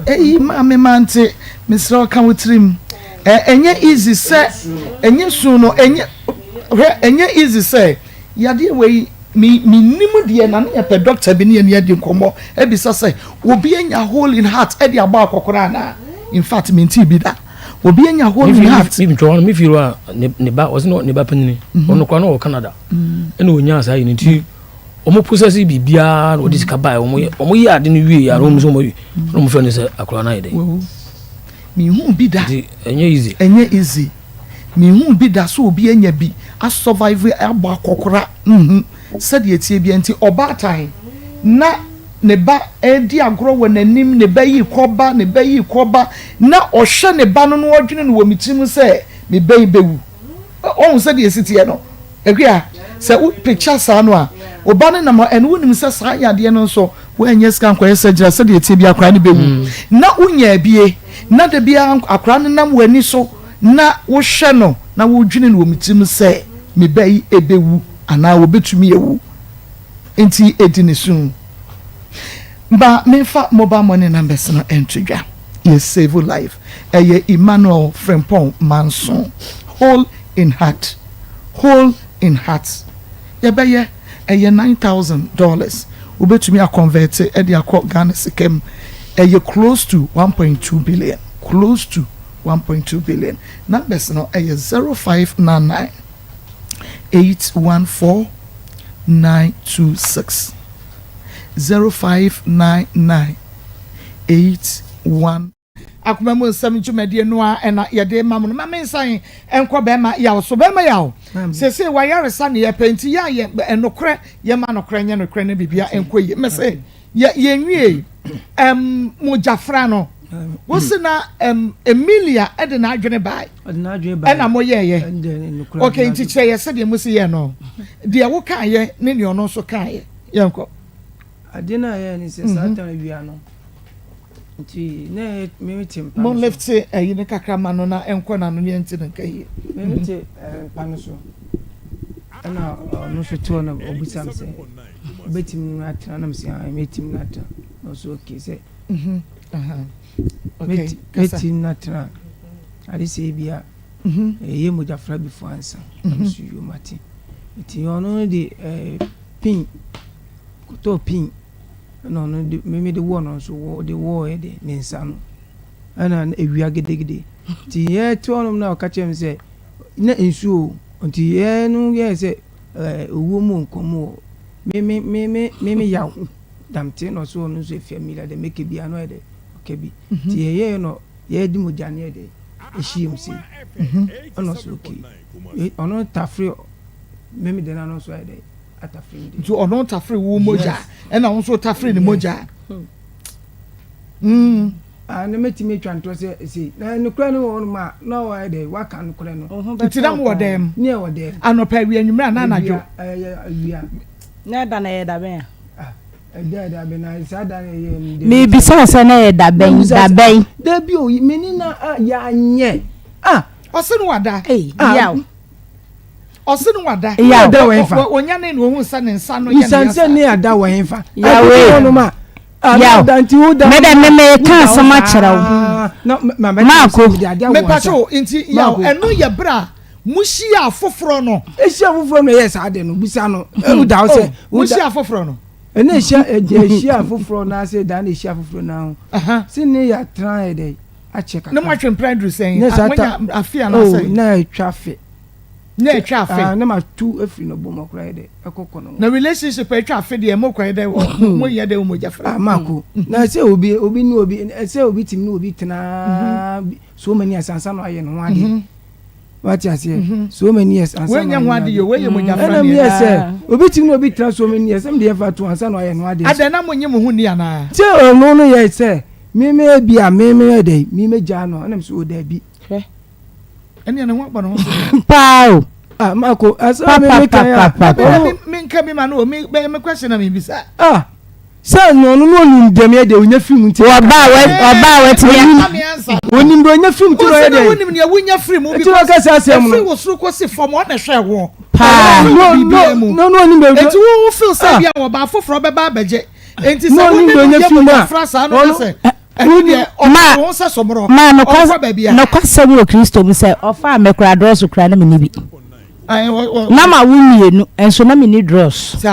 Eyi maame mante, mesrɛ wo ka wo tirim. Ɛnyɛ easy sɛ, ɛnyɛ su no, ɛnyɛ, hwɛ, ɛnyɛ easy sɛ yadeɛ wei, me, mennim deɛ na ne yɛpɛ doctor bi ne yɛne adi nkɔmmɔ abisa sɛ obi anya hole in heart ɛde abɔ akɔkora anaa? In fact, mentee bi da. Obi anya hole in heart. Me ntwa me firi a ne ba ɔsɛ ne ba panyin ɔno koraa na ɔwɔ Canada ɛna ɔnyaa saa yi no nti wɔn process biribiara na wɔde sika baeɛ wɔn yɛ wɔn yɛ ade no wie yɛ wɔn nso wɔn yi na wɔn fɛ no sɛ akwadaa no ayɛ dɛ. Mehu bi da. Nti ɛnyɛ easy. Ɛnyɛ easy. Mehu bi da sɛ obi anya bi asurvive abɔ akɔkora nhu sɛdeɛ ɛteɛ biara nti ɔbaatan na ne ba redi agorɔ wɔ n'anim ne ba yi kɔ ba ne ba yi kɔ ba na ɔhwɛ ne ba no na ɔdwene no wɔ me tirim sɛ me ba yi bɛwu. Woahu sɛdeɛ ɛsi teɛ no? Akua, sɛ wo picture saa no a, wo ba no nam hɔ, and wonim sɛ saa yadeɛ no nso, woannya sika ankɔyɛ surgery a, sɛdeɛ ɛteɛ biara akwadaa no bɛwu. Na wonyaa bie, na da biara akwadaa no nam w'ani so, na wohwɛ no, na wodwene no wɔ me tirim sɛ, me ba yi bɛwu anaa ɔbɛtumi awu. Nti ɛdi ne su. Ma memfa mobile money numbers no nto dwa. Yɛ save life. Ɛyɛ Emmanuel Frimpong Manso. Hole in heart. Hole in heart. Yɛbɛyɛ, ɛyɛ $9,000. Wobɛtumi a convert de akɔ Ghana sika mu. Ɛyɛ close to 1.2 billion. Close to 1.2 billion. Numbers no ɛyɛ 0599 814 926. 0599 81. Akoma mu nsɛm dwumadie no ara na yɛde rema mo no. Ma mensan nkɔ bɛrima yaw so. Bɛrima yaw, seesei w'ayaresa ne yɛpɛ nti yɛ a yɛ nokorɛ yɛma nokorɛ nyɛ nokorɛ na biribia nkɔ yie. Mese yɛ yɛnwiei ɛm mogyafra no wo se na ɛm Emilia de n'adwene bae ɛna moyɛɛyɛ. Okay, nti kyerɛ yɛ sɛdeɛ mo si yɛɛ no. Deɛ wo kaeɛ ne deɛ ɔno nso kaeɛ. Yɛnkɔ. Adeɛ no a yɛyɛ ne sɛ saa tan awia no nti na ɛyɛ me te mpa no so. Mo lifte ɛyi no kakra ma no na ɛnkɔ n'ano ne yɛnte no nka yie. Me te mpa no so ɛna ɔno nso te hɔ na ɔbisa me sɛ wobɛtumi no atena na mesɛ ae mɛtumi no atena na ɔsɛ okay sɛ mɛtumi no atena ade sɛ ebia ɛyɛ mogyafra before ansa na mesɛ yo mate nti ɔno de pin kɔtɔɔ pin ɛna ɔno de me mede wɔɔ no nso wɔ de wɔɔɛ de ne nsa no ɛna na ewia gedegede nti yɛte hɔnom na ɔka kyerɛ me sɛ na nsuo nti yɛ no yɛɛ sɛ ɛɛ owuo mu nkwa mu o me me me me me me yaw. Damte na ɔso ɔno nso efia mi la dɛ meke bi ano yɛ dɛ ɔka bi nti yɛyɛɛ no yɛde mogya no yɛ dɛ ɛhyia mu sei ɛna ɔso okay ɔno tafere meme de no ano nso ayɛ dɛ atafere me de. Nti ɔno tafere wo mogya ɛna wo nso tafere ne mogya. Mm. Ah, na mɛtumi atwa ntorɔ sɛ sei na nokorɛ no wɔ hɔnom a na wayɛ dɛ waka nokorɛ no. Nti na mowɔ dɛm? Ne ɛwɔ dɛm. Anɔpa awia anwummerɛ anaa anadwo? Awia. Na ɛda no ɛyɛ da bɛn a? Ah, ɛda ɛda bɛn na saa da no ɛyɛ no deɛ. Mebisa wo sɛ na ɛyɛ da bɛn, da bɛn? Dabi o, me ne na yɛanyɛ. Ah! Ɔse no wada. Ei, yaw. Ɔse no wada. Yaw. Ada wɔ hefa? Ɔnyane na ohun sɛ ne nsa no yɛ ne yasa. Nsa ne ada wɔ hefa? Yaw ee. Yaw. Me dɛ me meka asɛm akyerɛ wo. Maako. Mepakyɛ nti yaw ɛno yɛ bere a Muhyia afoforɔ no. Ehyia foforɔ no ɛyɛ saa de no bisa no. Ɛmu da sɛ. Muhyia afoforɔ no. Ɛna ehyia ehyia afoforɔ na ase da na ehyia afoforɔ na ho. Si ne yɛ atena yɛ dɛ akyɛ kakra. Ne mo atwe mpran duru sɛn? Ne saa ta afe anaasɛ. Oh na atwa afe. Na atwa afe. Ah ne ma tu efiri no bɔ mu akora yɛ dɛ ɛkɔ kɔ no. Na relationship atwa afe deɛ mo kɔ yɛ dɛ wɔ mo yɛ dɛ wɔ mo gya fira. Ah mako na sɛ obi obi ne obi sɛ obi timi ne obi tena so many years ansa na wayɛ ne ho adeɛ. Wate aseɛ mhm. so many years ansa na wayɛ ade yɛ wei yɛ mogya fra ɛna meyɛ sɛ obi tumi na obi tena so many years ɛm deɛ fa to ansa na wayɛ no adeɛ adɛn na mo nye mo ho ni anaa sɛ ɔno no yɛ sɛ meme bi a meme yɛ dɛ meme gyaa no ɛna m sɛ o daabi hwɛ ɛne ne ho abɔ ne ho so paa o ah mako asɛm mi mi kan ya mi nka bi ma no o mi bɛyɛ mi question na mi bisa ah Sɛ no ɔno no onim deɛ meyɛ deɛ onya firi mu nti. Ɔba a ɔba a watumi a. Onim deɛ onya firi mu nti na ɔyɛ deɛ. Wonim deɛ wonya firi mu. Nti ɔka saa asɛm no. Efiri wo soro kɔsi fam ɔna hwɛ wɔ. Paa. No no no no onim deɛ. Eti wo wo feel sɛ bi a ɔbaa foforɔ bɛba abɛgye. Enti sɛ wo ne no yɛ mogya fra saa no ka sɛ ɛno deɛ ɔde wo ho sɛ sɔmorɔ. Ma Ɔnkɔ baabi a. nokwasɛm wɔ Kristo mu sɛ ɔfaa me koraa drɔso koraa na menni bi. Na ma wo mmienu nso na menni drɔs. Nti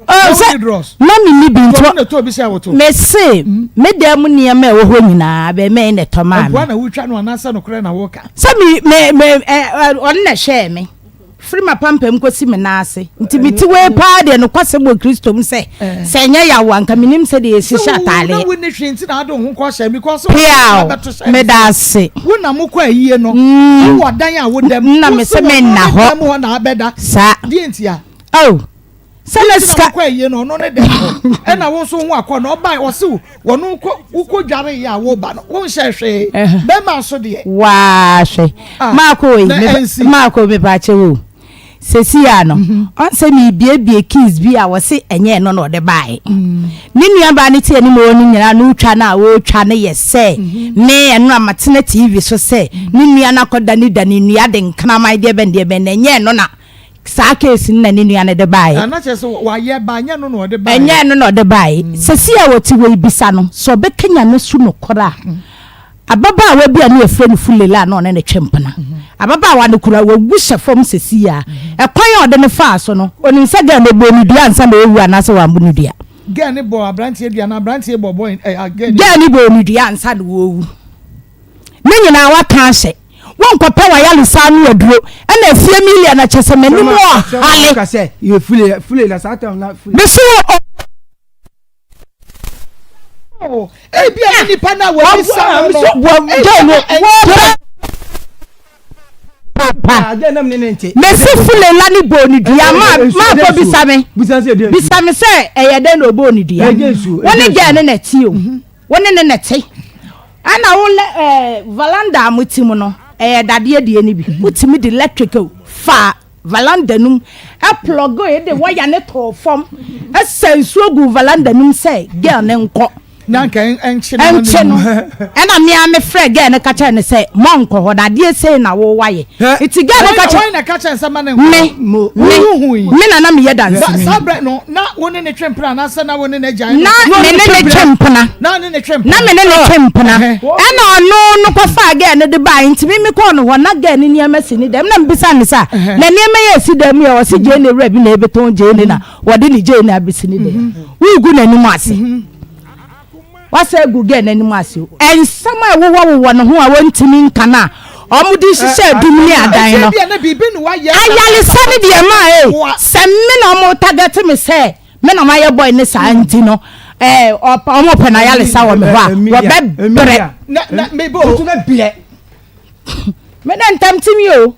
oh, sɛ na menni bi nti mese mm. me dan mu nneɛma a ɛwɔ hɔ nyinaa bɛmɛn na ɛtɔ maa me. Sɛ me me me ɔno na ɛhwɛɛ me. Firi m'apampam kɔsi me nan ase. Nti mete wei paa deɛ nokwasɛm wɔ Kristo mu sɛ, sɛ ɛnyɛ yaw a, anka mennim sɛdeɛ yɛsi hyɛ ataadeɛ. Peaw, meda ase. Nna mese menna hɔ. Saa. Oh, sɛ na sika. Kɔ ayie no ɔno ne dɛm hɔ ɛna wo nso ho akɔ na ɔba ɔse wɔno kɔ wokɔ dware yɛ a woba no wonhyɛ hwee bɛrima nso deɛ. Waa hwɛ ah, maako yi maako mepaakyɛ wo sɛsi a no mhm. ɔnsɛ mebiebie keys bi a wɔse ɛnyɛ ɛno na ɔde baeɛ mm. ne nuabaa no te anim wɔ no nyinaa no wotwa no a wɔretwa no yɛ sɛ mhm. me ɛno a matena tv so sɛ mhm. ne nua no akɔda ne da ne nua de nkraman deɛ bɛn deɛ bɛn na ɛnyɛ ɛno na Saa case no na ne nua no de baeɛ. Ah, na kyerɛ sɛ wayɛ ba, ɛnyɛ no na ɔde baeɛ. Ɛnyɛ no na ɔde baeɛ. Mm. Sɛsi a wɔte wɔ ibisa no, sɛ ɔbɛka Nyame so nokorɛ a, mm. ababaawa bi a ne yɛfrɛ no Fulela a na ɔne ne twe mpena. Mm -hmm. Ababaawa no kura wawu hyɛ fam sɛsi a, mm-hmm. ɛkwan a ɔde no faa so no, onim sɛ girl no bɔɔ no dua ansa na ɔrewu anaasɛ wambo no dua. Girl no bɔɔ aberanteɛ dua na aberanteɛ bɔ bɔɔ eh, girl no bɔɔ no dua ansa na ɔrewu. Ne nyinaa waka ahyɛ. Wonkɔpɛ w'ayaresa ano aduro ɛna afie Emilia na kyɛ sɛ m'anim ɔhale. Mese wo o. Ebi a ne nipa na wɔ bisa no no. Wɔpɛ papa. Mese fulela ne bɔɔ ne dua ma maakɔ bisa me. Bisa me sɛ ɛyɛ dɛn na ɔbɔɔ ne dua. Wo ne gɛɛ ne na ɛte o. Wo ne ne na ɛte. Ɛna wo lɛ ɛɛ valanda a mote mu no, ɛyɛ dadeɛ deɛ no bi. Wotumi de electric fa valanda no mu, ɛplɔge de wɔya no too fam, ɛsa nsuo gu valanda no mu sɛ girl no nkɔ. Na nka ɛnkye no. Ɛnkye no. Ɛna me ara mefrɛ girl no ka kyerɛ no sɛ mɔnkɔ hɔ, dadeɛ sei na wo wayɛ. Nti girl no ka kyerɛ. Wɔn na ka kyerɛ sɛ ma ne nkɔ. Me me me na na meyɛ danseni. Saa berɛ no na wo ne ne twe mpena anaasɛ na wo ne ne gyae. Na me ne ne twe mpena. Na ne ne twe mpena. Na me ne ne twe mpena. Ɛna ɔno no kɔfaa girl no de baeɛ nti me me kɔɔ no hɔ na girl no nneɛma si ne dɛm na mebisa no sɛ na nneɛma yi a ɛsi dɛm yɛ ɔse gyeene wura bi na ɛbɛtɔn gyeene na wɔde ne gyeene abɛsi ne dɛm. Wogu n'anim ase. Wasa agu girl no anim ase o. Nsɛm a ɛwowɔwowɔ ne ho a wɔntumi nka no a wɔde hyehyɛ adum ne adan no. Ayaresa no deɛ maa ei sɛ me na wɔn target me sɛ. Me na mayɛ boy ne saa nti no ɛɛ ɔmo pɛ na ayalesa wɔ me hɔ a wɔbɛbrɛ. Na na me bo. Me dɛ ntamti mi o.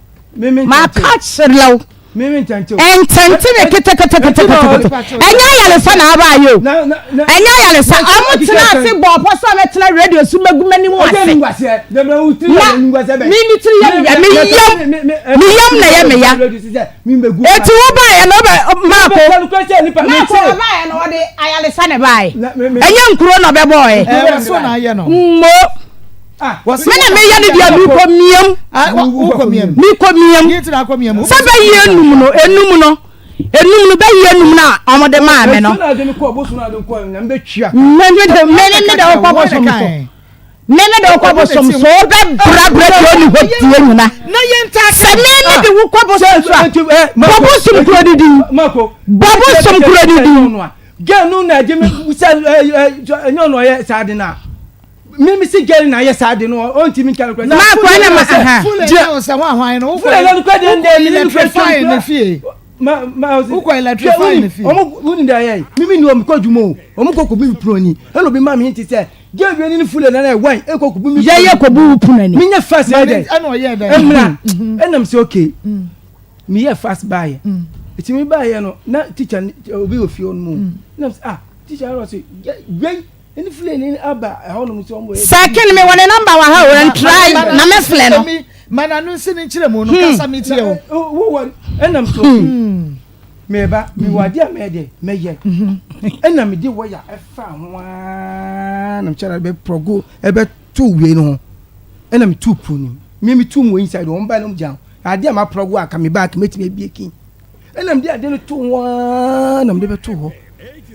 Maka kyerɛ wo. Ntɛnte me keteketekete. Ɛnyɛ ayaresa na aba ayɛ o. Ɛnyɛ ayaresa. Ɔmo tena ase bɔ ɔpɔ sɛ ɔbɛtena radio so bɛgu m'anim ase. Na me me tiri yɛ me ya. Me yam me yam na ɛyɛ me ya. Eti wo baayɛ no ɔbɛ maako maako ɔbaayɛ no ɔde ayaresa na ɛbaayɛ. Ɛnyɛ nkuro na ɔbɛbɔɔyɛ. Mmo. Me na meyɛ no deɛ mekɔ miam. Mekɔ miam. Sɛ bɛyɛ enum no enum no enum no bɛyɛ enum no a wɔde maa me no. Me me de me me de wokɔ bosom so. Me me de wokɔ bosom so wobɛbrɛbrɛ deɛ ɔni hɔ tie nyina. Sɛ me me de wokɔ bosom so a bɔ bosom kuro no din. Bɔ bosom kuro no din. Gɛn no na ɛgye me sɛ ɛnyɛ ɔno ɔyɛ saa de no a. mi mi si gɛri na ayɛ saa de no ɔntumi nka no kura. maa kura na ma aha. fúlẹ̀ náà sɛ hɔn ahwan no fúlẹ̀ náà kura deɛ ndé mi ni kura electrify ne fie. ma ma ɔsi wokɔ electrify ne fie. ɔmo wuni de ayɛ mi mi ni ɔmo kɔ dwuma o ɔmo kɔ kobi mi pono ni ɛna obi maa mi hin ti sɛ gɛri wei ni fúlẹ̀ náà ɛwan ekɔ kobi mi. yɛyɛ kobi wo pono ni. mi nyɛ fast yɛ dɛ ɛna ɔyɛ dɛ ɛmira ɛna mi sɛ okay mi yɛ fast baayɛ eti mi baayɛ no na teacher obi wɔ fie hɔ nom o ɛna mi sɛ ah teacher ɛna ɔsɛ wei. Sɛ ken me wɔ ne number wɔ ha o ɛntry na me flɛ no. Ma na no nsi ne nkyerɛ mu no kasa mi tie o. Wowɔ ɛnam so meba mewɔ adeɛ a mɛyɛ deɛ mɛyɛ ɛna mede wɔya ɛfa ho aa na mekyɛrɛ bɛ prɔgo ɛbɛto wei no ho ɛna metu po nim me metu mu inside wɔn ba no gya adeɛ a ma prɔgo a ka me ba ka mɛtumi abie kin ɛna mede ade no to ho ara na mede bɛto hɔ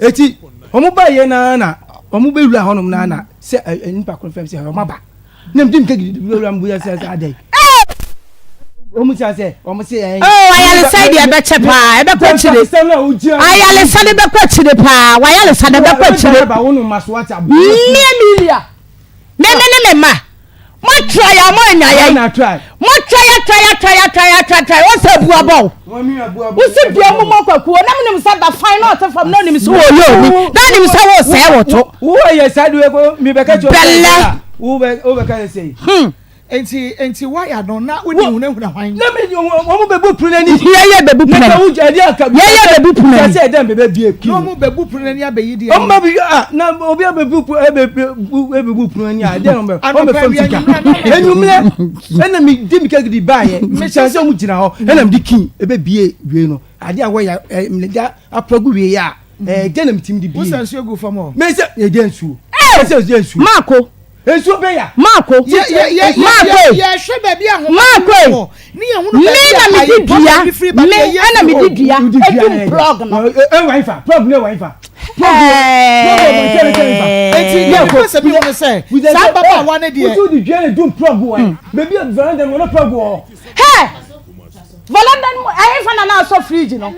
eti wɔn ba yɛ naa na wɔn bɛwura hɔnom naa na sɛ ɛ nipa koro fɛm sɛ wɔn aba na mede mika gidi wura mu bóyá sɛ sɛ adɛ wɔn sɛ sɛ wɔn sɛ ɛyɛ. oo ayalesa yi deɛ ɛbɛkyɛ paa ɛbɛkɔ akyire ayalesa de bɛkɔ akyire paa wayalesa de bɛkɔ akyire mmea milia. Me me ne me mma. Mo try a mo anya yɛn. Mo try a try a try a try a try try o sɛ bu abɔ wo. Wo si dua mu mɔ kwakuo na menim sɛ ba fan na ɔte fam na onim sɛ wɔyɛ obi na onim sɛ wo sɛɛ wo to. Wo yɛ saa de ko mi bɛka kyerɛ. Bɛlɛ. Wo bɛ wo bɛka sɛ sɛ. Hmm. Enti enti waya no na wodi hunahuna hwan. Na mi wɔn bɛ bu pono ani. Yɛ yɛ bɛ bu pono ani. Yɛ yɛ bɛ bu pono ani. Sɛ ɛdɛm bɛ bɛ bie kii. Na wɔn bɛ bu pono ani abɛyi deɛ. Wɔn bɛ bi a na obi a bɛ bu ɛbɛ bu ɛbɛ bu pono ani a ɛdɛm wɔn bɛ wɔn bɛ fam sika. Enyimlɛ ɛna mi di mi kɛ di ba yɛ. Mi sɛ sɛ wɔn gyina hɔ ɛna mi di kii ɛbɛ bie wie no adeɛ a wɔyɛ ɛ mi da apɔgu wie yɛ a ɛɛ dɛn na mi ti mi di bie. Wosa nsuo gu fam hɔ. Mɛ sɛ ɛdɛ nsuo. Ɛsɛ ɛdɛ nsuo. Maako. Nsuo bɛ ya. Maako. Maako. Yɛhwɛ baabi a Maako. wɔ. Ne yɛn hunu Me baabi na a me di ayi dua. pɔtɔ bi firi ba Me ne yɛyi ɛna me di dua. Wodi Edum plug no. Ɛwɔ nfa plug ne ɛwɔ nfa. Eti yɛ kɔ sɛ bi wɔn sɛ saa ababaawa ne deɛ. Wotu di dua ne dum plug wɔ. Baabi a veranda no wɔn plug wɔ. Hɛ! Veranda no mu ɛhefa na na asɔ fridge no?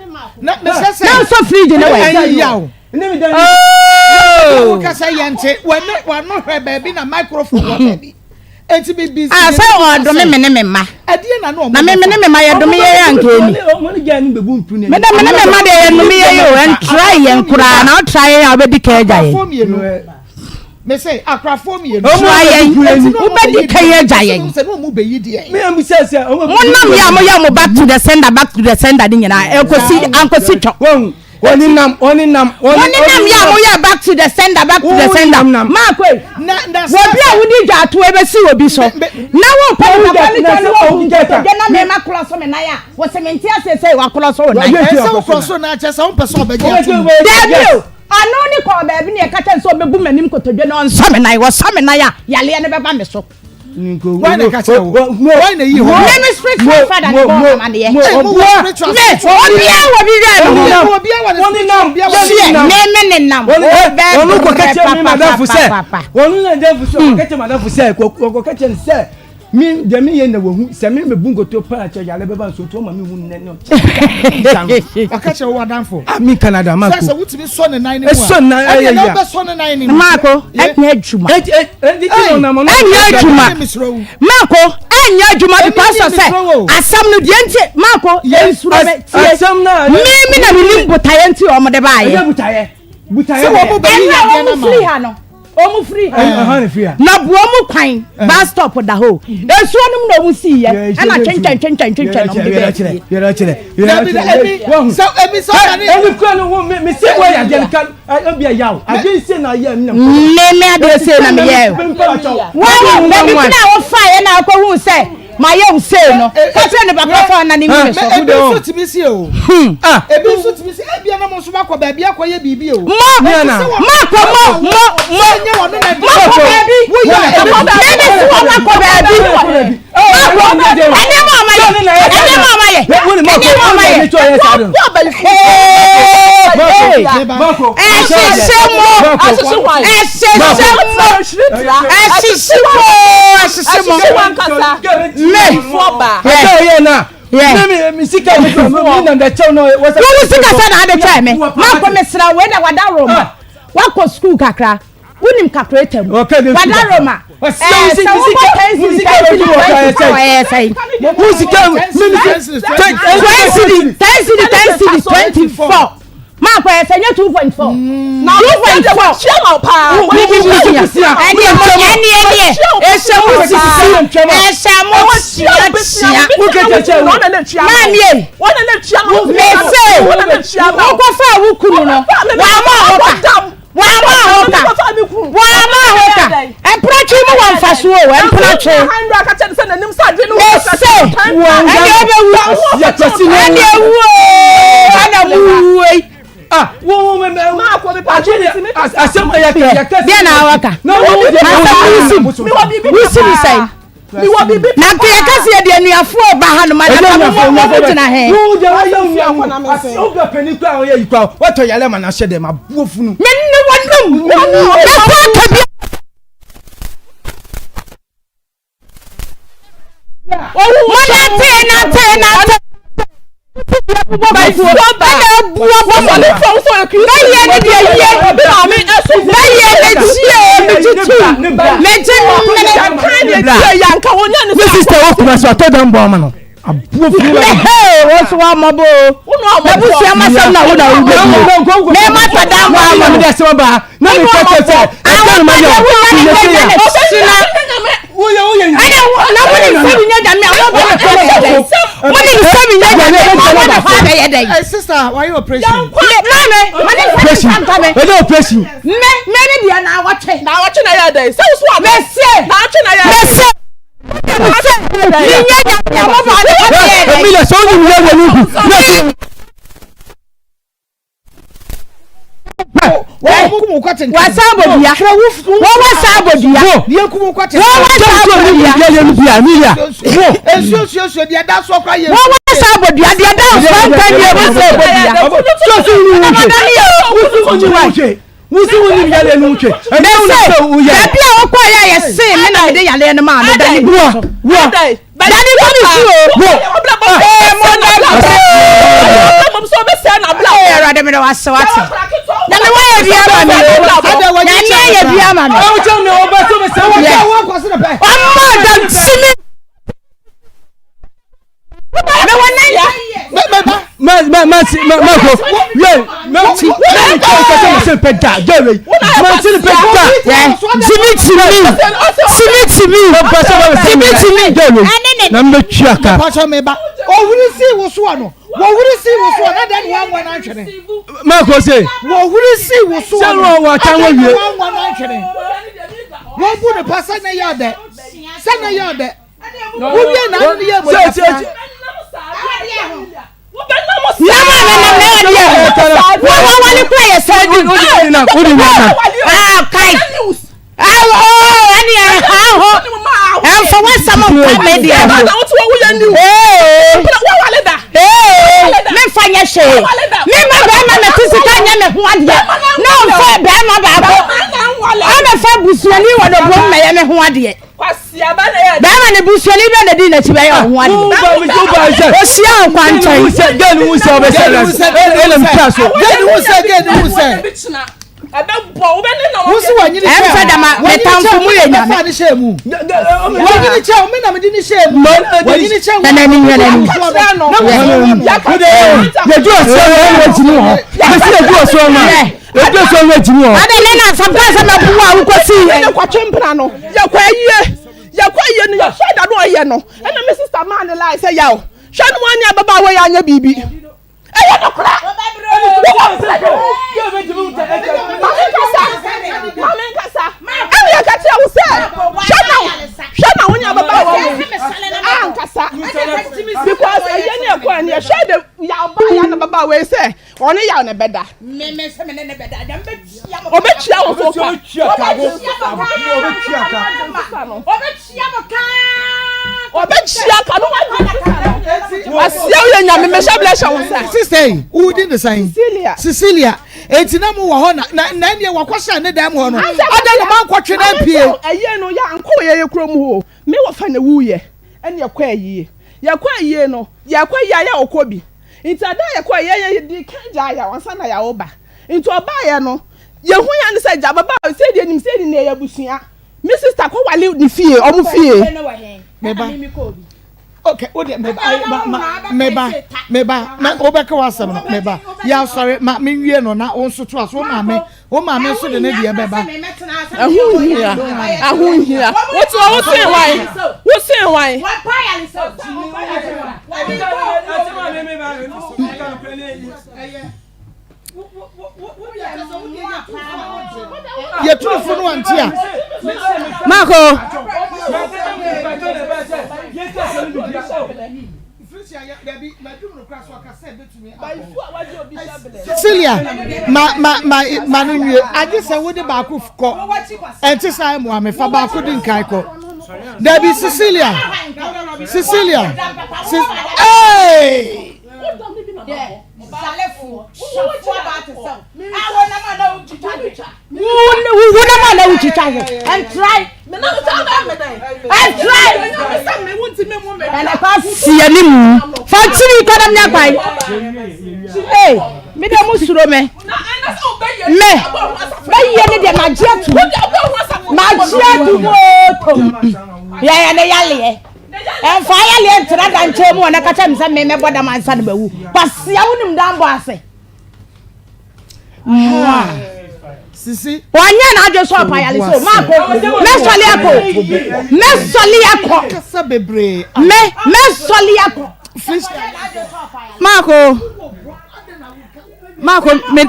Na mesɛ sɛ. Na asɔ fridge no wɔ. Ɛyi yaw. Ne mi dan. Oh! Kasa yɛn te wɔn wɔn hwɛ baabi na microphone wɔ baabi. Eti bi bi. Ah sɛ ɔdome me ne me mma. Ɛdeɛ na no ɔmo. Na me me ne me mma yɛ dome yɛ yɛ anka eni. Me da me ne me mma deɛ yɛ nome yɛ yɛ o ɛntra yɛn koraa na ɔtra yɛn a ɔbɛdi kan agya yɛn. Akorafoɔ mmienu. Me se akorafoɔ mmienu. Tra yɛn wobɛdi kan agya yɛn. Mo nam yɛ a mo yɛ mo back to the sender back to the sender ne nyinaa ɛnkosi ankosi twɔ. Wɔne nam, wɔne nam, wɔne nam yɛ a moyɛ back to the sender, back to the sender. Maako yi, wɔbi a wodi dwaato ebesi obi so. Na wo pɛ nipa kɔ ne kyɛ ne wɔ hu nkotodwe na mɛma korɔ so me nan a, wɔsɛ me nte aseɛ sɛ wakorɔ so wo nan. Ɛsɛ wo korɔ so na kyɛ sɛ wompɛ sɛ ɔbɛgye ato mu. Dabi o, ɔno ne kɔɔ baabi ne ɛka kyɛ sɛ ɔbɛbu m'anim kotodwe na ɔnsɔ me nan, wɔsɔ me nan a, yaleɛ no bɛba me so. Why na ɛka wo? Why na yi hɔ? Me me spiritual father ne bɔ amaneɛ. Me obiara wɔ bi wɛ no ho. Obiara wɔ ne spiritual obiara wɔ ne nam. Me me ne nam. Ɔno kɔ kɛkyɛ mi madamfo sɛ. Ɔno na madamfo sɛ ɔkɔ kɛkyɛ madamfo sɛ ɔkɔ kɛkyɛ ne sɛ. Me deɛ me yɛ na wahu sɛ me mebu nkoto paa kyɛ yare bɛba nso nti ɔma me hu nnɛ ne ɔkyɛ. Ɔka kyerɛ wo adamfo. Ah me Canada Marco. Sɛ sɛ wotumi sɔ ne nan ne mu a. Ɛsɔ nan ɛyɛ ya. Ɛnna wobɛsɔ ne nan ne mu. Marco ɛnyɛ adwuma. Ɛnyɛ adwuma. Marco ɛnyɛ adwuma because of sɛ asɛm no deɛ nti Marco nsuro me tie. Me me na me nim botaeɛ nti wɔn de baayɛ. Ɛnyɛ botaeɛ. Botaeɛ Sɛ wɔn bɛyi Ɛnna yadeɛ wɔn no ama firi wo. ha no. Wɔn firi ha. Ɛhɔ na firi ha. Na boɔ mu kwan bus stop da hɔ. Nsuo no mu na wɔn sii yɛ. Ɛna twentwɛn twentwɛn twentwɛn na wɔn de bɛɛ fie. Yɛrɛ kyerɛ. Dabi da ebi sɛ ebi sɛ ɔda ne. Ɛni kura no wo mi mi se wo yɛ adeɛ no ka ebi yɛ yaw adeɛ nse na yɛ mi na. Me me adeɛ sei na me yɛ. Wɔn wɔ baabi kura a wɔfa yɛ na akɔ hu sɛ ma yɛ wo sei no. Ka kyerɛ ne papa fa ɔna ne mi so. Ebi nso tumi si o. Ebi nso tumi si ebi anam nso akɔ baabi akɔ yɛ biribi o. Mo mo akɔ mo mo mo mo akɔ baabi. Mímí si wɔn akɔ baabi. Akɔ ɛnneɛma a ɔmayɛ ɛnneɛma a ɔmayɛ ɛnneɛma a ɔmayɛ. Ɛhyehyɛ mo ɛhyehyɛ mo ɛhyehyɛ mo ɛhyehyɛ mo me. Wowu sika sɛ na ade kyɛɛ me. Makɔ mesra wei na wada Roma. Wakɔ sukuu kakra. Wonim calculator mu. Wada Roma. Ɛɛ sɛ wokɔ ten cedi ten cedi 24 ɛyɛ sɛn? 20 cedi 10 cedi 10 cedi 24. Makɔ ɛyɛ sɛ nyɛ 2.4. 2.4. Ɛneɛ mo ɛneɛ neɛ ɛhyɛ mo sisi ɛhyɛ mo kyea kyea. Maame mese wokɔfa wo kunu no wama wo ka wama wo ka wama wo ka mpenatwe mu wɔ mfasoɔ o mpenatwe mese ɛne wobɛwu ɛne ewu o ɛna mu wuo yi. Deɛ na awaka asɛm wusim wusim sɛn na nka yɛka sɛ yɛde anuafoɔ ba ha nom anaka mo mo mo gyina he. Mene wɔnom mɛkɔ aka bi. Monante nante nante. Ɛna abu abɔ mo. Bɛyɛ ne deɛ yie. Bɛyɛ ne tie me tutu. Megye mene. Ne sista wɔ kuma so atɔ dan bɔ ama no. Aboɔ funu bɛ. Ee wo so wa mɔbɔ o. N'abusua masɛm na wo na wo bɛ bi. Mɛ ma tɔ dan bɔ ama no. Na mi de asɛm aba na mi kɛ kyɛ sɛ ɛdɛ no ma yɛ o. Awɔ pɛ deɛ wo nya ne bɛ nya ne sina. Woyɛ woyɛ Ɛnɛ na mo ne nsɛm nyɛ nyame a mo bɛ ne hɔ bɛyɛ dɛn? Mo ne nsɛm nyɛ nyame a mo bɛ ne hɔ bɛyɛ dɛn? Hey sister, why you operation? Me maame, mo ne nsɛm nsa nka me. Ɛdɛ operation. Me me ne deɛ na awɔtwe. Na awɔtwe na yɛ dɛn? Sɛ woso ano. Me se. Na awɔtwe na yɛ dɛn? Me se. Me se. Me nyɛ nyame a mo bɛ ne hɔ bɛyɛ dɛn? Emilia sɛ ɔnyim yɛ wɔ ne gu. Wasa abodua. Wɔwɔ sa abodua. Wɔwɔ sa abodua. Wɔwɔ sa abodua. Deɛ da nfa nka nie wɔ sa abodua. Wusi wo nim yale no twe. Ɛnyɛ wo na sɛ wo yɛ. Baabi a wokɔ yɛ yɛ se me na mede yaleɛ no maa no dani gu so. Wa. Dani gu ne so o. Wo. Ee mo na brɛ. Ee Awurade mede wase wate. Na me wayɛ bi ama me. Nyame ayɛ bi ama me. Ɔmɔ da simi. Mewɔ nan. Ma ma ma si ma ma ko ye ma ti ma ni kɛ kɛ ma se pɛ da jɛ wei ma se pɛ da. Simi timi simi timi simi timi. Jɛ wei na n bɛ tuya ka. Pàṣẹ mi ba owuri si wosoɔ no wɔwuri si wosoɔ na dɛn wɔn wɔn antwene. Ma ko se. Wɔwuri si wosoɔ no Sɛ wɔn wɔ atan wɔ wie. na dɛn wɔn wɔn antwene. Wɔn bu ne pa sɛ ne yɛ ɔdɛ sɛ ne yɛ ɔdɛ. Wowie na ano yɛ mo yɛ fa. Nama na nam na adeɛ ho. Wɔn wɔn wɔn kura yɛ sɛ di. Ah kai. Awo ɛni ɛha ho. Ɛnfa wasɛm nka mi deɛ ho. Ee. Ee. Mi nfa nyɛ hwee. Mi ma bɛrima na ti sika nyɛ mi ho adeɛ. Na nfa bɛrima baako. Ɔbɛfa busuani wɔ dɔbɔ mu na yɛ mi ho adeɛ. Bɛrima ne busuani bɛ na di n'akyi bɛyɛ ɔho ade. Ohyia wo kwankyɛn. Wosi wanyini kyɛ. Ɛmfɛ dama me tamfo mu yɛ nyame. Wanyini kyɛ mu. Wanyini kyɛ mu na mede ne hyɛ mu. Wanyini kyɛ mu. Nana ni nana ni. Yɛdu ɔsoro ma ɛwɔ gyimi wɔ hɔ. Mesi yɛdu ɔsoro ma. Yɛdu ɔsoro ma gyimi wɔ hɔ. Ada ne na asɛm ka sɛ mɛbu a wokɔ si. Ɛna kɔtwe mpena no yɛkɔ ayie yɛkɔ ayie no yɛhwɛ da no ɔyɛ no ɛna me sista maa ne lie sɛ yaw hwɛ no wɔn ne ababaawa yɛ anyɛ biribi. Ɛyɛ nokorɛ. Wowɔ mprɛ de. Maame nkasa. Maame nkasa. Ɛna yɛka kyerɛ wo sɛ hwɛ na hwɛ na wo ne ababaawa wɔ ankasa because ɛyɛ ne ɛkɔ ɛne ɛhwɛ de yaw ba ya na ababaawa yi sɛ ɔne yaw na ɛbɛda. Ɔbɛtua wo so ka. Ɔbɛtua ka no wasia wo yɛ nyame mehyɛ blɛ hyɛ wo nsa. Sista yi, wo din de sɛn? Cecilia. Cecilia, eti na mo wɔ hɔ na na na ɛneɛ wakɔhyɛ ne dan mu hɔ no. Ada na mankɔtwe na mpie. Ɛyɛ no yɛ ankɔ wɔ yɛyɛ kurom hɔ. Me wɔ fa na wuyɛ. Ɛne ɛkɔ ayie. Yɛkɔ ayie no, yɛkɔ ayie a yɛ ɔkɔ bi. Nti ada yɛkɔ yɛ yɛ di kan gya yɛ ansa na yɛawo ba. Nti ɔbaeɛ no, yɛhu ya ne sɛ gya baba sɛ deɛ nim sɛ ne yɛ abusua. Me sister kɔ wale ne fie, ɔmo fie. Meba. Okay, o deɛ meba ma ma meba meba ma wobɛka w'asɛm no meba yɛ asɔre ma menwie no na wo nso to aso wo maame wo maame nso de ne deɛ bɛba. Ɛho nhia, ɛho nhia. Wotu wo sen wan? Wo sen wan? Yɛturufo no ante a. Marco. Cecilia, ma ma ma ma no nwie. Agye sɛ wode baako kɔ. Ɛnte saa mmoa me fa baako di nkan kɔ. Dabi Cecilia. Cecilia. Hey! Wonam a na wotwitwa hwɛ ɛntrae ɛntrae ɛnɛpa si anim fa nkyiri kɔdam nya kwan ee me deɛ mo suro me me bɛyɛ ne deɛ magye atum magye atum oto yɛyɛ ne yaleɛ Ɛmfa ayaleɛ ntra da nkyɛn mu wɔ na ka kyerɛ me sɛ me mɛbɔ dam ansa na mawu. Kwasia wonim dan bɔ ase. Mmoa. Sisi. Wɔnyɛ n'adwene sɛ ɔpa ayale so. Maako mɛsɔle akɔ. Mɛsɔle akɔ. Kasa bebree. Me mɛsɔle akɔ. Maako. Maako me.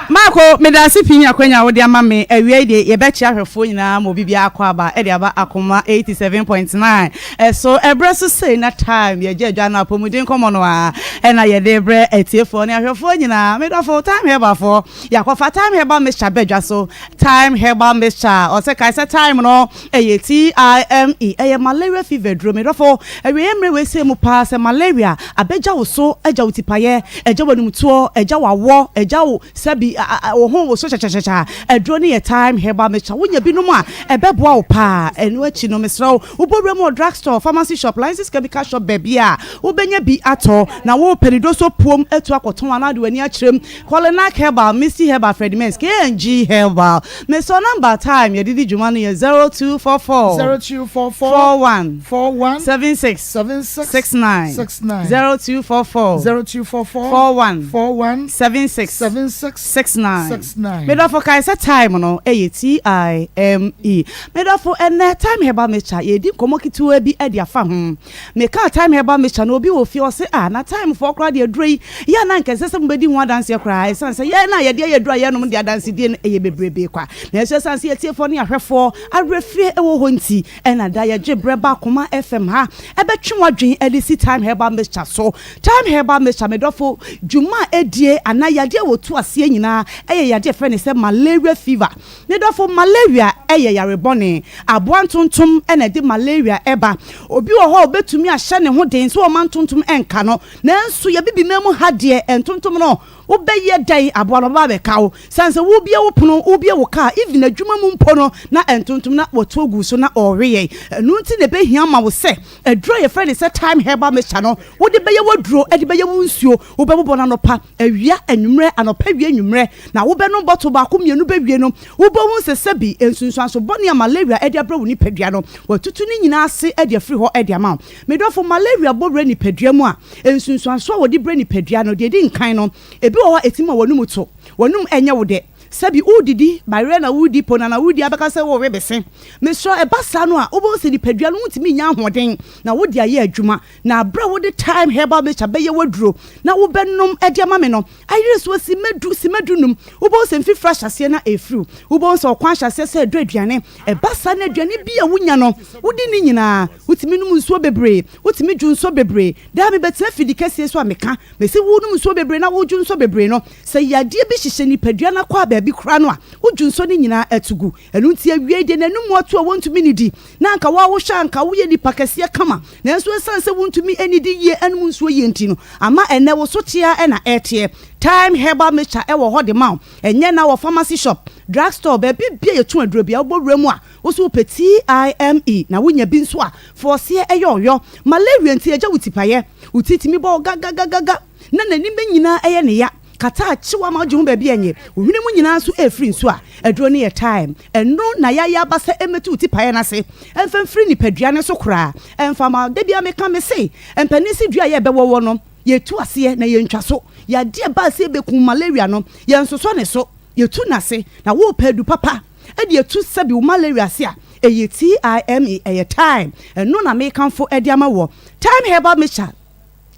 Maako medase pii ne akwanya a wode ama me awia yi deɛ yɛbɛkyea ahwɛfoɔ nyinaa ma obi biara akɔ aba de aba akoma 87.9 ɛso ɛberɛ so sei na time yɛgye adwa no apɔmuden nkɔmmɔ no a ɛna yɛde brɛ atiefoɔ ne ahwɛfoɔ nyinaa medɔfo time herbalfoɔ yɛakɔfa time herbal mixture bɛdwa so time herbal mixture ɔsɛ kae sɛ time no Ɛyɛ TIME, ɛyɛ malaria fever duro. Me dɔfo, awieɛ mmerɛ wei sei mu paa sɛ malaria abɛgya wo so, agya wo tipaeɛ, agya w'anumtoɔ, agya w'awɔ, agya wo sɛbi wo ho woso kyakyakyakya a, aduro no yɛ Thyme Herbal Mixture. Wonya bi nom a, ɛbɛboa wo paa. Ɛno akyi no, mesrɛ wo, wobɔ wura mu wɔ drug store, pharmacy shop, licensed chemical shop baabi a wobɛnya bi atɔ, na wopɛ ne doso puom atu akɔtɔn anaa wode w'ani akyerɛ mu, Kolinak Herbal, Misty Herbal, Freddie Mens, KNG Herbal. Me sɔ number time yɛde di dwuma no yɛ 0244 0244 41 41 76 76 69 69 0244 0244 41 41 76 76 69 69. Me dɔfo kae sɛ time no ɛyɛ TIME. Me dɔfo ɛnɛ time herbal mixture yɛredi nkɔmmɔ ketewa bi de afa ho. Me kaa thyme herbal mixture no obi wɔ fie ɔse ah na thyme foɔ koraa deɛ aduro yi yɛ a na anka ɛnsɛ sɛ mobɛdi ho adanseɛ koraa ɛsiane sɛ yɛn a yɛde ayɛ aduro a yɛnom deɛ adansedie no ɛyɛ bebrebee kwa nanso ɛsiane sɛ yɛtiefoɔ ne ahwɛfoɔ awerɛfie ɛwɔ hɔ nti ɛna da yɛgye berɛ ba Akoma FM ha ɛbɛtwe w'adwene ɛde si thyme herbal mixture so. Thyme herbal mixture medɔfo dwuma a ɛdie anaa. yadeɛ a wɔtu aseɛ nyinaa yɛ yadeɛ a yɛfrɛ no sɛ malaria fever. Me dɔfo, malaria yɛ yare bɔne. Aboa ntontom na ɛde malaria ba. Obi wɔ hɔ a obetumi ahyɛ ne ho den sɛ ɔmma ntontom nka no, nanso yɛn Abibiman mu ha deɛ, ntontom no, wobɛyɛ dɛn aboa no, ɔbɛba abɛka wo. Sane sɛ wobue wo pono, wobue wo kaa, even adwuma mu mpo no, na ntontom na wɔtu agu so na ɔrewe yɛn. Ɛno nti na ɛbɛhia ma wo sɛ aduro a yɛfrɛ no sɛ Thyme Herbal Mixture no, wode bɛyɛ w'aduro de bɛyɛ wo nsuo. Wobɛbobɔ no anɔpa, awia, anwummerɛ, anɔpa, awia, anwummerɛ, na wobɛnom bottle baako mmienu bɛwie no, wobɛhu sɛ sɛbi nsunsuanso bɔne a malaria de abrɛ wo nipadua no, watutu ne nyinaa ase de afiri hɔ de ama wo. Me dɔfo, malaria bɔ wura nipadua mu a, nsunsuanso a wɔde brɛ nipadua no, deɛ ɛdi nkan no, ebi wɔ hɔ a ɛtumi ma w'anum to, w'anum nyɛ wo dɛ. Sɛbi woredidi, bayerɛ na woredi, pona na woredi abɛka sɛ worewe bese. Mesrɛ wo, ɛba saa no a, wobɛhu sɛ nipadua no wontumi nnya ahoɔden na wode ayɛ adwuma. Na berɛ a wode Thyme Herbal Mixture bɛyɛ w'aduro na wobɛnom de ama me no, ayere so simma du, simma du num. Wobɛhu sɛ mfifire ahyɛ aseɛ na ɛrefiriw. Wobɛhu sɛ ɔkwan ahyɛ aseɛ sɛ ɛdɔ aduane. Ɛba saa na aduane bi a wonya no, wodi ne nyinaa. Wotumi nom nsuo bebree, wotumi dwo nsuo bebree. Daa mebɛtena fidi kɛseɛ so a meka, mese wonom nsuo bebree na wodwo nsuo bebree no, sɛ yadeɛ bi hyehyɛ nipadua no akwaa baabi koraa no a, wodwo nsuo no nyinaa to gu. Ɛno nti awiei deɛ n'anum ato a wɔntumi nnidi. Na anka wo a wohwɛ a anka woyɛ nipa kɛseɛ kama, nanso ɛsiane sɛ wontumi nnidi yie nnom nsuo yie nti no, ama ɛnnɛ wo so te ara na ɛreteɛ. Thyme Herbal Mixture wɔ hɔ de ma wo. Ɛnyɛ na wɔ pharmacy shop, drug store, baabi biara yɛtɔn aduro biara, wobɔ wura mu a, wo nso wopɛ TIME na wonya bi nso a, fa ɔseɛ yɛ ɔyɔ. Malaria nti agya wo tipaeɛ, wo ti tumi bɔ wo gagagagaga na n'anim nyinaa yɛ ne ya. Kata akyew ama wogye ho baabi a enye. Wo hwene mu nyinaa nso refiri nsu a aduro no yɛ thyme. Ɛno na yɛayɛ aba sɛ ɛmmɛtu wo tipaeɛ no ase, ɛmfa mfiri nipadua no so koraa. Ɛmfa mma wo. Da biara meka, mese, mpanin se dua a yɛrebɛwɔwɔ no, yɛtu aseɛ na yɛntwa so. Yadeɛ a ɛbaa sɛ ɛbɛkum malaria no, yɛnsosɔ ne so, yɛtu n'ase. Na worepɛ adu papa de atu sɛbi wo malaria ase a, ɛyɛ TIME, ɛyɛ thyme. Ɛno na mekamfo de ama woɔ. Thyme herbal mixture.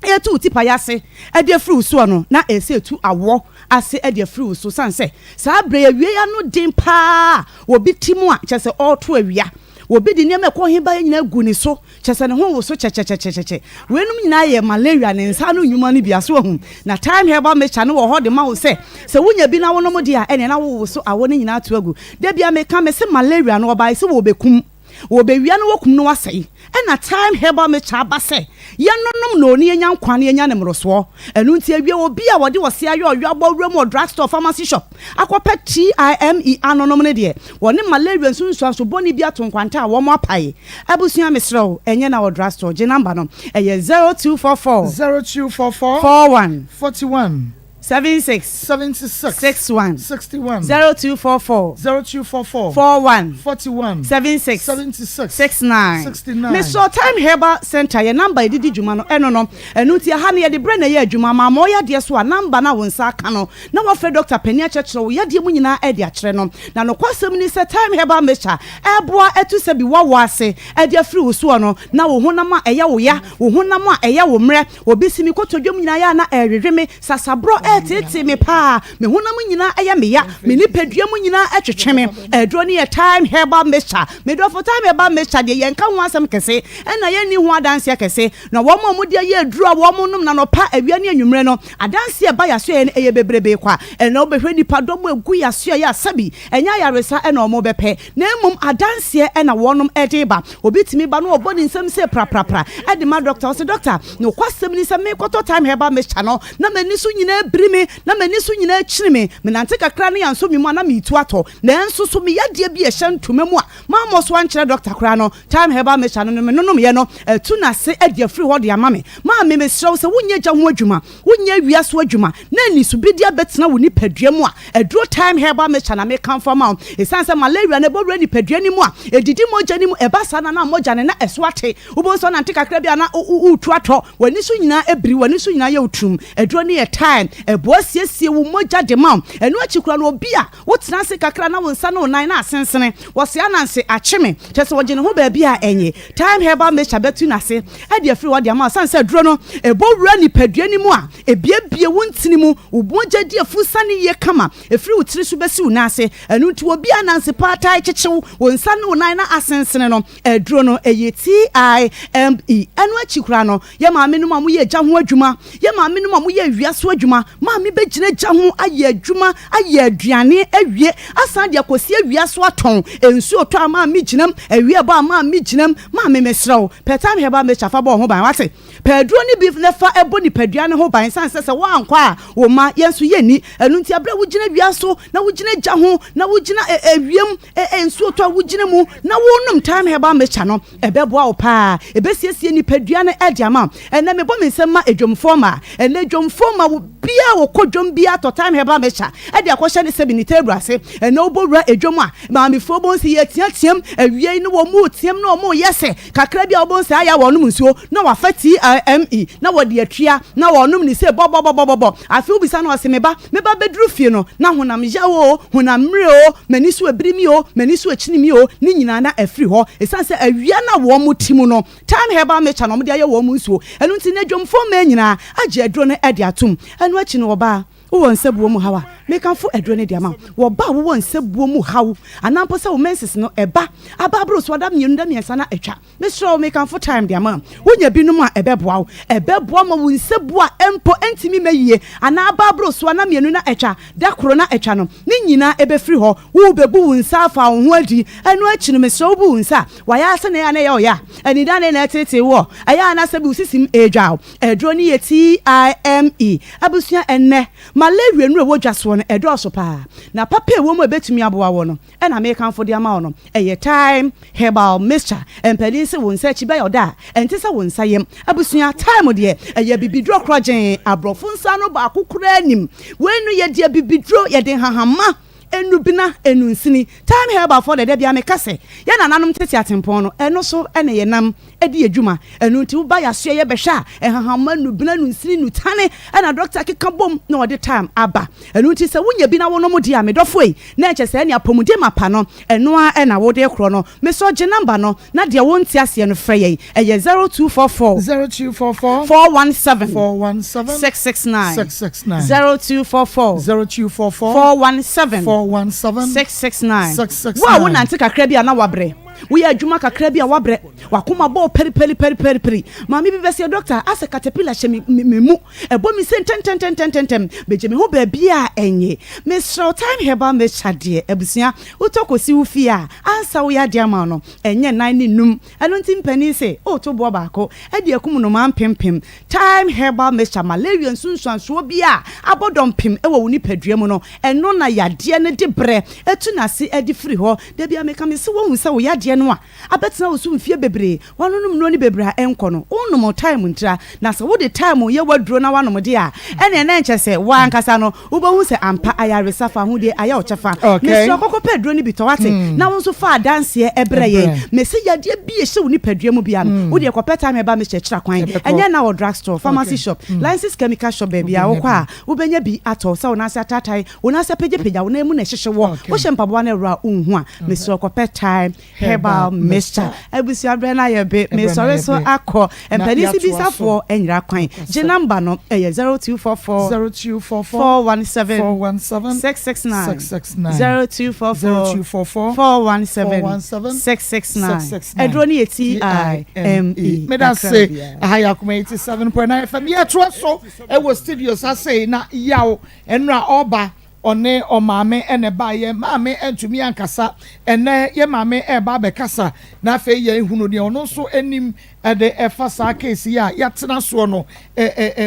Etu wo tipaeɛ ase de afiri wo soɔ no, na ɛsɛ sɛ etu awɔ ase de afiri wo so. Sane sɛ saa berɛ yi awiei ano den paa wɔ obi ti mu a, kyerɛ sɛ ɔreto awia. Obi de nneɛma a ɛkɔ he baeɛ nyinaa gu ne so, kyerɛ sɛ ne ho woso kyɛkyɛkyɛkyɛkyɛ. Weinom nyinaa yɛ malaria ne nsa ano nnwuma no bi. Aso ahu? Na Thyme Herbal Mixture no wɔ hɔ de ma wo sɛ, sɛ wonya bi na wonom deɛ a, ɛnneɛ na wowoso awɔ no nyinaa to agu. Da biara meka, mese malaria no, ɔbaeɛ sɛ wɔrebɛkum. Wɔbɛwia no wɔkum no asɛe. Ɛna Thyme Herbal Mixture aba sɛ yɛnonom no na yɛnya nkwa na yɛnya ne mmorosoɔ. Ɛno nti awie obi a wɔde ɔse ayɛ ɔyɔ abɔ wuram wɔ drug store, pharmacy shop akɔpɛ TIME anonom no deɛ, wɔne malaria nsunsuanso bɔne bi ato nkwanta a wɔn apae. Abusua mesrɛ wo ɛnyɛ na wɔ drug store, gye number no, ɛyɛ 0244 0244 41 41. 76 76 61 61 0244 0244 41 41 76 76 69 69. Mesrɛ Time Herbal Center yɛ number a yɛde di dwuma no ɛno no ɛno nti ɛha no yɛde berɛ na ɛyɛ adwuma ama ama ɔyɛ adeɛ so a number no a wo nsa aka no na wafrɛ doctor panin akyerɛkyerɛ wo yadeɛ mu nyinaa ɛde akyerɛ no na nokwasɛm ni sɛ Time Herbal Mixture ɛboa ɛtu sɛ bi wawɔ ase ɛde afiri wo soɔ no na wo honam a ɛyɛ wo ya wo honam a ɛyɛ wo mmerɛ obi si me kotodwe mu nyinaa yɛ a na ɛrewewe me Sasaborɔ reteetee me paa, me honam nyinaa yɛ me ya, me nipadua mu nyinaa twetwe me. Aduro no yɛ Thyme Herbal Mixture. Me dɔfo, Thyme Herbal Mixture deɛ yɛnka ho asɛm kɛse, ɛna yɛnni ho adanseɛ kɛse. Na wɔn a wɔde ayɛ aduro a wɔnom no anɔpa, awia ne anwummerɛ no, adanseɛ a ɛba yɛn asoɛeɛ no, ɛyɛ bebrebe kwa. Ɛnnɛ wobɛhwɛ nnipadɔm a ɛgu yɛn asoɛeɛ a sɛbi ɛnyɛ ayaresa na wɔbɛpɛ, na mmom adanseɛ na wɔnom de reba. Obi tumi ba na ɔbɔ ne nsam sei praprapra de ma dɔkta, ɔse, Dɔkta, Nokwasɛm ni sɛ merekɔtɔ Thyme Herbal Mixture no, na m'ani so nyinaa biri me, na m'ani so nyinaa kyini me. Menante kakra na yɛansɔ me mu a, na meretu atɔ. Nanso so me yadeɛ bi a ɛhyɛ ntoma mu a mammɔ so ankyerɛ dɔkta koraa no, Thyme Herbal Mixture no no menonomyɛ no atu n'ase adi afiri hɔ de ama me. Maame, mesrɛ wo, sɛ wonyɛ gya ho adwuma, wonyɛ awia so adwuma, na anisobidi abɛtena wo nipadua mu a, aduro Thyme Herbal Mixture na mekamfo ama wo. Esiane sɛ malaria no ɛbɔ wura nipadua no mu a, ɛdidi mogya no mu, ɛba saa na na mogya no na ɛso ate. Wobɛhu sɛ wonante kakra bi a na woretu atɔ, w'ani so nyinaa abiri, w'ani so nyinaa yɛ wo tumm. Aduro no yɛ thyme, ɛboa siesie wo mogya de ma wo. Ɛno akyi koraa no, obi a wotena ase kakra na wo nsa ne wo nan na asensene, wɔse ananse akye me, kyerɛ sɛ ɔgye ne ho baabi a ɛnye. Thyme herbal mixture bɛtu n'ase de afiri hɔ de ama wo. Ɛsiane sɛ aduro no ɛbɔ wura nipadua no mu a, ɛbuebue wo ntini mu, wo mogya di afu sane yie kama, ɛfiri wo tiri so bɛsi wo nan ase. Ɛno nti obi a ananse paa taa kyekye wo, wo nsa ne wo nan na asensene no, Aduro no, ɛyɛ TIME. Ɛno akyi koraa no, yɛn maamenom a wɔyɛ gya ho adwuma, yɛn maamenom a wɔyɛ awia so adwuma, Maame bɛgyina gya ho ayɛ adwuma, ayɛ aduane awie, asan de akɔsi awia so atɔn. Nsuo tɔ a maame gyinam, awia bɔ a maame gyinam. Maame mesrɛ wo, pɛ Thyme Herbal Mixture fa bɔ wo ho ban, wate? Pɛ aduro no bi na fa bɔ nipadua no ho ban ɛsiane sɛ sɛ woankɔ a wo mma, yɛn nso yɛnni. Ɛno nti berɛ a wogyina awia so, na wogyina gya ho, na wogyina ewiem, nsuo tɔ a wogyina mu, na wonom Thyme Herbal Mixture no, ɛbɛboa wo paa. Ɛbɛsiesie nipadua no de ama wo. Ɛnnɛ mebɔ me nsam ma adwamfoɔ mmaa. Ɛnnɛ dwamfoɔ mma, obiara a ɔkɔ dwam biara tɔ Thyme Herbal Mixture de akɔhyɛ ne sɛbi ne table ase. Ɛnnɛ wobɔ wura dwam a, maamefoɔ bɛhu sɛ yɛreteateam awiei no wɔreteam na wɔreyɛ sɛ kakra bi a wobɛhu sɛ ayɛ a wɔrenom nsuo na wɔafa TIME na wɔde atua na wɔrenom ne sei bɔbɔbɔbɔbɔ. Afei wobisa no ɔse me ba, me ba bɛduru fie no na honam yaw oo, honam mmerɛ oo, m'ani so abiri me oo, m'ani so akyini me oo, ne nyinaa na afiri hɔ. Ɛsiane sɛ awia no a wɔte mu no, Thyme herbal mixture na wɔde ayɛ wɔn nsuo. Ɛno nti nnɛ dwomfoɔ mmaa nyinaa agye aduro no de atom. Ɛno akyi no ɔbaa, wowɔ nsabuo mu haw a, mekamfo aduro no de ama wo. Ɔbaa a wowɔ nsabuo mu haw anaa mpo sɛ wo menses no ɛba aba aboro so da mmienu da mmiɛnsa na atwa, mesrɛ wo mekamfo thyme de ama wo. Wonya bi nom a ɛbɛboa wo. Ɛbɛboa ma wo nsabuo a mpo ɛntumi mmɛ yie anaa aba aboro so ana mmienu na atwa, da koro na atwa no, ne nyinaa ɛbɛfiri hɔ. Worebɛbu wo nsa afa wo ho adi. Ɛno akyi no mesrɛ wo bu wo nsa a Wayɛ ara sɛ nea ɛyɛ a na ɛyɛ wo ya, anidaane na ɛreteetee woɔ, ɛyɛ a na sɛbi wo sisim redwa wo. Aduro no yɛ TIME. Abusua, ɛnnɛ, malaria nnuro a ɛwɔ dwa soɔ no, ɛdɔɔso pa ara. Na papa a ɛwɔ mu a ɛbɛtumi aboa woɔ no, ɛna merekamfo de ama wo no. Ɛyɛ Thyme Herbal Mixture. Mpanin se wo nsa akyi bɛyɛ ɔdɛ a, ɛnte sɛ wo nsa yam. Abusua, Thyme deɛ, ɛyɛ abibiduro korɔgyenn. Aborɔfo nsa ano baako koraa nnim. Wei no, yɛde abibiduro, yɛde nhahamma, Nnubena, nnunsini, Thyme Herbal foɔ deɛ da biara meka sɛ yɛn nananom tete atempɔn no, ɛno so na yɛnam di yɛn dwuma. Ɛno nti woba yɛn asoɛeɛ bɛhwɛ a, nhahamma, nnubena, nnunsini, nnutane na dɔkta keka bom na ɔde thyme aba. Ɛno nti sɛ wonya bi na wonom deɛ a, me dɔfo ei, na ɛnkyɛ sɛ ɛne apɔmuden mapa no, ɛno ara na wode rekorɔ no. Mesrɛ gye number no na deɛ wonte aseɛ no frɛ yɛn. Ɛyɛ 0244. 0244. 417. 417. 669. 669. 0244. 0244. 417. 417. 669. 669. Wo a wonante kakra bi a na wabrɛ. Woyɛ adwuma kakra bi a wabrɛ. Wakoma bɔ pɛripɛripɛripɛripɛri. Maame bi bɛseɛ dɔkta asɛ katapila hyɛ me me me mu. Ɛbɔ me se ntɛntɛntɛntɛntɛm. Megye me ho baabi a ɛnye. Mesrɛ wo Thyme Herbal Mixture deɛ abusua wotɔ kɔsi wo fie a ansa woyɛ adeɛ ama wo no ɛnyɛ nan ne num. Ɛno nti mpanin se, Woreto boɔ baako de akum nnomaa mpempem. Thyme Herbal Mixture, Malaria nsunsuansoɔ bi a abɔ dɔmpem wɔ wo nipadua mu no, ɛno na yadeɛ no de brɛ, tu n'ase de firi hɔ. Da biara meka, mese woahu sɛ wo yadeɛ no a abɛtena wo so mfeɛ bebree, woanonom nnuro no bebree a ɛnkɔ no, wonom thyme ntira. Na sɛ wode thyme yɛ w'aduro na woanom deɛ a, ɛnneɛ na ɛnkyɛ sɛ wo ankasa no wobɛhu sɛ ampa ayaresa fa ahodie ayɛ wo kyɛfa. Mesrɛ wo kɔkɔpɛ aduro no bi tɔ wate, na wo nso fa adanseɛ brɛ yɛn. Mese yadeɛ bi a ɛhyɛ wo nipadua mu biara no, wo deɛ kɔpɛ thyme herbal mixture kyerɛ kwan. Ɛnyɛ nna wɔ drug store, pharmacy shop, licensed chemical shop baabiara wokɔ a wobɛnya bi atɔ. Sɛ wo nan ase ataatae, wo nan ase apagyapagya, wo nan mu na ɛhyehye woɔ, wohyɛ mpaboa no ɛworɔ a wonhu a, mesrɛ wo kɔpɛ thyme Herbal mixture. Abusua berɛ no ayɛ be. Mesɔre so akɔ. Mpanin si bisafoɔ nyera kwan. Gye number no. Ɛyɛ 0244 417 669. 0244 417 669. Aduro no yɛ TIME. Meda se aha yɛ Akoma 87.9 FM. Yɛtoa so wɔ studios ha sei na yaw ɛnora ɔba Ɔne ɔmaame na ɛbaeɛ. Maame antumi ankasa. Ɛnnɛ yɛ maame reba abɛkasa na afei yɛahunu deɛ ɔno nso nim de ɛfa saa case yi a yɛatena soɔ no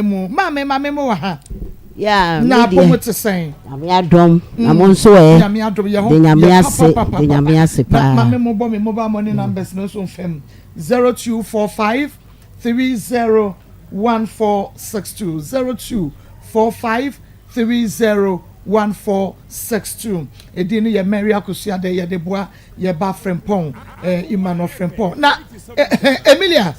mu. Maame, maame mo wɔ ha? Yeah, Na apɔ mo te sɛn? Nyame adom, na mo nso ɛ? Nyame adom, yɛ ho De Nyame yɛ ase, de papapapapa. Nyame ase Na paa. maame mo bɔ me mobile money numbers no nso mfam. 0245 30 1462 0245 301462 Edin no yɛ Mary Akosua dɛ yɛde boa yɛ ba Frimpong eh, Emmanuel Frimpong. Na eh, eh, Emilia.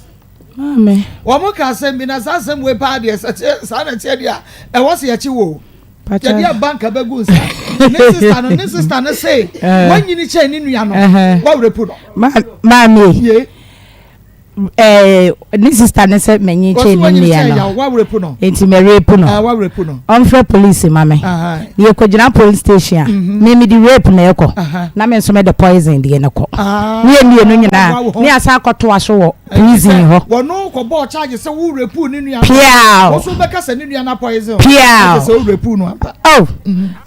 Maame. Wɔn ka asɛm bi na saa asɛm wei paa deɛ sɛ teɛ saa na teɛ deɛ a ɛwɔ sɛ yɛkye wo. Yɛde aba nka bɛgu nsa. Ne sista no ne sista no se eh. wɔnyini kyɛn ne nua no wɔwerɛ pu no. Maame. Ye. Eh, ne sista ne sɛ manyi kyɛn ne nua no nti mɛrepu no ɔmfrɛ police ma me na yɛkɔgyina police station a mhm. me mede rape na ɛkɔ na me nso mede poison deɛ no kɔ ne yɛ mmienu nyinaa ne yɛasan akɔtoa so wɔ. Prison hɔ. Wɔno kɔbɔɔ charge sɛ wo rape ne nua no. Piaw. Wo nso wobɛka sɛ ne nua no apoison. Piaw. Ɛkyɛ sɛ wo rape no ampa. Oh.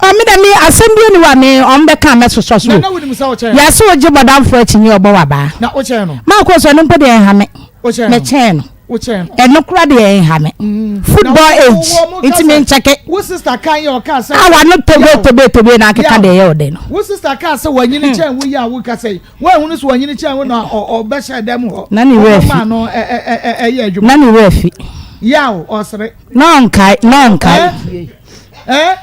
Oh, me dɛ me asɛm bi ni wa me ɔmo bɛka mɛsosɔ so. Na na wonim sɛ wokyɛn no. Yɛse wogye bɔdamfo akyi nye ɔbɔ w'abaa. Na wokyɛn no. Maa kɔ so ɛno mpo deɛ ɛnha me. Wokyɛn no. Mekyɛn no. Wokyɛn no. Ɛno kora deɛ ɛnha me. Football age nti me nkyɛke. Wo sister kan yɛ ɔka sɛ. A wano tobe tobe tobe na akeka deɛ ɛyɛ ɔdɛ no. Wo sister kaa sɛ wanyini kyɛn wo yi a woka sɛ yi. Woanhunu sɛ wanyini kyɛn wo na ɔbɛhyɛ dɛm hɔ. Na ne werɛ fi. Ɔma no ɛyɛ adwuma. Na ne werɛ fi. Yaw ɔsere. Na ɔnkae na ɔnkae. Ɛɛ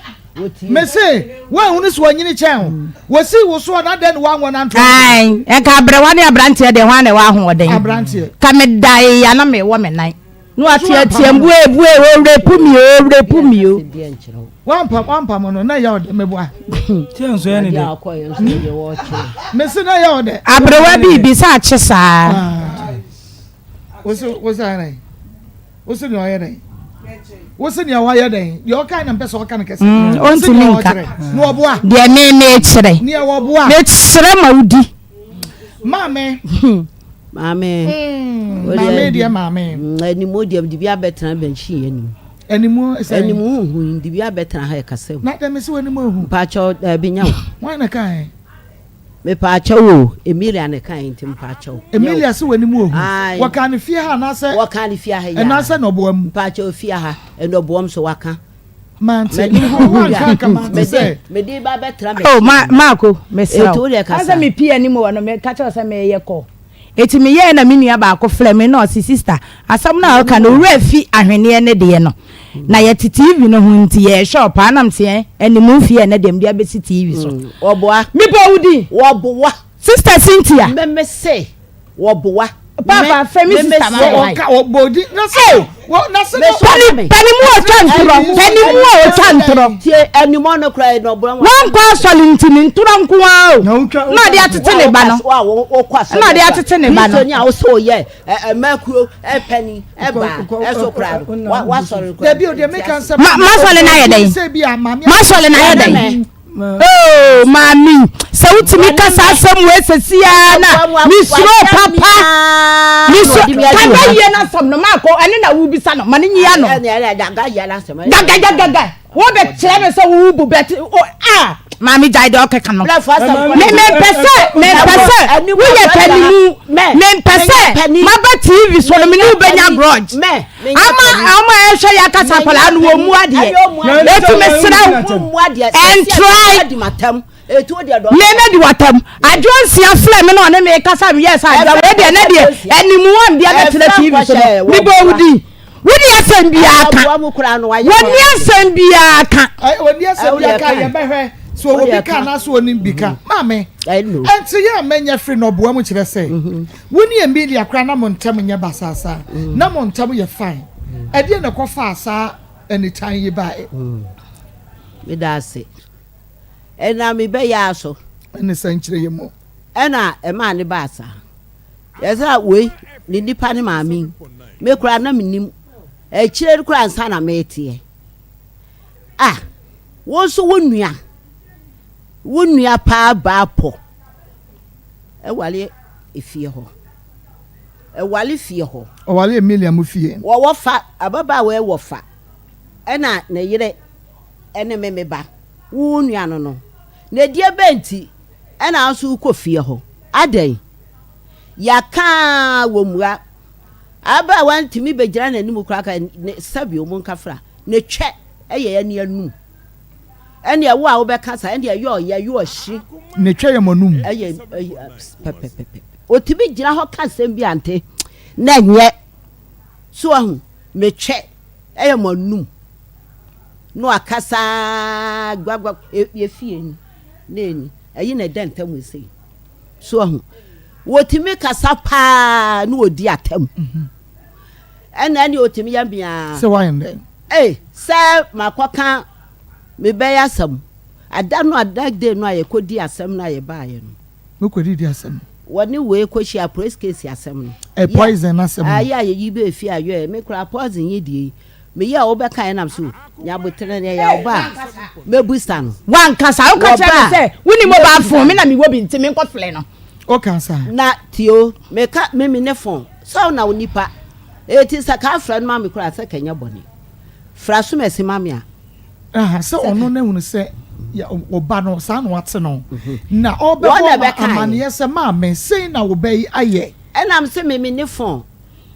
mese woanhunu sɛ wanyini kyɛn wo. Wɔsii wo soɔ na dɛn na woanwɔ no anto. Ae ɛnka aberewa ne aberanteɛ deɛ hwan na ɛwɔ ahoɔden. Aberanteɛ. Ka medae ya na mewɔ me nan. Na wateateam bue bue o rape mi o rape mi o. Wampam wampam no na ɛyɛ ɔdɛ meboa. Tiɛ nso yɛ ne dɛ. Mesi na ɛyɛ ɔdɛ. Aberewa bi bi sɛ akye saa. Wosi wosi ayɛ dɛ. Wosi nea ɔyɛ dɛ. Wosi nea ɔyɛ dɛ. Deɛ ɔka na mpɛ sɛ ɔka no kɛse. Ɔntumi nka. Na ɔboa. Deɛ me mekyerɛ. Nea ɔboa. Mekyerɛ ma wodi. Maame. Maame. Mm, maame deɛ maame. Animu deɛ de bi abɛtena bɛnkyi yɛ anim. Animu sɛ. Animu huhu de bi abɛtena ha ɛkasa mu. Na dɛm si wɔ animu ehu. Mpakyɛw ɛbi nya o. Wɔn na kan yɛ. Mepaakyɛw o, Emilia na kan nti mpaakyɛw. Emilia si wɔ animu ehu. Wɔka ne fie ha anaasɛ. Wɔka ne fie ha ya. Anaasɛ nɔboa mu. Mpaakyɛw fie ha, ɛnɔboam so waka. Mante. Wanka nka mante sɛ. Mede ba bɛtra me. Oh, ma Marco, mesrɛ wo. Etu kasa. Ɔsɛ me pii anim wɔ no, meka kyerɛ sɛ meyɛ kɔ. Eti meyɛɛ na me nua baako frɛ me na ɔse sister, asɛm no a ɔka no owura fi ahweneɛ ne deɛ no. Na yɛte TV no ho nti yɛhwɛ ɔpaa nam se ɛ anim fie ɛnɛ deɛ mede abɛsi TV so. Wɔboa. Mebɔ wo din. Wɔboa. Sister Cynthia. Meme se wɔboa. Papa fɛ mi sista ma wa yi. Ɔka ɔbɔ di na se wɔ na se no. Pani pani mu otwa ntorɔ pani mu a otwa ntorɔ. Tie ɛnumɔ no kura ɛnɔ bɔ. Wɔn kɔ asɔre nti ne ntorɔ nko ara o. Na ɔde atete ne ba no. Na ɔde atete ne ba no. Kristoni a wosɛ oyɛ ɛmɛkuo ɛpɛni ɛba ɛso kura no wasɔre kura. Dabi o deɛ meka nsɛm. Ma masɔre na ayɛ dɛn? Masɔre na ayɛ dɛn? Oh, maame, sɛ wotumi ka saa asɛm wei sɛsi ara na mesuro papa. Mesuro kanga yie no asɛm no maakɔ ɛne na wobisa no ma ne nyia no. Gagagagaga wobɛkyerɛ me sɛ wobu bɛte a maame gyae deɛ ɔkeka no. Mempɛ sɛ mempɛ sɛ woyɛ panimu mempɛ sɛ maba TV so no me ne wobɛnya grudge. Ama ama ɛhwɛ yɛ akasa akwadaa no wɔn mu adeɛ. Etu mesrɛ wo ɛntrae. Meme di watam. Adwo nsia frɛ me na ɔne me kasa me yɛ sɛ adwo wei deɛ ne deɛ animu wɔn deɛ bɛtena TV so no mebɔ wo din. Wonni asɛm biara ka. Wɔnni asɛm biara ka. Wɔnni asɛm biara ka yɛbɛhwɛ so ɔwɔ bi ka anaasɛ ɔnim bi ka. Maame, ɛnti yɛ a mɛnyɛ firi na ɔboa mu kyerɛ sɛ Wo ne Emilia koraa na mo ntam nyɛ basaa saa. Na mo ntam yɛ fine. Ɛdeɛn na ɛkɔfaa saa anitan yi baeɛ? Meda ase. Ɛna mebɛyɛ aso. Ɛne sɛ nkyerɛ yɛ mu. Ɛna ɛmaa ne baa saa. Yɛsɛ wei ne nipa ne maame yi. Me koraa na menim. Akyire no koraa nsa na meteɛ. Ah, wo nso wo nua. Wo nua paa baa pɔ. Ɛwale efie hɔ. Ɛwale fie hɔ. Ɔwale Emilia mo fie. Wɔwɔ fa, ababaawa yi wɔ fa, ɛna ne yere ɛne me me ba, wo nua no no. Na ɛdeɛ bɛn nti ɛna wo nso wokɔ fie hɔ? Adɛn? Yɛaka ara wɔmmua. Ababaawa no tumi bɛgyina n'anim koraa ka ne sɛbe o monkafra, ne twɛ ɛyɛ ɛne anum. Ɛnneɛ wo a wobɛka saa, ɛnneɛ yɛ ɔyɛ, yɛ ɔhye. Ne twɛ yɛ m'anum. Ɛyɛ ɛyɛ pɛpɛpɛpɛ. Otumi gyina hɔ ka asɛm bi ante na ɛnyɛ. So ahu, me twɛ ɛyɛ m'anum. Na wakasa guagua yɛ fie ni na ɛni. Ɛyi na ɛda ntam sei. So ahu, wɔtumi kasa paa na wɔdi atam. Ɛna ɛne ɔtumi yɛ meaa. Sɛ wayɛ ndɛn? Ei, sɛ makɔka me bɛyɛ asɛm. Ada no a that day no a yɛkɔdi asɛm no a yɛbaeɛ no. Mokɔdidi asɛm no? Wɔne wei kɔhyia press case asɛm no. Ɛ poison asɛm no. Ayɛ a yɛyi bɛɛ fie a yɔɛ me koraa poison yi deɛ yi. Meyɛ a wobɛka yɛ nam so nyabotere ne ɛyɛ wo ba a mɛbusa no. Wankasa woka kyerɛ me sɛ wonni mobile phone me na mewɔ bi nti menkɔfrɛ no. Woka saa? Na tie o meka me me ne phone. Sɛ wo na wo nipa. Eti sɛ ka frɛ no ma me koraa sɛ kɛnyɛ bɔne. Frɛ asomasi ma me a. Aha, sɛ ɔno na hunu sɛ ɔba no saa na wate no. Mhm. Na ɔbɛbɔ ma amaneɛ sɛ maame sei na wo ba yi ayɛ. Ɛna mese me menni phone.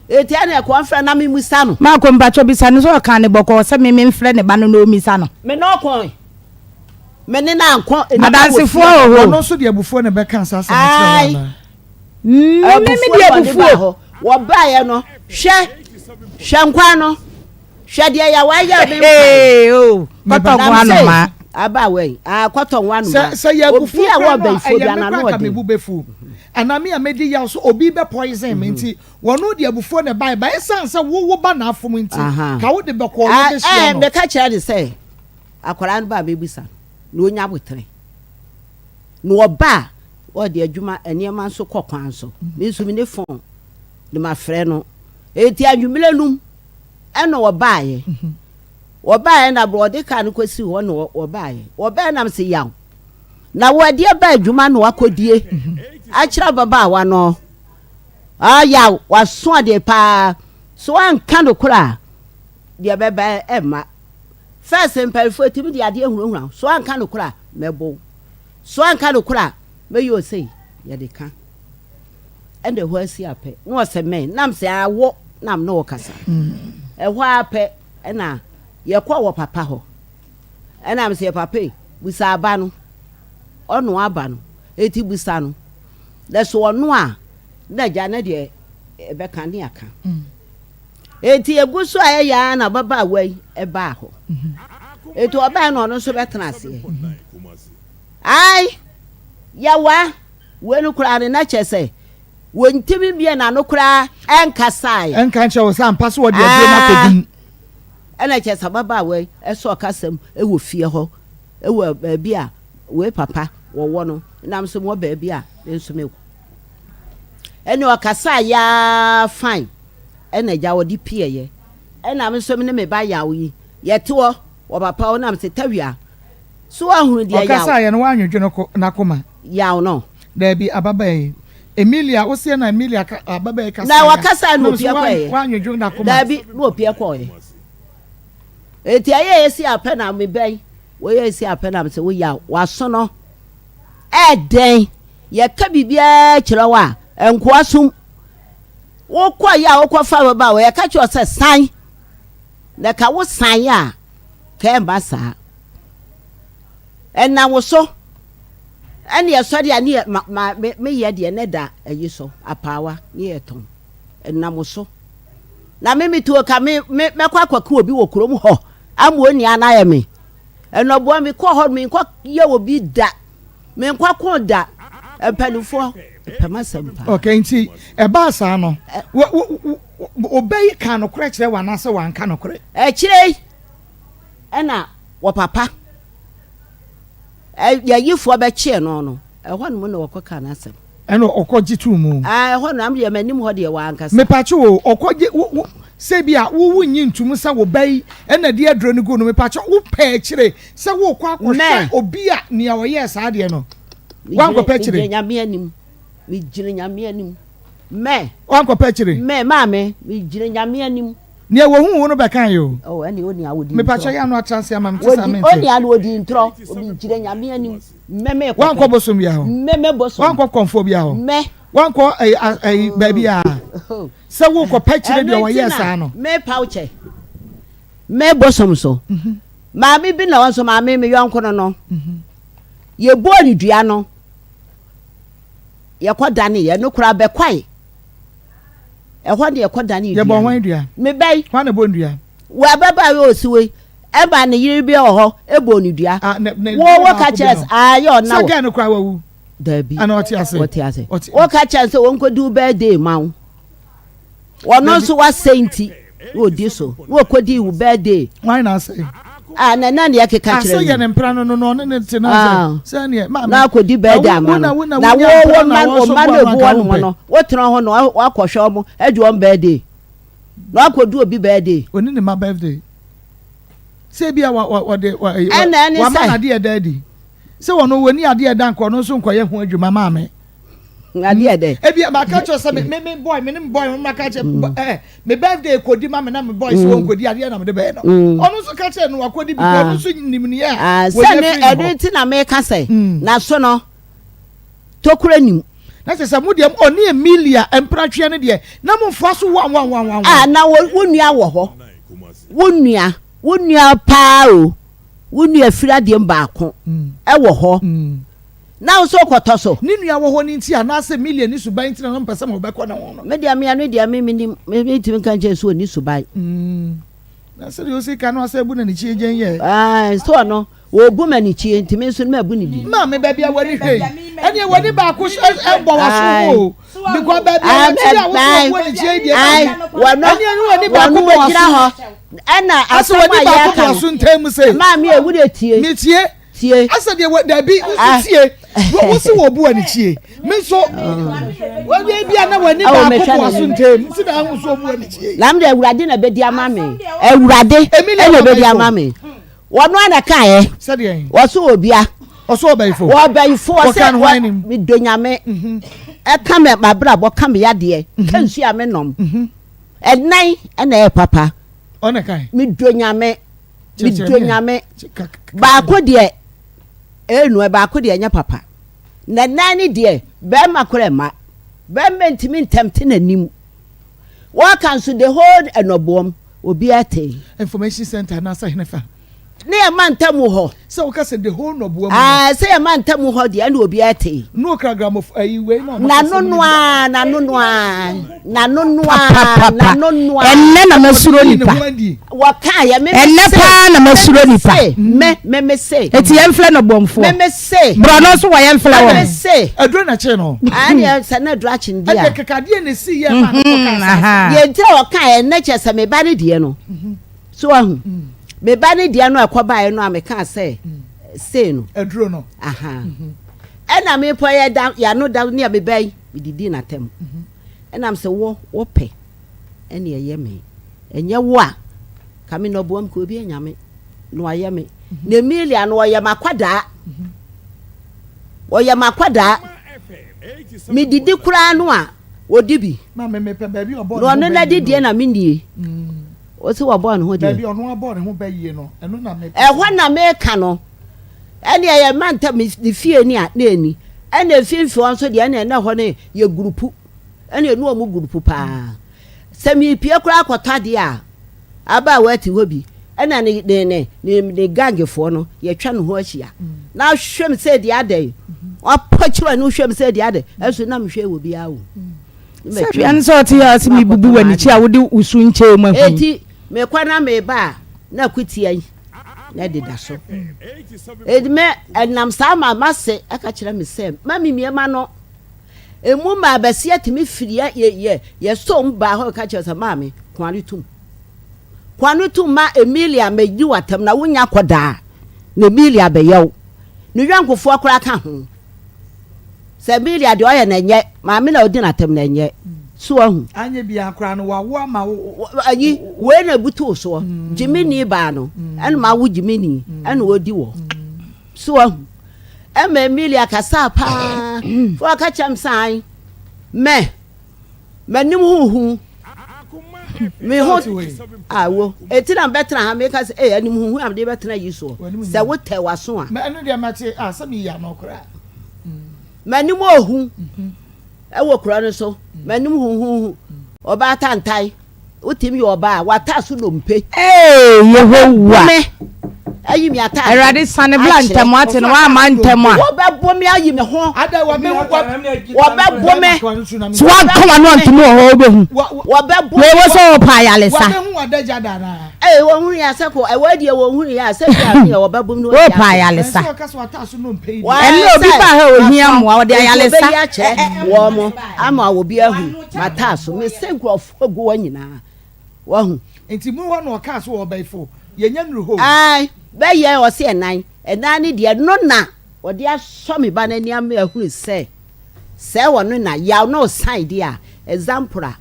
Eti ɛna ɛkɔ mfrɛ na me musa no. Maako mpakyɛ bisa no sɛ ɔkaa no bɔkɔɔ sɛ me memfrɛ ne ba no na ɔmmisa no. Me ne ɔkɔe. Me ne no ankɔ. Adansefoɔ wɔ hɔ. Ɔno nso de abufuo na ɛbɛka saa asɛm no kyerɛ wo anaa? Me me de abufuo. Hɔ. Wɔbaeɛ no, hwɛ, hwɛ nkwan no, hwɛ deɛ yɛ wayɛ me nkwan. Oh, kɔtɔ nwa anomaa. Abaawa yi, ah, kɔtɔ nwa anomaa. Sɛ sɛ yɛ abufuo kura no a, ɛyɛ me kura nka me bu bɛfu. Anaa me a medi yaw so obi bɛ poison me nti, wɔn de abufuo na ɛbaeɛ. Ba ɛsan sɛ wo wo ba na afom nti, ka wo de bɛkɔɔ yɛ bɛhyia no. Meka kyerɛ ne sɛ, akwadaa no ba a mɛbisa no, na ɔnya aboterɛ. Na ɔba a, ɔde adwuma nneɛma nso kɔ kwan so. Me nso me ne fon na mafrɛ no. Enti anwummerɛ num ɛna ɔbaeɛ. Ɔbaeɛ na berɛ ɔde kaa no kɔsi hɔ na ɔbaeɛ. Ɔbaeɛ na mese yaw. Na wo adeɛ ba adwuma na wakɔdie akyerɛ ababaawa no. Ah yaw, waso adeɛ paa. So wanka nokorɛ a, deɛ bɛba ɛmma. First mpanyinfoɔ ɛtumi de adeɛ hunahuna wo. So anka nokorɛ a, mɛbɔ wo. So anka nokorɛ a, mɛyɛ wo sei. Yɛde ka. Ɛna ɛhɔ asi apɛ. Na ɔsɛ mɛ, nam sɛ awo nam ne wo kasa. Ɛhɔ ara pɛ, ɛna yɛkɔ wɔ papa hɔ. Ɛna mesɛ papa yi, busa aba no. Ɔno aba no. Eti busa no. Na so ɔno a, na agya no deɛ ɛbɛka ne aka. Enti egu so a ɛyɛ ara na ababaawa yi baa hɔ. Enti ɔbae na ɔno nso bɛtena aseɛ. Ai, yɛwa, wei no koraa no na kyerɛ sɛ wɔntumi mmie n'ano koraa ɛnkasaeɛ. Ɛnka nkyerɛ wo sɛ ampa sɛ wɔde aduro no akɔgu mu. Ɛna kyerɛ sɛ ababaawa yi ɛsɛ ɔkasa mu wɔ fie hɔ, wɔ baabi a wei papa wɔwɔ no, nam so wɔ baabi a me nso mewɔ. Ɛna ɔkasaeɛ ara fine. Ɛna agya ɔde pieeɛ. Ɛna me nso me ne me ba Yaw yi, yɛte hɔ wɔ papa hɔ na mese, Tawia, so woahunu deɛ Yaw. Ɔkasaeɛ no woannwedwe no ko, n'akoma? Yaw no. Daabi, ababaa yi. Emilia, wo seɛ na Emilia ka, ababaa yi kasaeɛ. Na ɔkasaeɛ na ɔpie kɔeɛ. Woannwedwe n'akoma? Daabi, na ɔpie kɔeɛ. Enti ɛyɛɛ esi apɛ na me ba yi, wɔyɛɛ esi apɛ na mese, wo Yaw, w'aso no ɛɛdɛn? Yɛka biribiara kyerɛ wo a, nkoasom. Wokɔeɛ a wokɔfa ababaawa yi, yɛka kyerɛ wo sɛ san, na ka wo san a, ka ɛmma saa. Ɛnam wo so, ɛne ɛsɔre a ne yɛ ma ma me meyɛ deɛ ne da ayi so apaawa ne yɛ tɔn. Ɛnam wo so. Na me metuo ka me me mɛkɔ akɔka obi wɔ kurom hɔ ama onua no ayɛ me. Ɛnɔboa mekɔ hɔ menkɔ yɛ obi da. Menkɔ ko da. Mpanimfoɔ pɛ m'asɛm paa. Okay, nti ɛbaa saa no, ɔbɛ yi kaa nokorɛ kyerɛ wo anaasɛ wanka nokorɛ? Akyire yi ɛna wɔ papa yɛyifoɔ bɛkyee no no, ɛhɔ nom na wɔkɔ kaa n'asɛm. Ɛna ɔkɔ gye too mu. Ah, ɛhɔ nom deɛ m'anim hɔ deɛ wankasa. Mepakye o, ɔkɔ gye wo wo sɛ bi a wo wo nyi ntum sɛ wo ba yi ɛna de aduro no gu no mepakye wo pɛ akyire sɛ wo kɔ akɔhwɛ obi a nea ɔyɛɛ saa adeɛ no. Wankɔpɛ akyire. Megyina Nyame anim. Megyina Nyame anim. Mɛ. Wankɔpɛ akyire. Mɛ maame, megyina Nyame anim. Nea wɔhu wo no bɛka yɛ o. Oh, ɛne oni a wɔdi ntorɔ. Mepakyɛ yɛ ano atra ase ama me te saa mente. Oni a wɔdi ntorɔ. Megyina Nyame anim. Mɛ mɛ kɔpɛ. Wankɔ bosom bia hɔ. Mɛ mɛ bosom. Wankɔ kɔnfoɔ bia hɔ. Mɛ. Wankɔ ɛyi ɛyi baabi a. Sɛ wo kɔpɛ kyerɛ deɛ wɔyɛ saa no. Mɛ paw kyɛ. Mɛ bosom so. Mhm. Maame bi na wɔn nso maame me yɔnko no no. Mhm. Yɛbɔɔ no dua no, yɛkɔdaneeɛ. Ɛno koraa bɛkwae. Ɛhɔ ne yɛkɔdanee dua. Yɛbɔɔ hwan dua? Me ba yi. Hwan na ɛbɔɔ no dua? Wɔ ababaawa yi a ɔsi hɔ yi, ɛma ne yere bi wɔ hɔ, ɛbɔɔ no dua. Ah, ne, ne, Wo, wo ka kyerɛ sɛ, ah, yɛ ɔna wɔ. Sɛ gɛɛ no koraa wawu. Dabi. Ana ɔte ase? Ɔte ase. Wo ka kyerɛ sɛ wɔnkɔdi wo birthday ma wo. Ɔno nso wasɛe nti na ɔdi so na ɔkɔdii wo birthday. Wan na asɛe? Ah, na na neɛ keka kyerɛ no. Asɛ yɛ ne mpra no no no ɔne ne te na sɛ sɛ neɛ maame. Na akɔdi birthday ama no. Na wo wo mma wo mma no egu hɔ nom no wotena hɔ na wakɔhwɛ wɔn adi wɔn birthday na wakɔdi obi birthday. Oni ne ma birthday. Sɛ ebi a wa wa wɔde wa wama no adeɛ ɛda adi. Sɛ wɔn wɔni adeɛ ɛda nka ɔno nso nkɔyɛ ho adwuma maame. Adeɛ dɛ. Ebi maka kyerɛ sɛ me me me boy me ne me boy mo maka kyerɛ mm. eh me birthday kodi ma me na me boy sɛ wɔn kodi adeɛ na me de bɛyɛ no. Mm. Ɔno nso ka kyerɛ no wakodi bi ɔno nso nim ne yɛ a. Sɛ ne ɛno ti na meka sɛ na so no tokura nim. Na kyerɛ sɛ mo deɛ ɔne Emilia mpratweɛ no deɛ na mo nfa so wan wan wan wan. Ah na wo nua wɔ hɔ wo nua wo nua paa o wo nua firi adeɛ mu baako ɛwɔ hɔ. Na wo nso wokɔtɔ so. Ne nua wɔ hɔ no nti anaasɛ Emilia ne suban nti na na ɔmpɛ sɛ ɔbɛkɔ ne ho no. Me deɛ me ɛno deɛ me menim me mentumi nka nkyɛn sɛ ɔni suban. Na sɛdeɛ ɔsi ka no asɛ abu na ne kyie gyɛn yɛ. Ɛɛ sɛ ɔno wɔbu ma ne kyie nti me nso no mabu ne bi. Maame baabi a w'ani hwɛ yi ɛneɛ w'ani baako bɔ w'aso ho o because baabi a wɔte a wosɛ ɔbu ne kyie yi deɛ ɛneɛ ne w'ani baako bɔ w'aso ɛna asɛm a yɛka no maame ewu de tie. Metie. Tie. Asɛ deɛ wɔ dabi nso ah. tie. Wo si wɔ bu ani tie. Me nso wɔyɛ bi a na w'ani baako bɔ aso ntɛm nti na ahu so ɔbu ani tie. Lam de awurade na bɛdi ama me. Awurade ɛna bɛdi ama me. Wɔn a na ka yɛ. Sɛdeɛ. Wɔso obia. Ɔso ɔbɛyifo. Ɔbɛyifo ɔsɛ wɔ mi do nyame. Mhm. Ɛka mɛ mabrabɔ ka mi yadeɛ. Mhm. Ka nsu a me nɔm. Mhm. Ɛnan ɛna ɛyɛ papa. Ɔna kan. Mi do nyame. Medɔ Nyame. Baako deɛ ɛnua baako deɛ ɛnyɛ papa. Na nan ne deɛ bɛrima koraa mma. Bɛrima ntumi ntɛmte n'anim. Wɔka nso the whole ɛnɔboɔm obiara te. Information center anaasɛ henefa? Ne yɛ ma ntam hɔ. Sɛ woka sɛ the whole nɔboa mu no. Ɛɛ sɛ yɛ ma ntam hɔ deɛ ɛna obiara te. No okra gramofo ayi wei na ɔmo kasa mu noa n'ano noa n'ano noa n'ano noa. Ɛnnɛ na masuro nipa. Wɔka yɛ me Ɛnnɛ paa na masuro nipa. Me me me se. Eti yɛn filɛ no bɔnfoɔ. Me me se. Borɔno nso wɔ yɛn filɛ wɔn. Me me se. Aduro na kye no. Ɛne sɛ na aduro akye no di a. Ɛdeɛ kekadeɛ na esi yɛ maa no kɔ kaa saa. Yɛn ti a wɔka yɛ ɛnnɛ kyɛ sɛ me ba ne deɛ no. So wahu? Me ba ne deɛ no a ɛkɔbaeɛ no a mekaa sɛ sei no. Aduro no. Aha. Ɛna mepɔ yɛ da yɛano da ne a me ba yi medidi n'atam. Ɛnam sɛ wɔ wɔpɛ ɛne ɛyɛ me. Ɛnyɛ wo a ka me nɔboam ka obi anya me na wayɛ me. Na Emilia no ɔyɛ m'akwadaa. Ɔyɛ m'akwadaa. Medidi koraa no a ɔdi bi. Na ɔno n'adidiɛ na mennie. Ɔsi wɔbɔɔ ne ho deɛ. Dabi ɔno abɔɔ ne ho bɛ yie no ɛno na me. Ɛhɔ na meka no ɛne ɛyɛ manta ne fie ni a na ɛni ɛna mfimfini hɔ nso deɛ ɛna ɛna hɔ no yɛ gurupu ɛna ɛnu ɔmo gurupu paa sɛ mepie koraa akɔtɔ adeɛ a abaawa ti hɔ bi ɛna ne ne ne ne ne gangfoɔ no yɛtwa ne ho ahyia na ahwɛ m sɛ deɛ adɛn wapɔkyerɛ ne wohwɛ m sɛ deɛ adɛn ɛso na mehwɛ wɔ biara o. Sɛ bia ne sɛ ɔte yɛ ɔse mebubu w'anikyi a wode wo su nkyɛɛ mu ahu. Eti mekɔ na meba a na kutia yi na ɛdeda so. Eti me ɛnam saa ma m'ase ɛka kyerɛ me sɛ ma me mie ma no. Emu maa bɛsi atumi firi yɛ yɛ yɛ yɛ som baa hɔ ka kyerɛ sɛ maame koane tum. Koane tum ma Emilia mɛdi w'atam na wonya kɔdaa na Emilia bɛyɛ wo. Ne yɔnkofoɔ koraa ka ho. Sɛ Emilia deɛ ɔyɛ na ɛnyɛ maame na ɔdi n'atam na ɛnyɛ so ahu. Anyɛ biara koraa no wawo ama wo. Ayi wei na ebutu wo soɔ mm. gyimini baa no mm. ɛna ma wo gyimini mm. ɛna ɔdi wɔ so ahu ɛma Emilia kasaa paa fo ɔka kyɛm san mɛ m'anim huhu me ho awo eti na bɛtena ha meka sɛ ee anim huhu a mede bɛtena yi soɔ sɛ wotɛ w'aso a. Ɛno deɛ mate a sɛ meyi ano koraa. M'anim ohu ɛwɔ kura no so m'anim huhuhu ɔbaa tantan wotumi yɛ ɔbaa w'ataa so dompe. Ee Yehowa. Me ayi me ataade. Awurade sane bla ntɛm ate na wamma ntɛm a. Wɔbɛbo me ayi me ho. Wɔbɛbo me. So wanka w'ano anto mu wɔ hɔ wobɛhu. Wɔbɛbo me. Wei sɛ wɔpɛ ayalesa. Wɔbɛhu w'adagya da anaa? Ee wɔhunu yɛ asɛ ko ɛwɔ deɛ wɔhunu yɛ asɛ bi a yɛ wɔbɛbo me. Wɔpɛ ayalesa. Ɛnna obi ba ha ohia mmoa wɔde ayalesa. Wɔbɛyi akyerɛ wɔn mo ama obi ahu mataaso mese nkurɔfoɔ gu hɔ nyinaa. Wahu. Nti mu hɔ na ɔkaa so wɔ ɔbɛyifo yɛnya nuru hɔ o. Ae bɛyɛ ɔse ɛnan ɛnan ne deɛ no na ɔde asɔ me ba no ani ama ahunu sɛ sɛ ɔno na yaw na ɔsan deɛ a example a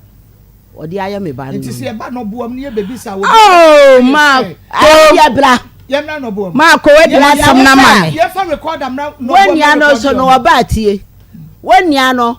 ɔde ayɛ me ba no. Nti sɛ yɛba nɔboam ne yɛbɛbisa wɔ Oh Marco. Ae deɛ bra. Yɛmmra nɔboam. Marco wadi w'asɛm no ama me. Yɛmfa recorder mmra nɔboam Wo nua no nso no ɔbaa tie. Wo nua no.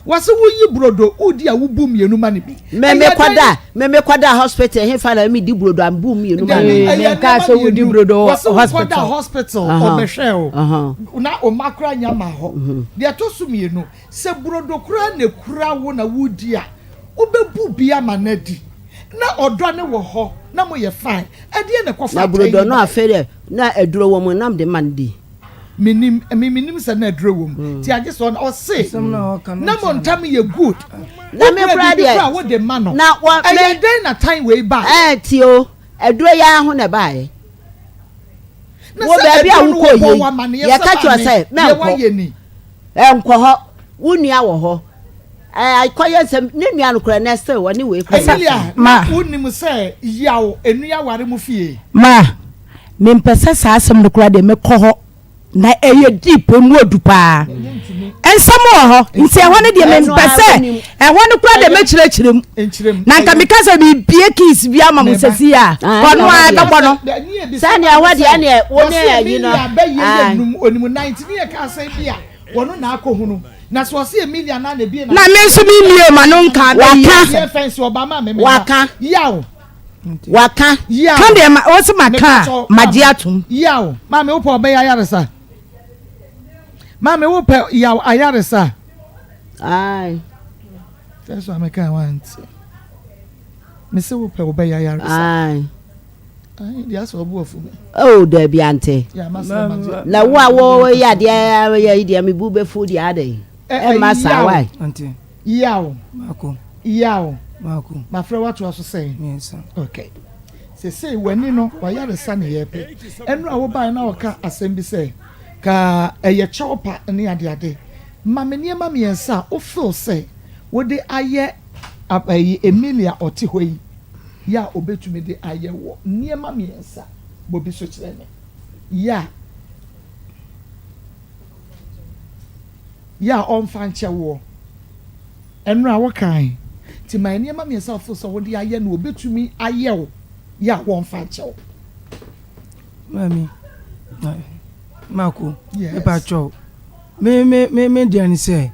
Wɔse woyi brodo wodi a wobu mmienu ma no bi. Me me kɔda me me kɔda hospital hefa na me di brodo a mebu mmienu ma no. Ɛyɛ nneɛma mmienu. Wɔse wokɔda hospital ɔbɛhwɛ o na ɔma koraa nya ma hɔ. Deɛ ɛtɔ so mmienu sɛ brodo koraa na ekura wo na wodi a wobɛbu bi ama no adi na ɔdɔ no wɔ hɔ na moyɛ fine. Ɛdeɛn na ɛkɔfa Na atɛn yi brodo no baeɛ? afei deɛ na aduro wɔ mu na mede ma no di. Menim, me menim sɛ na aduro wɔ mu. Nti agye sɛ ɔno, ɔse na mo ntam yɛ good. Na me Wokura koraa biribi deɛ, koraa a wode ma no. na wɔ, me. Ɛyɛ dɛn na tan wei baeɛ? Ɛɛ tie o, aduro yi ara ho na ɛbaeɛ. Na Wo sɛ baabi a aduro no wokɔɔ wɔbɔɔ yei, wo amaneɛ sɛ yɛka kyerɛ wo maame, sɛ deɛ mɛnkɔ. woayɛ ni. Ɛnkɔ hɔ, wo nua wɔ hɔ. Ɛɛ akɔyɛ nsɛm, ne nua no koraa nɛ still ɔne wei koraa. Emilia, na wonim sɛ yaw nnua ware mo fie? Ma, mempɛ sɛ saa asɛm no koraa deɛ mɛkɔ hɔ na ɛyɛ deep emu odu paa nsɛm wɔ hɔ nti ɛhɔ no deɛ mempɛ sɛ ɛhɔ no koraa deɛ mɛkyerɛkyerɛ mu na nka meka sɛ mebie keys bi ama mo sɛsi a ɔno a ɛbɛbɔ no sɛdeɛ ɛhɔ deɛ ɛneɛ wo ne ayi no wɔno na akɔhunu na sɛ ɔse Emilia na na ebie na me nso memmie ma no nka waka yaw waka yaw ka deɛ ma wɔsi ma ka a ma gye atum yaw maame wopɛ ɔbɛyɛ ayaresa maame wopɛ yaw ayaresa ayi fɛn so ameka wa nti mese wopɛ ɔbɛyɛ ayaresa ayi ayi deɛ asɛ ɔbu afu mi. Oh dabi ante na wo a wɔyɛ adeɛ yɛ yi deɛ mebu bɛfu deɛ adɛn ɛmma saa wae. Yaw. Mako. Yaw. Mako. Mafrɛ woatoa so sɛn? Miensa. Okay. Sesei w'ani no w'ayaresa ne yɛpɛ. Ɛno a wobae na ɔka asɛm bi sɛ ka ɛyɛ kyɛw pa ne adeade. Ma me nneɛma miensa a wo feel sɛ wode ayɛ ayi Emilia ɔte hɔ yi yɛ a obetumi de ayɛ wɔ. Nneɛma miensa bɔ bi so kyerɛ me. Yɛ a. Yɛ a ɔmfa nkyɛ woɔ. Ɛno a wokae. Nti ma nneɛma miensa a wofeel sɛ wode ayɛ no obetumi ayɛ wo yɛ a wɔmfa nkyɛ wo. Maame, Mako, Yes. mepa kyɛw. Me me me me deɛ ne sɛ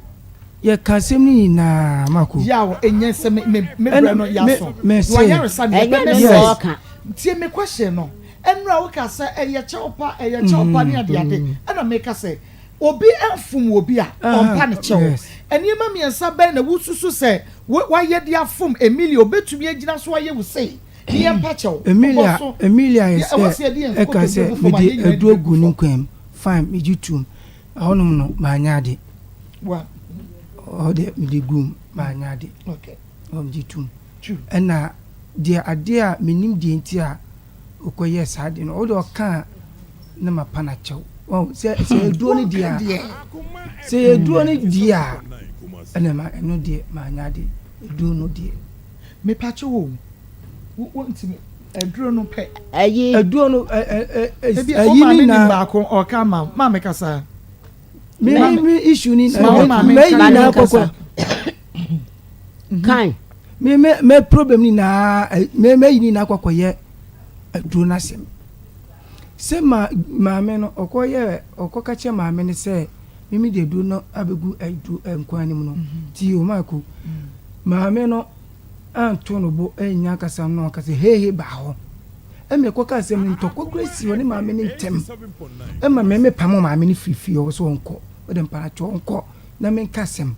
yɛka asɛm no nyinaa Mako. Yaw, ɛnyɛ sɛ me me me brɛ no Ɛna me yaso. me se. Wayaresa deɛ Ɛnyɛ bɛbɛ ne sɛ. na ɔka. Tie me question no. Ɛnora woka sɛ ɛyɛ kyɛw pa, ɛyɛ kyɛw pa ne adeade. Ɛna meka sɛ Obi mfom obi a, ɔmpa no kyɛw. Nneɛma miensa bɛn na wususu sɛ woayɛ de afom Emilia a obetumi agyina so ayɛ wo sei ne yɛmpa kyɛw? Emilia Bɔ so. Emilia Deɛ yɛ ɛwɔ sɛ yɛde sɛ yɛn ɛka nkotodwe sɛ gu fam a, mede yɛn nyinaa de aduro begu gu ne fam. nkwan mu fine megye tom ɛhɔnom no manyɛ ade Wa. Ɔhɔ deɛ mede guu mu manyɛ ade Okay. Ɛhɔ megye tom True. ɛna deɛ adeɛ a mennim deɛ nti a ɔkɔyɛɛ saa ade no wode ɔka a na mapa no akyɛw wahu sɛ sɛ aduro no deɛ a sɛ aduro no deɛ a ɛna ma ɛno deɛ manya ade aduro no deɛ mepakyɛ wo wo ntumi aduro no pɛ ɛyi aduro no ɛ ɛ ɛ ebi ɛyi o maame ne nim na baako ɔka ma maame kasa me me me issue ni ma wo maame mɛ nka nyinaa kasa. kɔkɔ kan me me me problem nyinaa me me yi nyinaa kɔkɔ yɛ aduro no asɛm sɛ ma maame no ɔkɔ yɛ ɔkɔ ka kyerɛ maame no sɛ mimi de aduro no abɛgu aduro nkwan no mu no ti o maako maame no anto no bo ɛnya kasa no ɔka sɛ hehe baa hɔ ɛmɛ kɔ ka asɛm no ntɔkwa kura si ɔne maame no ntɛm ɛma mɛmɛ pam maame no firifiri ɔwɔ sɛ ɔnkɔ ɔde mparatwɔ ɔnkɔ na menka asɛm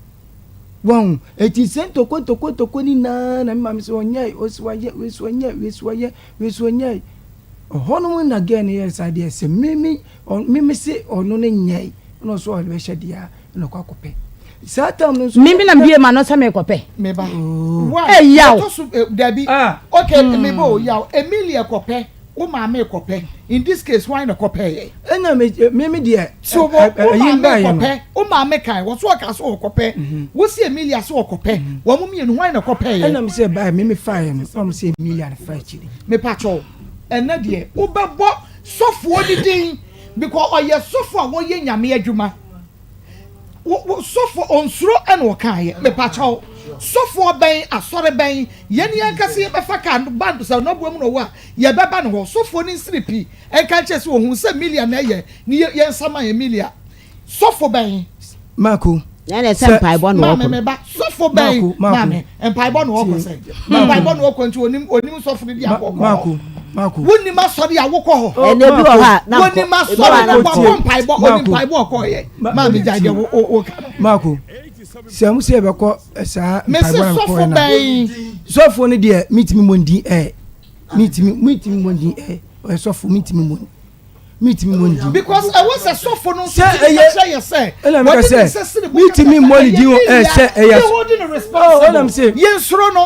Wahu? Eti sɛ ntɔkwa ntɔkwa ntɔkwa ne nyinaa na me maame sɛ ɔnyɛe, ɔsi wayɛ, wei so ɔnyɛe, wei so ɔyɛ, wei so ɔnyɛe. Ɔhɔnom na girl no yɛɛ saa deɛ sɛ me me me me se ɔno no nyɛe ɛna ɔso ɔde bɛhyɛ deɛ a ɛna ɔkɔ akɔpɛ. Saa time no nso. Me me na mbie ma no sɛ mekɔpɛ. Meba. Oh. One. Hey, yaw. Ɛtɔ so eh, dabi. Ah. Okay, meba o yaw. Emilia kɔpɛ. Wo maame kɔpɛ. In this case, hwan na kɔpɛ yɛ? Ɛna me me me deɛ. So wo wo maame kɔpɛ. Wo maame kan. Wɔ so ɔka so ɔkɔpɛ. Wo si Emilia so ɔkɔpɛ. Wɔn mo mmienu hwan na kɔpɛ yɛ? Ɛna me sɛ baa me me fa yɛ no. Ɛna me sɛ Emilia na fa akyiri. Me pa kyɛw. Ɛnɛ deɛ wobɛbɔ sɔfoɔ ne din because ɔyɛ sɔfo a wɔyɛ nyame adwuma. Wo wo sɔfo onsuro ɛna ɔkaeɛ mepakyɛw sɔfoɔ bɛn asɔre bɛn yɛn yɛn ankasa yɛbɛfa kaa no ba sɛ ɔnaboa mu na ɔwɔ a yɛbɛba ne hɔ sɔfoɔ no nsiri pi ɛnka nkyerɛ sɛ ohun sɛ Emilia na ɛyɛ ne yɛ yɛn nsa ma Emilia sɔfo bɛn. Mako. Ɛna sɛ mpaebɔ na ɔkɔ. Maame me ba sɔfo bɛn maame mpaebɔ na ɔkɔ sɛ mpaebɔ na ɔkɔ nti onim onim sɔfo no bi akɔ kɔ hɔ. Wonim asɔre a wokɔ hɔ. Ɛna ebi wɔ hɔ a na nkɔ. Wonim asɔre na wakɔ mpaebɔ onim mpaebɔ ɔkɔ yɛ maame gya deɛ wo wo ka no. Maako sɛ mo sɛ yɛbɛkɔ saa mpaebɔ na kɔ yɛ na sɔfo no deɛ mitumi mɔ ndin ɛɛ mitumi mitumi mɔ ndin ɛɛ ɔyɛ sɔfo mitumi mɔ. Mitumi mmɔ ne din. Because ɛwɔ sɛ sɔfo no nso tumi ka kyerɛ yɛ sɛ wɔde ne nsa si ne bo kasa sɛ ɛyɛ Emilia, yɛ holding no responsible. Yɛnsuro no.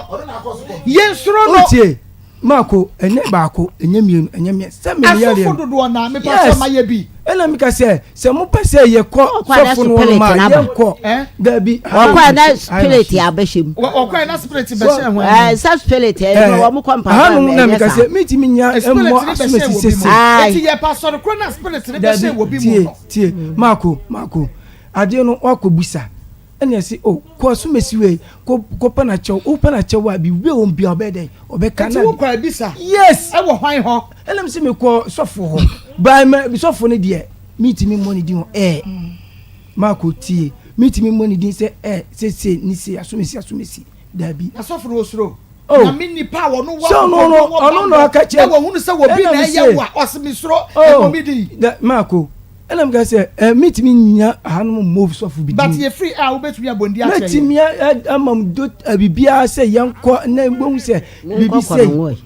Yɛnsuro no. Wotie, Marko, ɛnyɛ baako, ɛnyɛ mmienu, ɛnyɛ mmiɛnsa. Sɛ meyɛ deɛ. Asɔfo dodoɔ naa, mepa sɛ ma yɛ bi. Ɛna meka sɛ, sɛ mopɛ sɛ yɛkɔ sɔfo no hɔ ma yɛnkɔ. Dabi. Ɔkɔ na spirit abɛhyɛ mu. Ɔkɔ na spirit bɛhyɛ ho. Ɛɛ sɛ spirit ɛɛ wɔn kɔ mpa Hanom na meka sɛ mentumi nya mmɔ asomasi sese. Eti yɛ pa sɔre koro na spirit ne bɛhyɛ wɔ bi mu no. Tie Marko Marko adeɛ no wakɔ busa ɛna ɛsi o kɔ asomasi wei kɔ kɔ pɛ na kyɛw o pɛ na kyɛw a biribi wɔ mu bia ɔbɛyɛ dɛ ɔbɛka na. Eti wo kɔ abisa. Yes. Ɛwɔ hwan hɔ. Ɛna mi sɛ mi kɔ sɔfo hɔ baa mɛ sɔfo no deɛ mentumi mmɔ ne din hɔ ɛɛ Marko tie mentumi mmɔ ne din sɛ ɛɛ sese ne se asomasi asomasi dabi. Na sɔfo no osuro. Oh. Nyame nipa a ɔno wɔ Sɛ ɔno no, ɔno na ɔka kyerɛ. Na wɔhunu sɛ wɔbi Ɛna na me ɛyɛ se, wo a, ɔse mesuro, Oh, ɛmmɔ me din. da, Marko, ɛna meka sɛ, eh, mentumi nnya ahanom mmɔ sɔfo bi But din. yɛfiri a wobɛtumi abɔ ndi akyerɛ yɛn. Mɛtumi a- a- ama mo do eh, biribiara sɛ yɛnkɔ na yɛbɛhu sɛ biribi Monkɔ sei. kɔ no ɛ.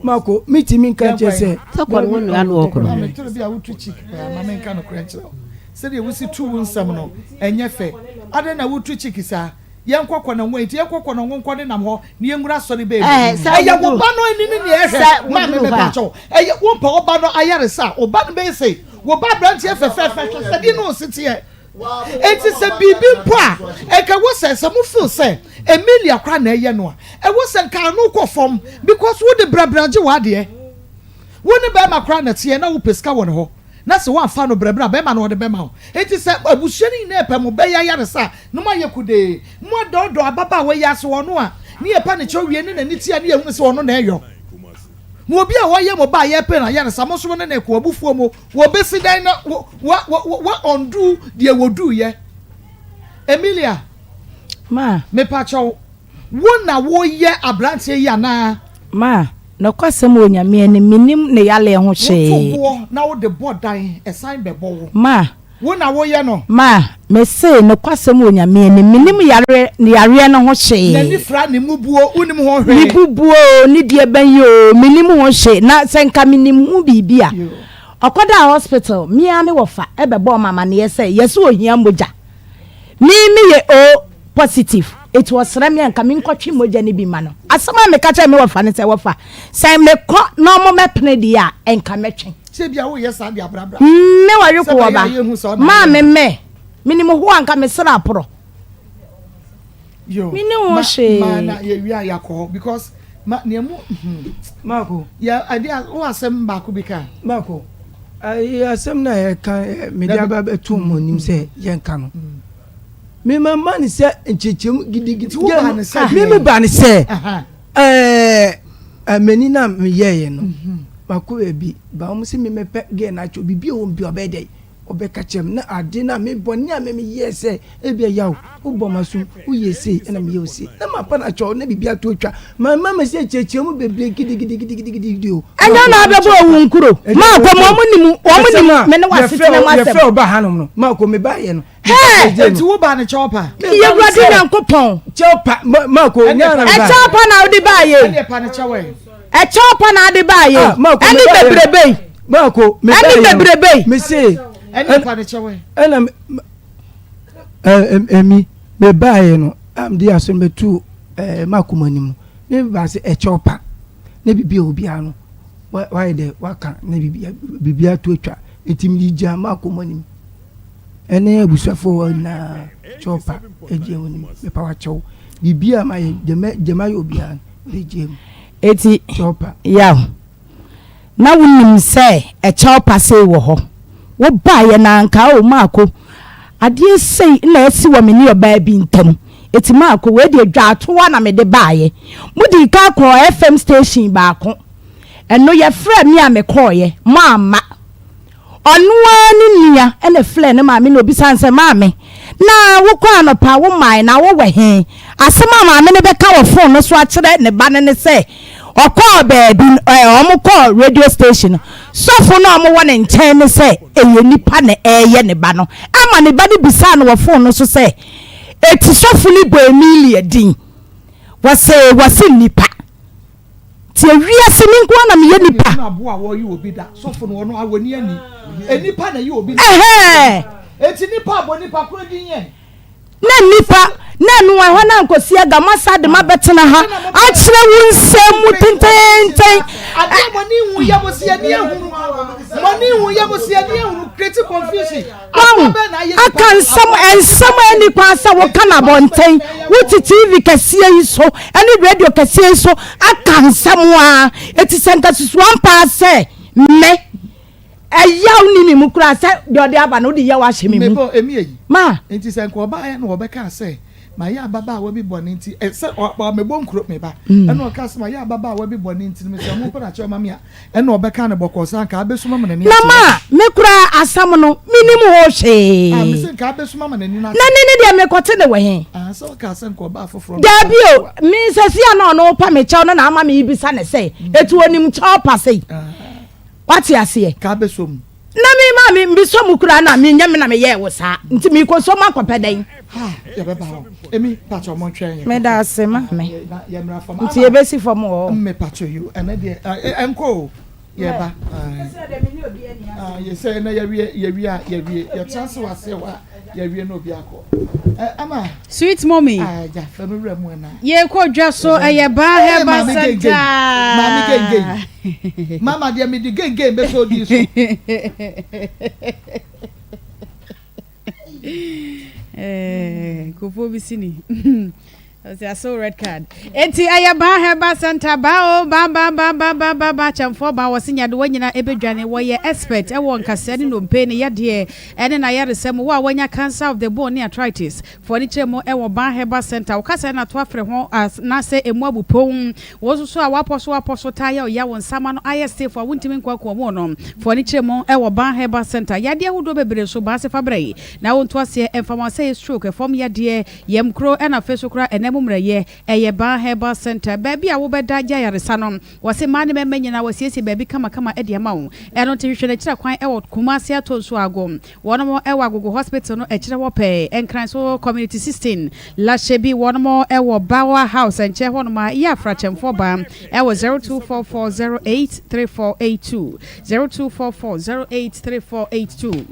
Marko, mentumi nka nkyerɛ sɛ. Sɛ kɔ no wo nua no ɔkorɔ. Maame toro bi a wotu cheek paa ma menka nokorɛ nkyerɛ wo. Sɛdeɛ wosi tu wo nsɛm no, ɛnyɛ fɛ. Adɛn na wotu cheek saa? Yɛnkɔ kɔnɔngo enti yɛnkɔ kɔnɔngo nkɔ nenam hɔ na yɛnwura asɔre bɛɛ mu. Ɛyɛ wo ba no ani ne nea ɛhwɛ. Maame mepakyɛw, ɛyɛ wo mpɛ wo ba no ayaresa a, wo ba no bɛyɛ sei. Wo ba aberanteɛ fɛfɛɛfɛ, hwɛ sɛdeɛ ne ɔsi teɛ. Enti sɛ biribi mpo a, nka ɛwɔ sɛ, sɛ mo feel sɛ Emilia koraa na ɛyɛ no a, ɛwɔ sɛ nka ano kɔ fam because wode brɛbrɛ gye w'adeɛ. Wo ne bɛrima koraa na ɛteɛ na wopɛ sika wɔ ne hɔ. Na sɛ woamfa no brɛbrɛ a, bɛrima no ɔde bɛma wo. Enti sɛ abusua no nyinaa pɛ mo bɛyɛ ayaresa a, na moayɛ kodee. Moadɔɔdɔɔ ababaawa yi ase, ɔno a ne yɛpa ne kyɛw wie ne n'ani tia ne yɛhunu sɛ ɔno na ɛyɔ. Na obi a ɔyɛ mo ba a yɛrepɛ no ayaresa, mo nso mo ne no reko abufuo mu. Wɔbɛsi dɛn na wa, wa, wa, wa undo deɛ wɔduiɛ? Emilia, Ma. mepa kyɛw, wo na woyɛ aberanteɛ yi anaa? Ma, nokwasɛm wɔ Nyame anim, mennim ne yareɛ ho hwee. Woto boɔ na wode bɔ dan, ɛsan bɛbɔ wo. Ma. Wo na woyɛ no? Ma, mese, nokwasɛm wɔ Nyame anim, mennim yareɛ, ne yareɛ no ho hwee. N'ani fra ne mubuo, wonim ho hwee? Ne bubuo oo, ne deɛ bɛn yi oo, mennim ho hwee. Na sɛ nka menim ho biribi a, ɔkɔdaa hospital, me ara me wɔfa bɛbɔɔ me amaneɛ sɛ, yɛse ohia mogya. Me meyɛ O positive, eti ɔsrɛ me a nka menkɔtwe mogya no bi ma no. Asɛm a meka kyerɛɛ me wɔfa ne sɛ, Wɔfa, sɛ mekɔ na wɔmmɛpene deɛ a, nka mɛtwe. Sɛ ebia woyɛ saa de abrabra. Me wɔwe Sɛ ko ɛbɛyɛ a ɔba. yɛnhu sɛ ɔna Maa ayɛ me no. mɛ. Menim ho a nka mesrɛ aporɔ. Yo, Menni ho ma, hwee. ma na yɛwie a yɛakɔ hɔ because ma nea mu hmm. Marco. Yɛ ɛde a wo asɛm baako bi ka. Marco, ayi asɛm na yɛka eh, mede aba bɛto mo anim sɛ yɛnka no. Mema ma ne sɛ nkyɛkyɛm gidigidi. Nti wo baa ne sɛ Me deɛn? me ba ne sɛ Aha. ɛɛ m'ani na meyɛeɛ no makɔ baabi ba wɔn sɛ memɛpɛ gɛɛ no akyɛ biribi a wɔn bi ɔbɛyɛ dɛ ɔbɛka kyerɛ me na ade no a me bɔne a me meyɛɛ sɛ ebia yaw wobɔ m'asom woyɛ sei ɛna meyɛ wo sei na mapa no akyɛw na biribi ato atwa mamma me sɛ kyerɛkyerɛ mu bebree gidigidigidigidi o. Ɛnyɛ na abɛbɔ owu nkuro. Maako mu wɔn nim wɔn nim me ne w'asetena mu asɛm. Yɛfrɛ ɔba hanom no maako me ba yɛ no. Hɛɛ! Enti wo ba ne kyɛw pa? Yɛ Awurade Nyankopɔn. Kyɛw pa maako nyɛ na me ba. Ɛkyɛw pa na wode baa yɛ. Ɛne pa ne kyɛw ɛ. Ɛkyɛw pa na ade baa yɛ. Ah, maako Ɛne me ba yɛ. bebrebe yi. Maako me ba Ɛne yɛ no. bebrebe yi. Me se. Ɛne pa ne kyɛw ɛ. Ɛna ɛmi me ba yɛ no a mede asɛm bɛtu ɛɛ maako mu anim no me ba se ɛkyɛw pa na bibi a obiara no wayɛ dɛ waka na bibi bibi ato atwa nti mede gya maako mu anim. Ɛne abusuafoɔ hɔ nyinaa kyɛw pa gye wɔn anim mepa wo kyɛw biribi a mayɛ deɛ mayɛ obiara no mede gye mu Eti kyɛw pa. Yaw, na wonim sɛ ɛkyɛw pa sei wɔ hɔ? Wobaeɛ na anka o Maako, adeɛ sei na asi wɔ me ne ɔbaa bi ntam. Eti Maako, wei deɛ dwaatoa na mede baeɛ. Modii kan kɔɔ FM station baako. Ɛno yɛfrɛɛ me a mekɔeɛ, moamma. Ɔno ara ne nua na ɛfrɛɛ ne maame na ɔbisaa no sɛ, Maame, Na wokɔ anɔpa womae na wowɔ he? Asɛm a maame no bɛka wɔ fon no so akyerɛ ne ba no ne sɛ ɔkɔɔ baabi no, ɛɛ, wɔkɔɔ radio station no, sɔfo no a wɔwɔ ne nkyɛn no sɛ ɛyɛ nipa na ɛreyɛ ne ba no. Ɛma ne ba no bisaa no wɔ fon no so sɛ, Eti sɔfo no bɔ Emilia din? Wɔse, wɔse nnipa. Nti ewiase me nko ara na meyɛ nipa. Mehunu aboa a wɔyi obi da sɔfo no ɔno awɔni ani nipa na yi obi na Ɛhɛɛ. Eti nipa abɔ nipa koro din yɛn. Na nipa na ɛno ɛhɔ na nkosi aga masa de ma bɛtena ha akyerɛ wo nsɛm mu tententen. Adeɛ mo ani hu yɛ mo si ani ehunu mo ani hu yɛ mo si ani ehunu create confusion. Wahu? Aka nsɛm, nsɛm a ɛnni kwan sɛ woka no abɔnten. Wote TV kɛseɛ yi so ne radio kɛseɛ yi so aka nsɛm a, eti sɛ nka susu ampa ara sɛ me, ɛyaw nni me mu koraa sɛ deɛ ɔde aba no wode yaw ahyɛ me mu. Mebɔ emi eyi. Ma. Nti sɛ nka ɔbaeɛ na ɔbɛkaa sɛ mayɛ ababaawa bi bɔne nti, ɛ, sɛ ɔ, ɔ, mebɔ nkuro, me ba. Ɛna ɔkaa sɛ mayɛ ababaawa bi bɔne nti no mesrɛ mompɛ no akyɛw ma me a, Ɛna ɔbɛka no bɔkɔɔ sɛ anka abɛsum ama n'ani Na ate. ma me koraa asɛm no, mennim ho hwee. Ah, mese nka abɛsum ama n'ani no ate. Na ne ne deɛ mekɔte ne wɔ he? Ah, sɛ ɔkaa sɛ nka ɔbaa foforɔ no. Daabi o, me sɛsi a na ɔno repa me kyɛw no na ama merebisa no sɛ, eti onim kyɛw pa sei? Wate aseɛ? Nka abɛsɔ mu. Na me maa me mbisɔ mu koraa na menyɛ me na meyɛɛ wo saa nti mekɔsɔ mu akɔpɛ dɛn? Ha yɛbɛba hɔ emi pakyɛ ɔmo ntwɛn yɛn. Meda ase maame. Nti yɛbɛsi fam wɔ hɔ. Mme pakyɛ yo ɛnɛ deɛ ɛnkɔ o yɛba. Yɛsɛ na yɛwie yɛwie a yɛwie yɛtena ase wɔ aseɛ hɔ a yɛwie na obi akɔ. Ama. Sweet mommy. Agya fɛ me wura mu ɛna. Yɛkɔ dwa so ɛyɛ baa herbal center. Maame gengen. Mama deɛ mede gengen bɛsɛ odi so. Nkurɔfoɔ bi si ni. Ɔsi aso red card. Eti ɛyɛ baa herbal center baa o baa baa baa baa baa baa baa kyɛnfoɔ baa wɔsi nyadewa nyinaa ebedwane wɔyɛ expert ɛwɔ nkasɛɛ ne nnompe ne yadeɛ ɛne n'ayaresa mu wo a wanya cancer of the bone ne arthritis Fa w'ani kyerɛ mu wɔ Ban Herbal Centre. Wo kasa na to afere ho anaasɛ emu abu pow. Wo nso so a w'apɔ so w'apɔ so taa yɛ ɔya, wo nsa ama no ayɛ stiff a wontumi nkoakoa mu no, fa w'ani kyerɛ mu wɔ Ban Herbal Centre. Yadeɛ ahodoɔ bebree nso, Ban ase fa brɛ yi na wonto aseɛ mfa ma wo sɛ ɛyɛ stroke, ɛfam yadeɛ, yam kuro ɛna afei nso koraa ɛnan mu mmerɛyɛ. Ɛyɛ Ban Herbal Centre, baabi a wobɛda gye ayaresa no. Wɔse mmaa ne mmarima nyinaa wɔasiesie baabi kamakama de ama wo. Ɛno nti hwehwɛ no akyiri kwan wɔ Kumasi Atonsu Ago. Wɔnom wɔ Agogo Hospital no akyire hɔ pɛɛ, Nkran so Community 16, Lashebi, wɔnom wɔ Bawa House nkyɛn hɔnom a, yɛ afrakyɛmfoɔ baa wɔ 0244083482, 0244083482.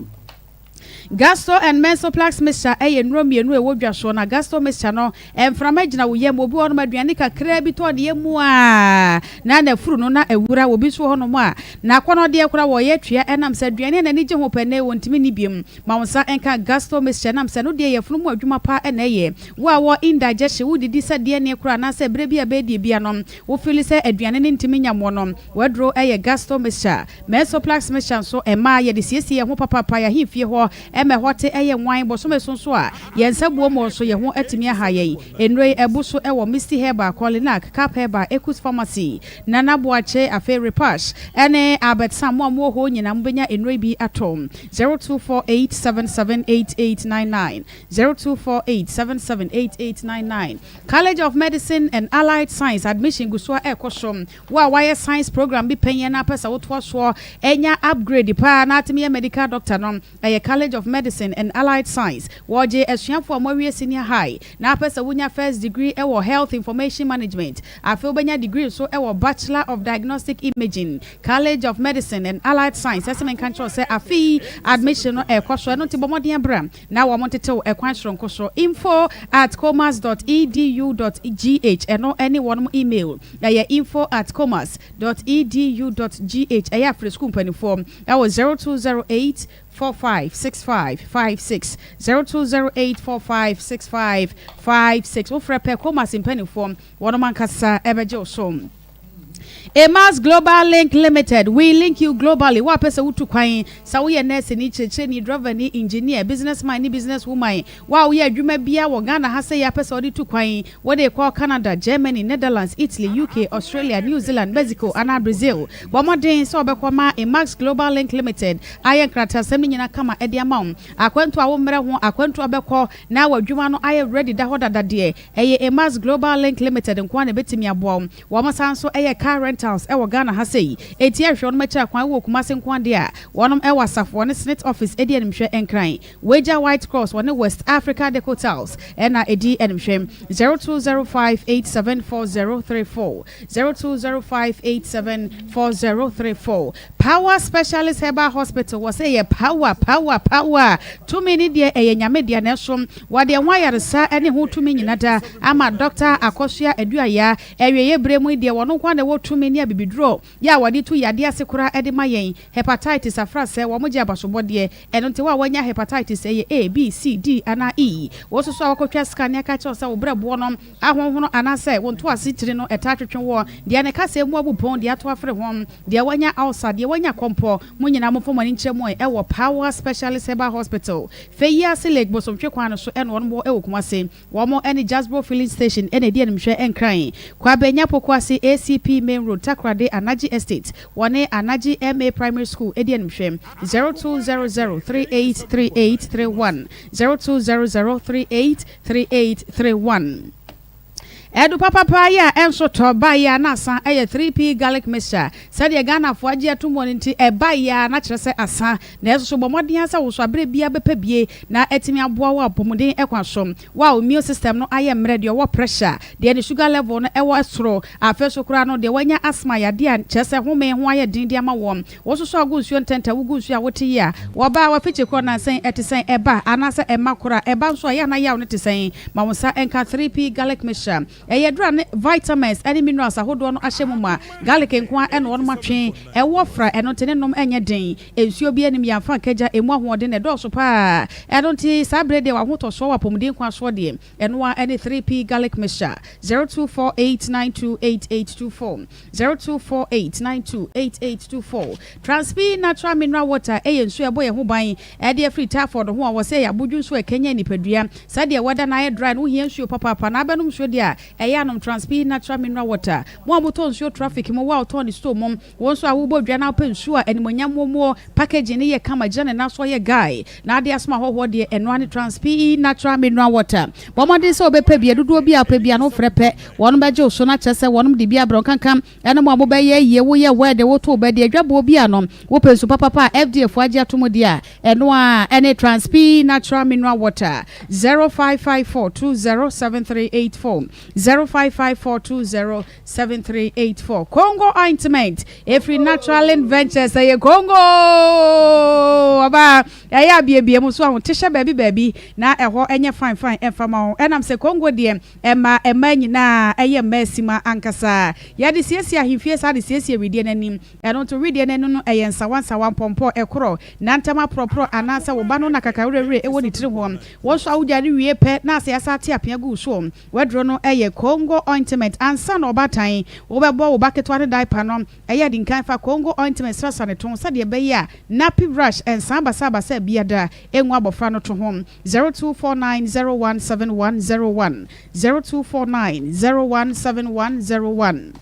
Gasto and Mensoplax mixture yɛ nnuro mmienu a ɛwɔ dwa soɔ, na Gasto mixture no Mframa gyina wo yam. Obi wɔ hɔnom a, aduane kakraa bi tɔ ne yam a, na n'afuru no na awura. Obi nso wɔ hɔnom a, n'akɔnnɔdeɛ koraa wɔreyɛ atua ɛnam sɛ aduane a n'ani gye ho pɛ nnɛ yi ɔntumi nni biom. Ma wo nsa nka Gasto mixture ɛnam sɛ ɛno deɛ yafunu mu adwuma pa na ɛyɛ. Wo a wɔ indigestion, wodidi sɛ deɛ nne koraa anaasɛ berɛ bi a ɛbɛyɛ deɛ bia no, wo feeli sɛ aduane no ntumi nyam wo no, w'aduro yɛ Gasto mixture. Mensoplax mixture nso, mmaa yɛde siesie yɛn ho papaapa yɛn ahemfie hɔ ma ɛhɔ te yɛ nwann. Bosome so nso a, yɛn nsa buo mu nso, yɛn ho atumi aha yɛn. Nnuro yi abu so wɔ Misty Herbal, Kolinak, Cap Herbal, Ekus Pharmacy, Nana Boakye, afei Repash, ne Albert Sam. Mo a mowɔ hɔ nyinaa, mobɛnya nnuro yi bi atɔ. 0248778899, 0248778899. College of Medicine and Allied Science admission gu so a ɛrekɔ so. Wo a woayɛ science program bi pɛn na apɛ sɛ wotoa soɔ nya upgrade paa na atumi yɛ medical doctor no, ɛyɛ College of Medicine and Allied Science. Wɔgye asuafoɔ a wɔawie senior high na apɛ sɛ wonya first degree wɔ Health Information Management. Afei wobɛnya degree nso wɔ Bachelor of Diagnostic Imaging. College of Medicine and Allied Science ɛsɛ menka nkyerɛ wo sɛ afe yi admission no ɛrekɔ so, ɛno nti bɔ mmɔden bra na wɔn ntete wo ɛkwan soronko so. Info at comas dot edu dot gh ɛno ɛne wɔn email. Ɛyɛ info at comas dot edu dot gh Ɛyɛ a frɛ sukuu mpanimfoɔ ɛwɔ 0208 45 65 56, 0208 45 65 56. Wofrɛ pɛ, Comas mpanimfoɔ, wɔnom ankasa ɛbɛgye wo so. Emmaus Global Link Limited, We link you globally, Wo a pɛ sɛ wotu kwan, sɛ woyɛ nɛɛseni, kyerɛkyerɛni, drɔvani, engineer, business man ne business woman, wo a woyɛ adwuma biara wɔ Ghana ha sɛ yi a pɛ sɛ wode tu kwan, wode rekɔ Canada, Germany, Netherlands, Italy, UK, Australia, New Zealand, Mexico anaa Brazil, bɔ mmɔden sɛ wobɛkɔ ma Emmaus Global Link Limited ayɛ nkrataasɛm no nyinaa kama de ama wo. Akwantu a wommrɛ ho, akwantu a wobɛkɔ na w'adwuma no ayɛ ready da hɔ dada deɛ, ɛyɛ Emmaus Global Link Limited nko ara na ɛbɛtumi aboa wo. Wɔn san nso yɛ car rentals wɔ Ghana ha sei. Enti ɛhwɛ wɔnom akyiri akwan wowɔ Kumasi nko ara deɛ a, wɔnom wɔ Asafo wɔne Senate office di animhwɛ Nkran, Wagya White Cross wɔne West Africa Deco Tiles na ɛdi animhwɛ. 0205874034 0205874034 Power Specialist Herbal Hospital wɔ sɛ ɛyɛ power power power tumi ne deɛ ɛyɛ Nyame dea nanso wɔde ɛho ayaresa ne ho tumi nyina da ama Dɔkta Akosua Aduaya Awieeɛ berɛ mu yi deɛ wɔn nko ara na ɛwɔ tumi ne abibiduro yɛ a wɔde tu yadeɛ ase koraa de ma yɛn. Hepatitis afra sɛ wɔgye abasobɔdeɛ. Ɛno nti wo a woanya hepatitis ɛyɛ A, B, C, D anaa E, wo nso so a woakɔtwa scan ne aka akyerɛ wo sɛ wo berɛboɔ no ahonhono anaasɛ wo ntoase tiri no ɛtaa twetwe woɔ, deɛ ne kaseɛ mu abu pɔn, deɛ ato afere ho, deɛ wanya ulcer, deɛ wanya kɔmpɔ, mo nyinaa momfa mo ani nkyerɛ mu ɛwɔ Power Specialist Herbal Hospital, Feyiase Lake Bosomtwe kwan no so ɛna wɔn wɔ ɛwɔ Kumasi. Wɔn ne Jasbo Filling Station na ɛdi animhwɛ Nkran, Kwabenya Pokuase ACP Main Road Takoradi Anagye Estate wɔne Anagye MA Primary School di animhwɛ 0200 383831 0200 383831. Adu papapa yi a ɛnso tɔ baeɛ a na asa yɛ 3P Garlic Mixture. Sɛdeɛ Ghanafoɔ agye atom wɔ no nti, ɛbaeɛ ara na kyerɛ sɛ asa. Nanso so bɔ mmɔden ara sɛ wo nso aberɛ biara bɛpɛ bie na atumi aboa wo apɔmuden kwan so. Wo a wo immune system no ayɛ mmerɛ, deɛ ɔwɔ pressure, deɛ ne sugar level no wɔ soro, afei nso koraa no deɛ wanya asthma yadeɛ a kyerɛ sɛ home ho ayɛ den de ama woɔ. Wo nso so a wogu nsuo ntɛntɛm, wogu nsuo a wote yie a, wɔba a w'afikyi korɔ nansa yi ɛte sɛn, ɛba anaasɛ ɛmma koraa, ɛba nso a ɛyɛ a na yaw no te sɛn? Ma wo nsa nka 3P Garlic Mixture. Ɛyɛ aduru a ne vitamins ne minerals ahodoɔ no ahyɛ mu ma. Garlic nko ara na wɔnom atwe. Ɛwoɔ fra, ɛno nti ne nom nyɛ den. Nsuo biara nnim, yɛamfa anka gya, ɛmu ahoɔden na ɛdɔɔso pa ara. Ɛno nti saa berɛ yi deɛ w'ahotɔsoɔ wɔ apɔmuden kwan soɔ deɛ, ɛno ara ne 3P Garlic Mixture. 0248928824, 0248928824. Transpi Natural Mineral Water yɛ nsuo a ɛbɔ yɛn ho ban de afiri typhoid ho a wɔsɛ ɛyɛ abodwo nsuo a ɛkanyan nipadua. Sɛdeɛ weather no ayɛ dry no wohia nsuo papaapa na abɛnom nsuo deɛ a ɛyɛ a nom Transpi Natural Mineral Water. Mo a motɔ nsuo traffic mu, wo a wotɔn ne store mu, wo nso a wobɔ dwa na wopɛ nsuo a animuonyam wɔ muo, packaging no yɛ kama gyina ne nan so ɔyɛ guy na ade asoma ahɔhoɔ deɛ ɛno ara ne Transpi Natural Mineral Water. Bɔ mmɔden sɛ wobɛpɛ bi, dodoɔ bi a wopɛ biara no wofrɛ pɛ wɔnom bɛgye wo so na kyerɛ sɛ wɔnom de bi abrɛ wo nkanka Ɛne mo a mobɛyɛ yie, woyɛ wɛɛde, wotow bɛ de adwaboɔ bi ano, wopɛ nsu papapa a FDA foɔ agye ato mu deɛ a, ɛno ara ɛne Trans-P Natural Mineral Water, 0554207384, 0554207384. Congo Ointment, ɛfiri Naturalin Ventures, ɛyɛ Congo ɔbaa, ɛyɛ abiebie mu so a, te hyɛ baabi baabi na ɛhɔ nyɛ fine fine ɛmfa ma wo, ɛnam sɛ Congo deɛ Ɛma mmaa nyinaa yɛ mmaa simma ankasa. Yɛde siesie ahemfie saa de siesie wedeɛ no anim. Ɛno nto wedeɛ no ani no ɛyɛ nsawansawa, mpɔmpɔ, ɛkorɔ, nantam aporɔporɔ anaasɛ wo ba no na kakawerɛwerɛ wɔ ne tiri ho. Wo nso a wodware wie pɛ na asɛ yɛasan ate apea gu wo soɔ. W'aduro no yɛ Congo ointment ansa na ɔbaatan wobɛbɔ wo ba ketewa no diaper no. Ɛyɛ a di nkan fa Congo ointment srasra ne to sɛdeɛ ɛbɛyɛ a nappy rash nsan basabasa biada ngu abɔfra no to ho. 0249017101 0249017101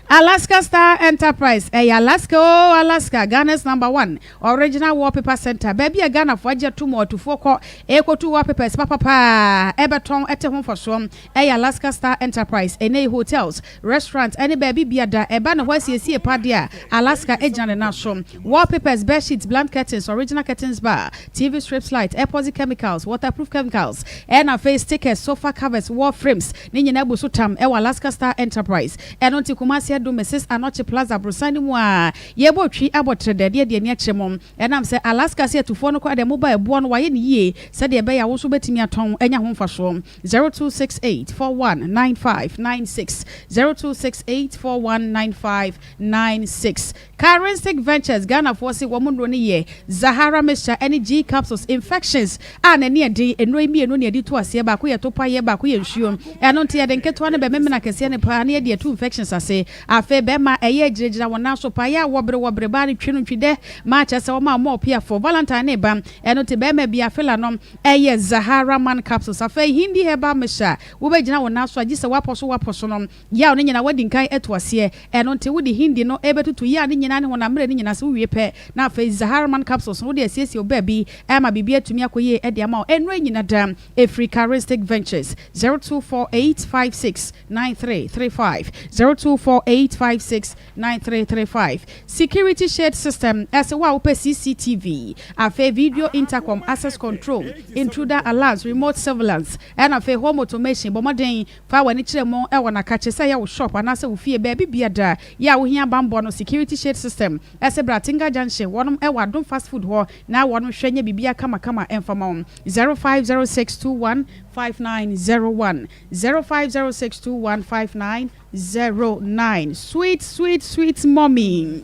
Alaska Star Enterprise ɛyɛ Alaska oo Alaska Ghana's number one original wallpaper center baabi a Ghanafoɔ agye atom wɔ atufoɔ kɔ ɛrekɔtu wallpapers papapaa ɛbɛtɔn ɛte ho mfasoɔ ɛyɛ Alaska Star Enterprise ɛnɛ yi hotels Restaurant ne baabi bia da ɛba ne hɔ asiesie pa deɛ a, Alaska gyina ne nan so. Wallpapers, bed sheets, blunt curtains, original curtains bar, TV strips light, epoxy chemicals, waterproof chemicals, ɛna afei stickers, sofa covers, wall frames, ne nyinaa abu so tam wɔ Alaska Star Enterprise. Ɛno nti Kumasi Adum Mrs Anokye Plaza aborosan no mu a yɛbɔ twi abɔ trɛdɛ de adi ani akyerɛ mo. Ɛnam sɛ Alaska se atufoɔ no koraa deɛ moba ɛboɔ no wɔayɛ no yie sɛdeɛ ɛbɛyɛ a wo nso wobɛtumi atɔn anya ho mfasoɔ. 0268 41 95 96 0268 41 95 96 Charistic Ventures Ghanafoɔ se wɔn nnuro no yɛ Zahara mixture ɛne G capsules infections a n'ani ɛden nnuro yi mmienu na yɛde tu aseɛ baako yɛ topaeɛ baako yɛ nsuo ɛno nti yɛde nketewa no bɛmemene akɛseɛ no paa na yɛde atu infections ase. Afei bɛrima ɛyɛ gyinagyina wɔn nan so paa yɛ a wɔbere wɔbere baa no twi no ntwi dɛ ma kyerɛ sɛ wɔma wɔn ɔpiafoɔ Valentine ne ba ɛno te bɛrima bi afela no ɛyɛ Zahara man capsules. Afei Hindi herbal mixture wobɛgyina wo nan so a gye sɛ woapɔ so woapɔ so no yaw no nyinaa woadi nkan atu aseɛ ɛno nti wode Hindi no ɛbɛtutu yaw no nyinaa ne honam mmerɛ no nyinaa sɛ wowie pɛ na afei Zahara man capsules no wode asiesie wo baabi ɛma biribi atumi akɔ yie de ama wo ɛnnuro nyina da ɛfiri Charistic Ventures 0248 56 9335 0248 56 9335 Security Shade System Ɛsɛ wo a wopɛ CCTV, afei video intercom, access control, intruder alarms, remote surveillance, ɛna afei home automation. Bɔ mmɔden fa w'ani kyerɛ mu wɔ n'akakye sɛ ɛyɛ wo shop anaasɛ wo fie baabi biada yɛ a wohia banbɔ no. Security Shade System ɛsɛ bra Tinga Junction, wɔnom wɔ Adom Fast Food hɔ na wɔnom hwɛ nyɛ biribiara kamakama mfa ma wo. 050621 5901 050621 59 09 sweet sweet sweet mommy.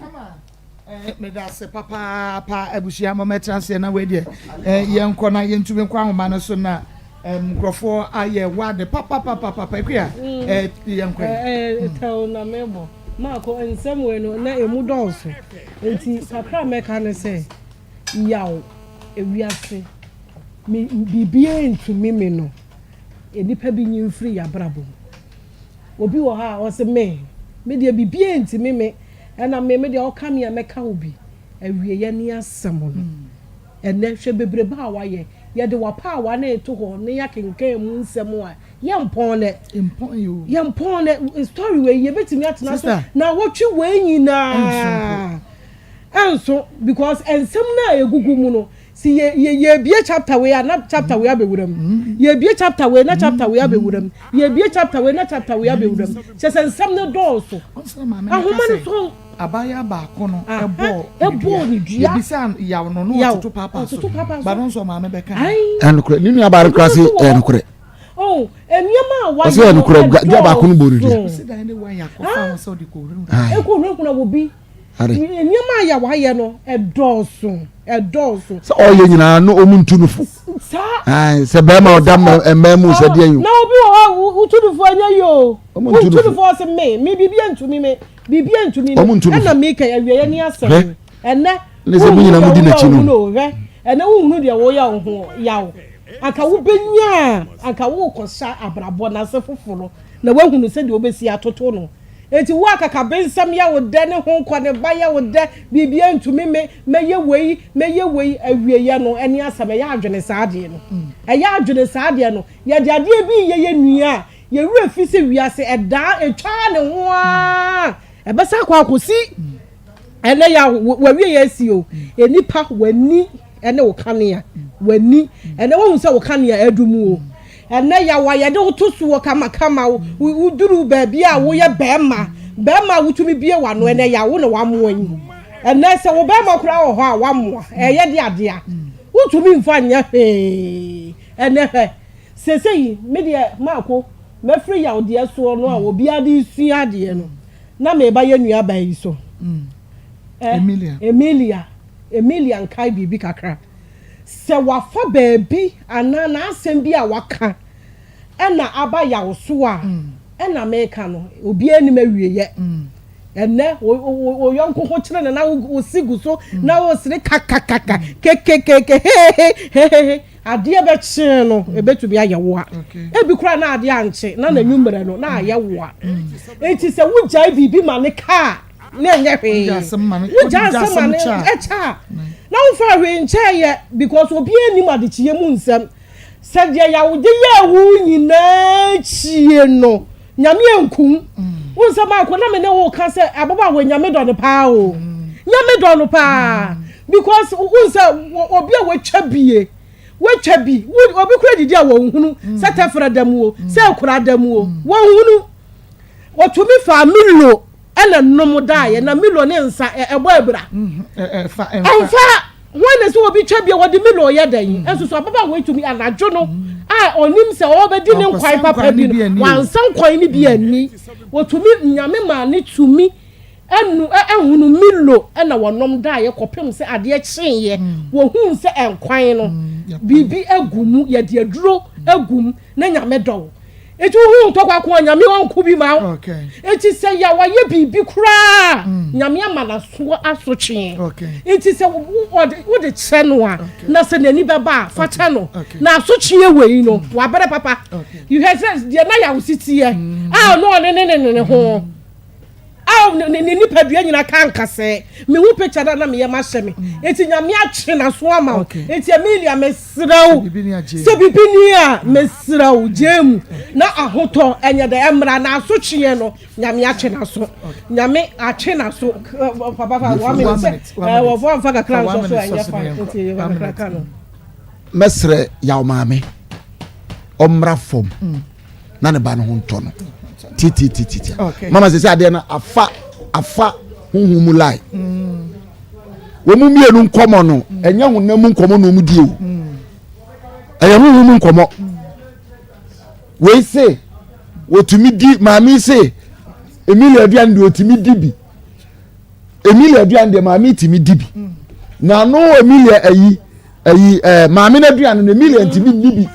Eh, meda ase papaapa abusua mo mɛtena aseɛ na wei deɛ eh, yɛnkɔ na yɛntumi nkɔ ahoma no so na eh, nkurɔfoɔ ayɛ wade papapapapa akua mm. eh, yɛnkɔ eh, eh, tɛw na mebɔ maako nsɛm wei no na ɛmu dɔɔso nti kakra mɛka ne sɛ yaw ewiase me biribiara ntumi me no nnipa bi nyi mfiri yɛabrabɔ mu Obi wɔ hɔ a ɔse me, me deɛ biribiara ntumi me, ɛna me, me deɛ ɔka me a mɛka wo bi. Awieɛ ne asɛm no. Ɛnɛ hwɛ bebrebe a wayɛ. Yɛde w'apaawa no reto hɔ na yɛakenkan mu nsɛm a, yɛmpɔn nɛ. Yɛmpɔn nɛ. Story wei yɛbɛtumi atena so naawɔtwe wei nyinaa. Ɛnso because nsɛm no a ɛgugu mu no, Si yɛ yɛ yɛbie chapter wei a na chapter wei abɛwura mu. Yɛbie chapter wei na chapter wei abɛwura mu. Yɛbie chapter wei na chapter wei abɛwura mu. Kyerɛ sɛ nsɛm no dɔɔso. Ahoma no so. Abaayewa baako no ɛbɔɔ ɛbɔɔ ne dua. Yɛbisa yaw no na ɔtoto paapa so. Ba no nso ɔmaame bɛka. Ɛnokorɛ ne nua baa no koraa se ɛnokorɛ. Oh, nneɛma a wayɛ no ɛdɔɔso. Ɔsɛ ɛnokorɛ dua baako no bɔɔ ne dua. Ɛkɔ hunahuna wɔ bi. Are. Nneɛma a yɛayɛ no ɛdɔɔso, ɛdɔɔso. Sɛ ɔyɛ nyinaa no ɔmu ntu no fo. Saa. Ayi sɛ bɛrima ɔda mmaa mu sɛ deɛ yi. Na obi wɔ hɔ wotu no fo ɛnyɛ yi o. Wotu no fo ɔsɛ me me biribi ntumi me biribi ntumi me. Ɔmu ntu no fo. Ɛna mi kɛ awieɛ ni asɛm. Ɛnɛ. Ne sɛ mo nyinaa mo di n'akyi no. Hwɛ ɛnɛ wohunu deɛ woyɛ wo ho yaw. Anka wobɛnya anka wokɔhyɛ abrabɔ n'ase foforɔ na woahunu sɛdeɛ wobɛsi atoto no. Enti wo akakabensɛm yɛ wo dɛ, ne ho nkɔ ne ba yɛ wo dɛ, biribiara ntumi me, mɛyɛ wei, mɛyɛ wei, awieɛ no ɛne asɛm, ɛyɛ adwene saa adeɛ no, ɛyɛ adwene saa adeɛ no, yɛde adeɛ bi reyɛ yɛn nua a, yɛn werɛ fi sɛ wiase ɛdaa, ɛtwaa ne ho ara, ɛbɛsan akɔ akɔsi ɛnɛ yɛ a w'awieɛ asi o, nnipa w'ani ɛne wo kanea, w'ani, ɛnɛ woahu sɛ wo kanea adum o. Ɛnnɛ yaw a yɛde wo to soɔ kamakama, woduru baabi a woyɛ bɛrima, bɛrima a wotumi bue w'ano, ɛnnɛ yaw wo na wamoa yi. Ɛnnɛ sɛ wo bɛrima koraa wɔ hɔ a wamoa, ɛyɛ de adeɛ a, wontumi mfa nyɛ hwee. Ɛnnɛ hwɛ, seesei me deɛ Maako, mafiri yaw deɛ soɔ no a obiara de resua adeɛ no, na mereba yɛn nuabaa yi so. Emilia. Emilia, Emilia nkae biribi kakra. Sɛ wafa baabi anaa n'asɛm bi a waka na aba yaw so a, ɛna meka no, obiara nnim awieɛ. Ɛnnɛ, wo yɔnko ho kyere no na wosi gu so na wosere kakakaka, kekekeke, hehehehehe. Adeɛ bɛkye no, ɛbɛtumi ayɛ wo a. Ebi koraa na adeɛ ankye na n'anwummerɛ no na ayɛ wo a. Enti sɛ wogyae biribi ma no ka a, na ɛnyɛ hwee. Wogya asɛm ma no kyɛ a, na womfa hwee nkyɛɛ yɛ because obiara nnim adekyeɛ mu nsɛm. Sɛ deɛ yawode yɛɛ wo nyinaa akyie no, Nyame anku wo. Wo nsɛm akɔ na me ne wo ka sɛ ababaawa Nyame dɔ no paa o. Nyame dɔ no paa because wo nsɛ obi a watwa bie watwa bi obi kura didi a wɔnhunu sɛ tɛfrɛ da mu o sɛ akura da mu o wɔnhunu. Wɔtumi faa Milo na nom daeɛ na Milo ne nsa ɛbɔ abira. Ɛmfa wɔn na sɛ obi twa bia wɔde Milo yɛ dɛn nso so ababaawa yi tumi anadwo no a ɔnim sɛ ɔbɛdi ne nkwan papa bi no wansa nkwan no bi anni. Wɔtumi Nyame maa ne tumi ɛnu ɛhunu Milo na wɔnom daeɛ kɔpem sɛ adeɛ kyeeɛ wɔhuu sɛ nkwan no biribi agu mu yɛde aduro agu mu na Nyame dɔ wo. Enti wohu ntɔkwa ko a Nyame ɔnko bi ma wo. Enti sɛ yɛ wayɛ biribi koraa mm. Nyame ama n'aso asotwe. Enti sɛ wode kyɛ no a na sɛ n'ani bɛba a fa kyɛ no. Na asotwe wei no mm. wabrɛ papa. Yɛhwɛ sɛ deɛ na yɛ awositeɛ mm. a ɔno ɔne ne ne ne ho. A ne ne nipadua nyina ka nkasɛɛ. Mehu picture no a na me yam ahyɛ me. Enti Nyame atwe n'aso ama wo. Enti Emilia mesrɛ wo sɛ biribi ni a mesrɛ wo gyaa mu na ahotɔ ɛnyɛ dɛ ɛmmra na asotweɛ no Nyame atwe n'aso. Nyame atwe n'aso. Papa fa one minute sɛ wɔfɔ amfa kakra nsɔ so a ɛnyɛ fine nti fa kakra ka no. Mɛsrɛ Yaw maame ɔmmra fam. na ne ba no ho ntɔ no titititi mama sɛ sɛ adeɛ no afa afa huhu mu lai mm. wɔn mu mmienu nkɔmɔ no mm. ɛnyɛ honam mu nkɔmɔ na wɔn di o mm. ɛyɛ huhu mu nkɔmɔ wei se wɔtumi di maame se Emilia aduane deɛ wɔtumi di bi Emilia aduane deɛ maame tumi di bi na ano Emilia ayi. ayi ɛɛ eh, maame no aduane no Emilia ntumi nni bi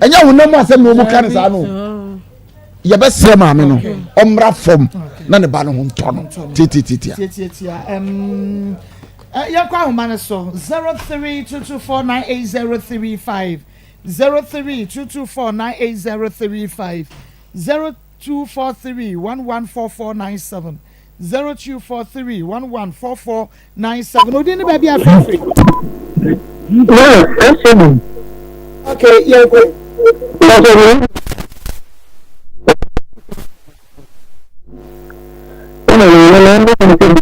ɛnyɛ honam mu asɛm na wɔn ka no saa no yɛbɛsrɛ maame no ɔmmra fam na ne ba no ho ntɔ no tiatiatia. tiatiatia ɛm yɛnkɔ ahoma no so 0322498035 0322498035 0243114497 0243 11 44 97. Odin ne baabi a frɛ firi. Yes, ɛsɛ mu. Okay, yɛn kɔ. Ɛsɛ mu. Ɛna yɛn na ɛna ɛna.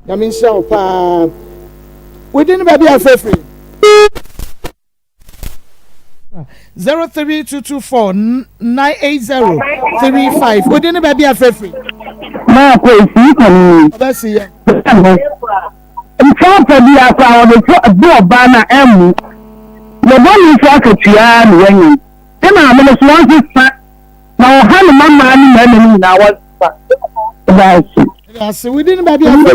Nyame nhyira wo paa. Wodin ne baabi a frɛ firi. 03224 980 35 wodin ne baabi a frɛ firi. Maa kɔ esi kɔ ne ni. Ɔbɛsi yɛ. Nkyɛnfa bi akɔ a wɔde to bu ɔbaa na ɛmmu. Yɛbɔ ne nso akatua na wɔanya. Ne maame no so wɔn sesa. Na ɔha ne mma mmaa ne mmarima no nyinaa wɔmfa daakye. Ase within baabi a fɛfɛ.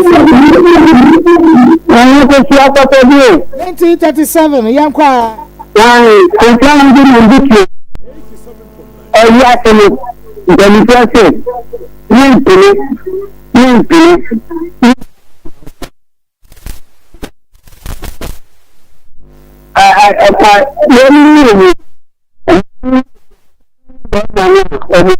Wɔn kɔsi akɔtɔ bi o. 1937 yɛn kɔ a. Wɔn kɔsi ahomegye na obi tie. Ɛyi ase no mpanimfoɔ se ne mpene ne mpene. Ɛfa yɛn mmienu bɛrima no a ɔmo.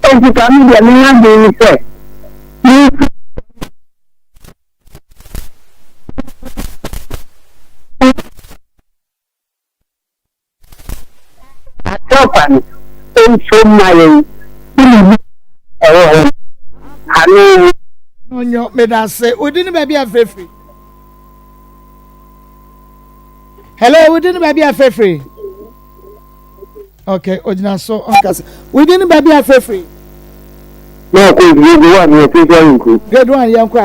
Enti ka me deɛ me adwene ne sɛ memfi. Akyɛwpa no nso mma yɛn biribi a ɛwɔ hɔ no ano. Ɔnyɔ medase wodi ne baabi a frɛfiri. Hello wodi ne baabi a frɛfiri. Okay ogyina so ɔnkasa wodi ne baabi a frɛfiri. Na akɔ grade one wɔ Tete Ahenkuro. Grade one yɛn kɔ a.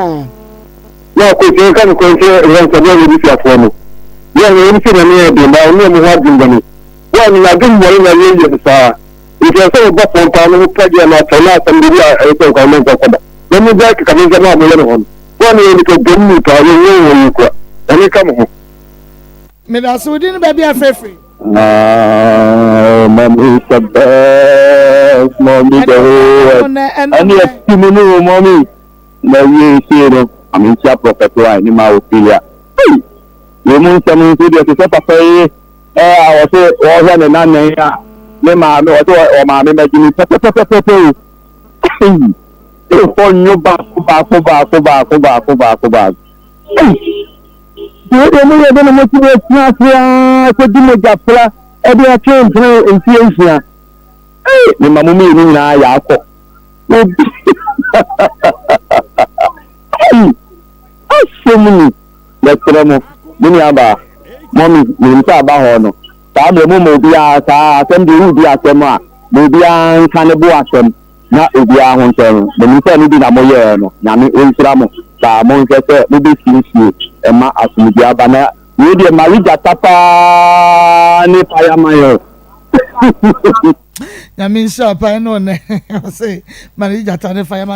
Na akɔ sɛ nka no kwan kyerɛ ɛwɔ nsɛmɛ wɔ abusuafoɔ no. Yɛ na wɔn sɛ nyame yɛ den baa ɔne ɔmo ho adwen bɔne. Wɔ a ne adwen bɔne na yɛ yɛ no saa. Nti ɛsɛ wɔ bɔ fɔm paa no ho pɛ deɛ na akyɛw na asɛm de bi a ɛyɛ sɛ nka ɔmo nsa kɔda. Na mo gyae keka me nsɛm a mo yɛ no hɔ no. Wɔ a ne yɛ nipa dwom ni paa yɛ nyɛ wɔn yi kura. Nyame nka mo ho. Medase wo din ne baabi a frɛ firi. Ah, mommy is the best, mommy the whole world. Ɛne ɛti mu no, mommy. Na wie sei no, ame nkyia Prophet Y ne ma Ophelia. Hey! Wei mu nsɛm nso deɛ te sɛ papa yi ɛ a wɔse wɔhwɛ ne nanan a ne maame wɔse wɔ maame magye me pɛpɛpɛpɛpɛ o. Hey! Ɛfɔ nyo baako baako baako baako baako baako baako. Hey! Nti wo deɛ moyɛ dɛ na moatumi atena ase ara kɔdi mogyapra de atwe mpena mfeɛ nsia. Ei, mema mo mmienu nyinaa yɛ akɔ. Obi Ei, asɛm ni. Mɛsrɛ mo, me nuabaa, mɔmi, menim sɛ aba hɔ no, saa mmerɛ momma obiara saa asɛm deɛ woredi asɛm a, ma obiara nka ne bo asɛm. Na obiara ho ntɔ no. Menim sɛ ɛno bi na moyɛɛ no. Nyame ɔnhyira mo saa. Monhwɛ sɛ mobɛsiesie ma asomdwoeɛ aba. Na wei deɛ Marie gyata paa ne fire man o. Nyame nhyira wo paa ɛne ɔnɛ ɔse ma ne gyata ne fa yɛ ma.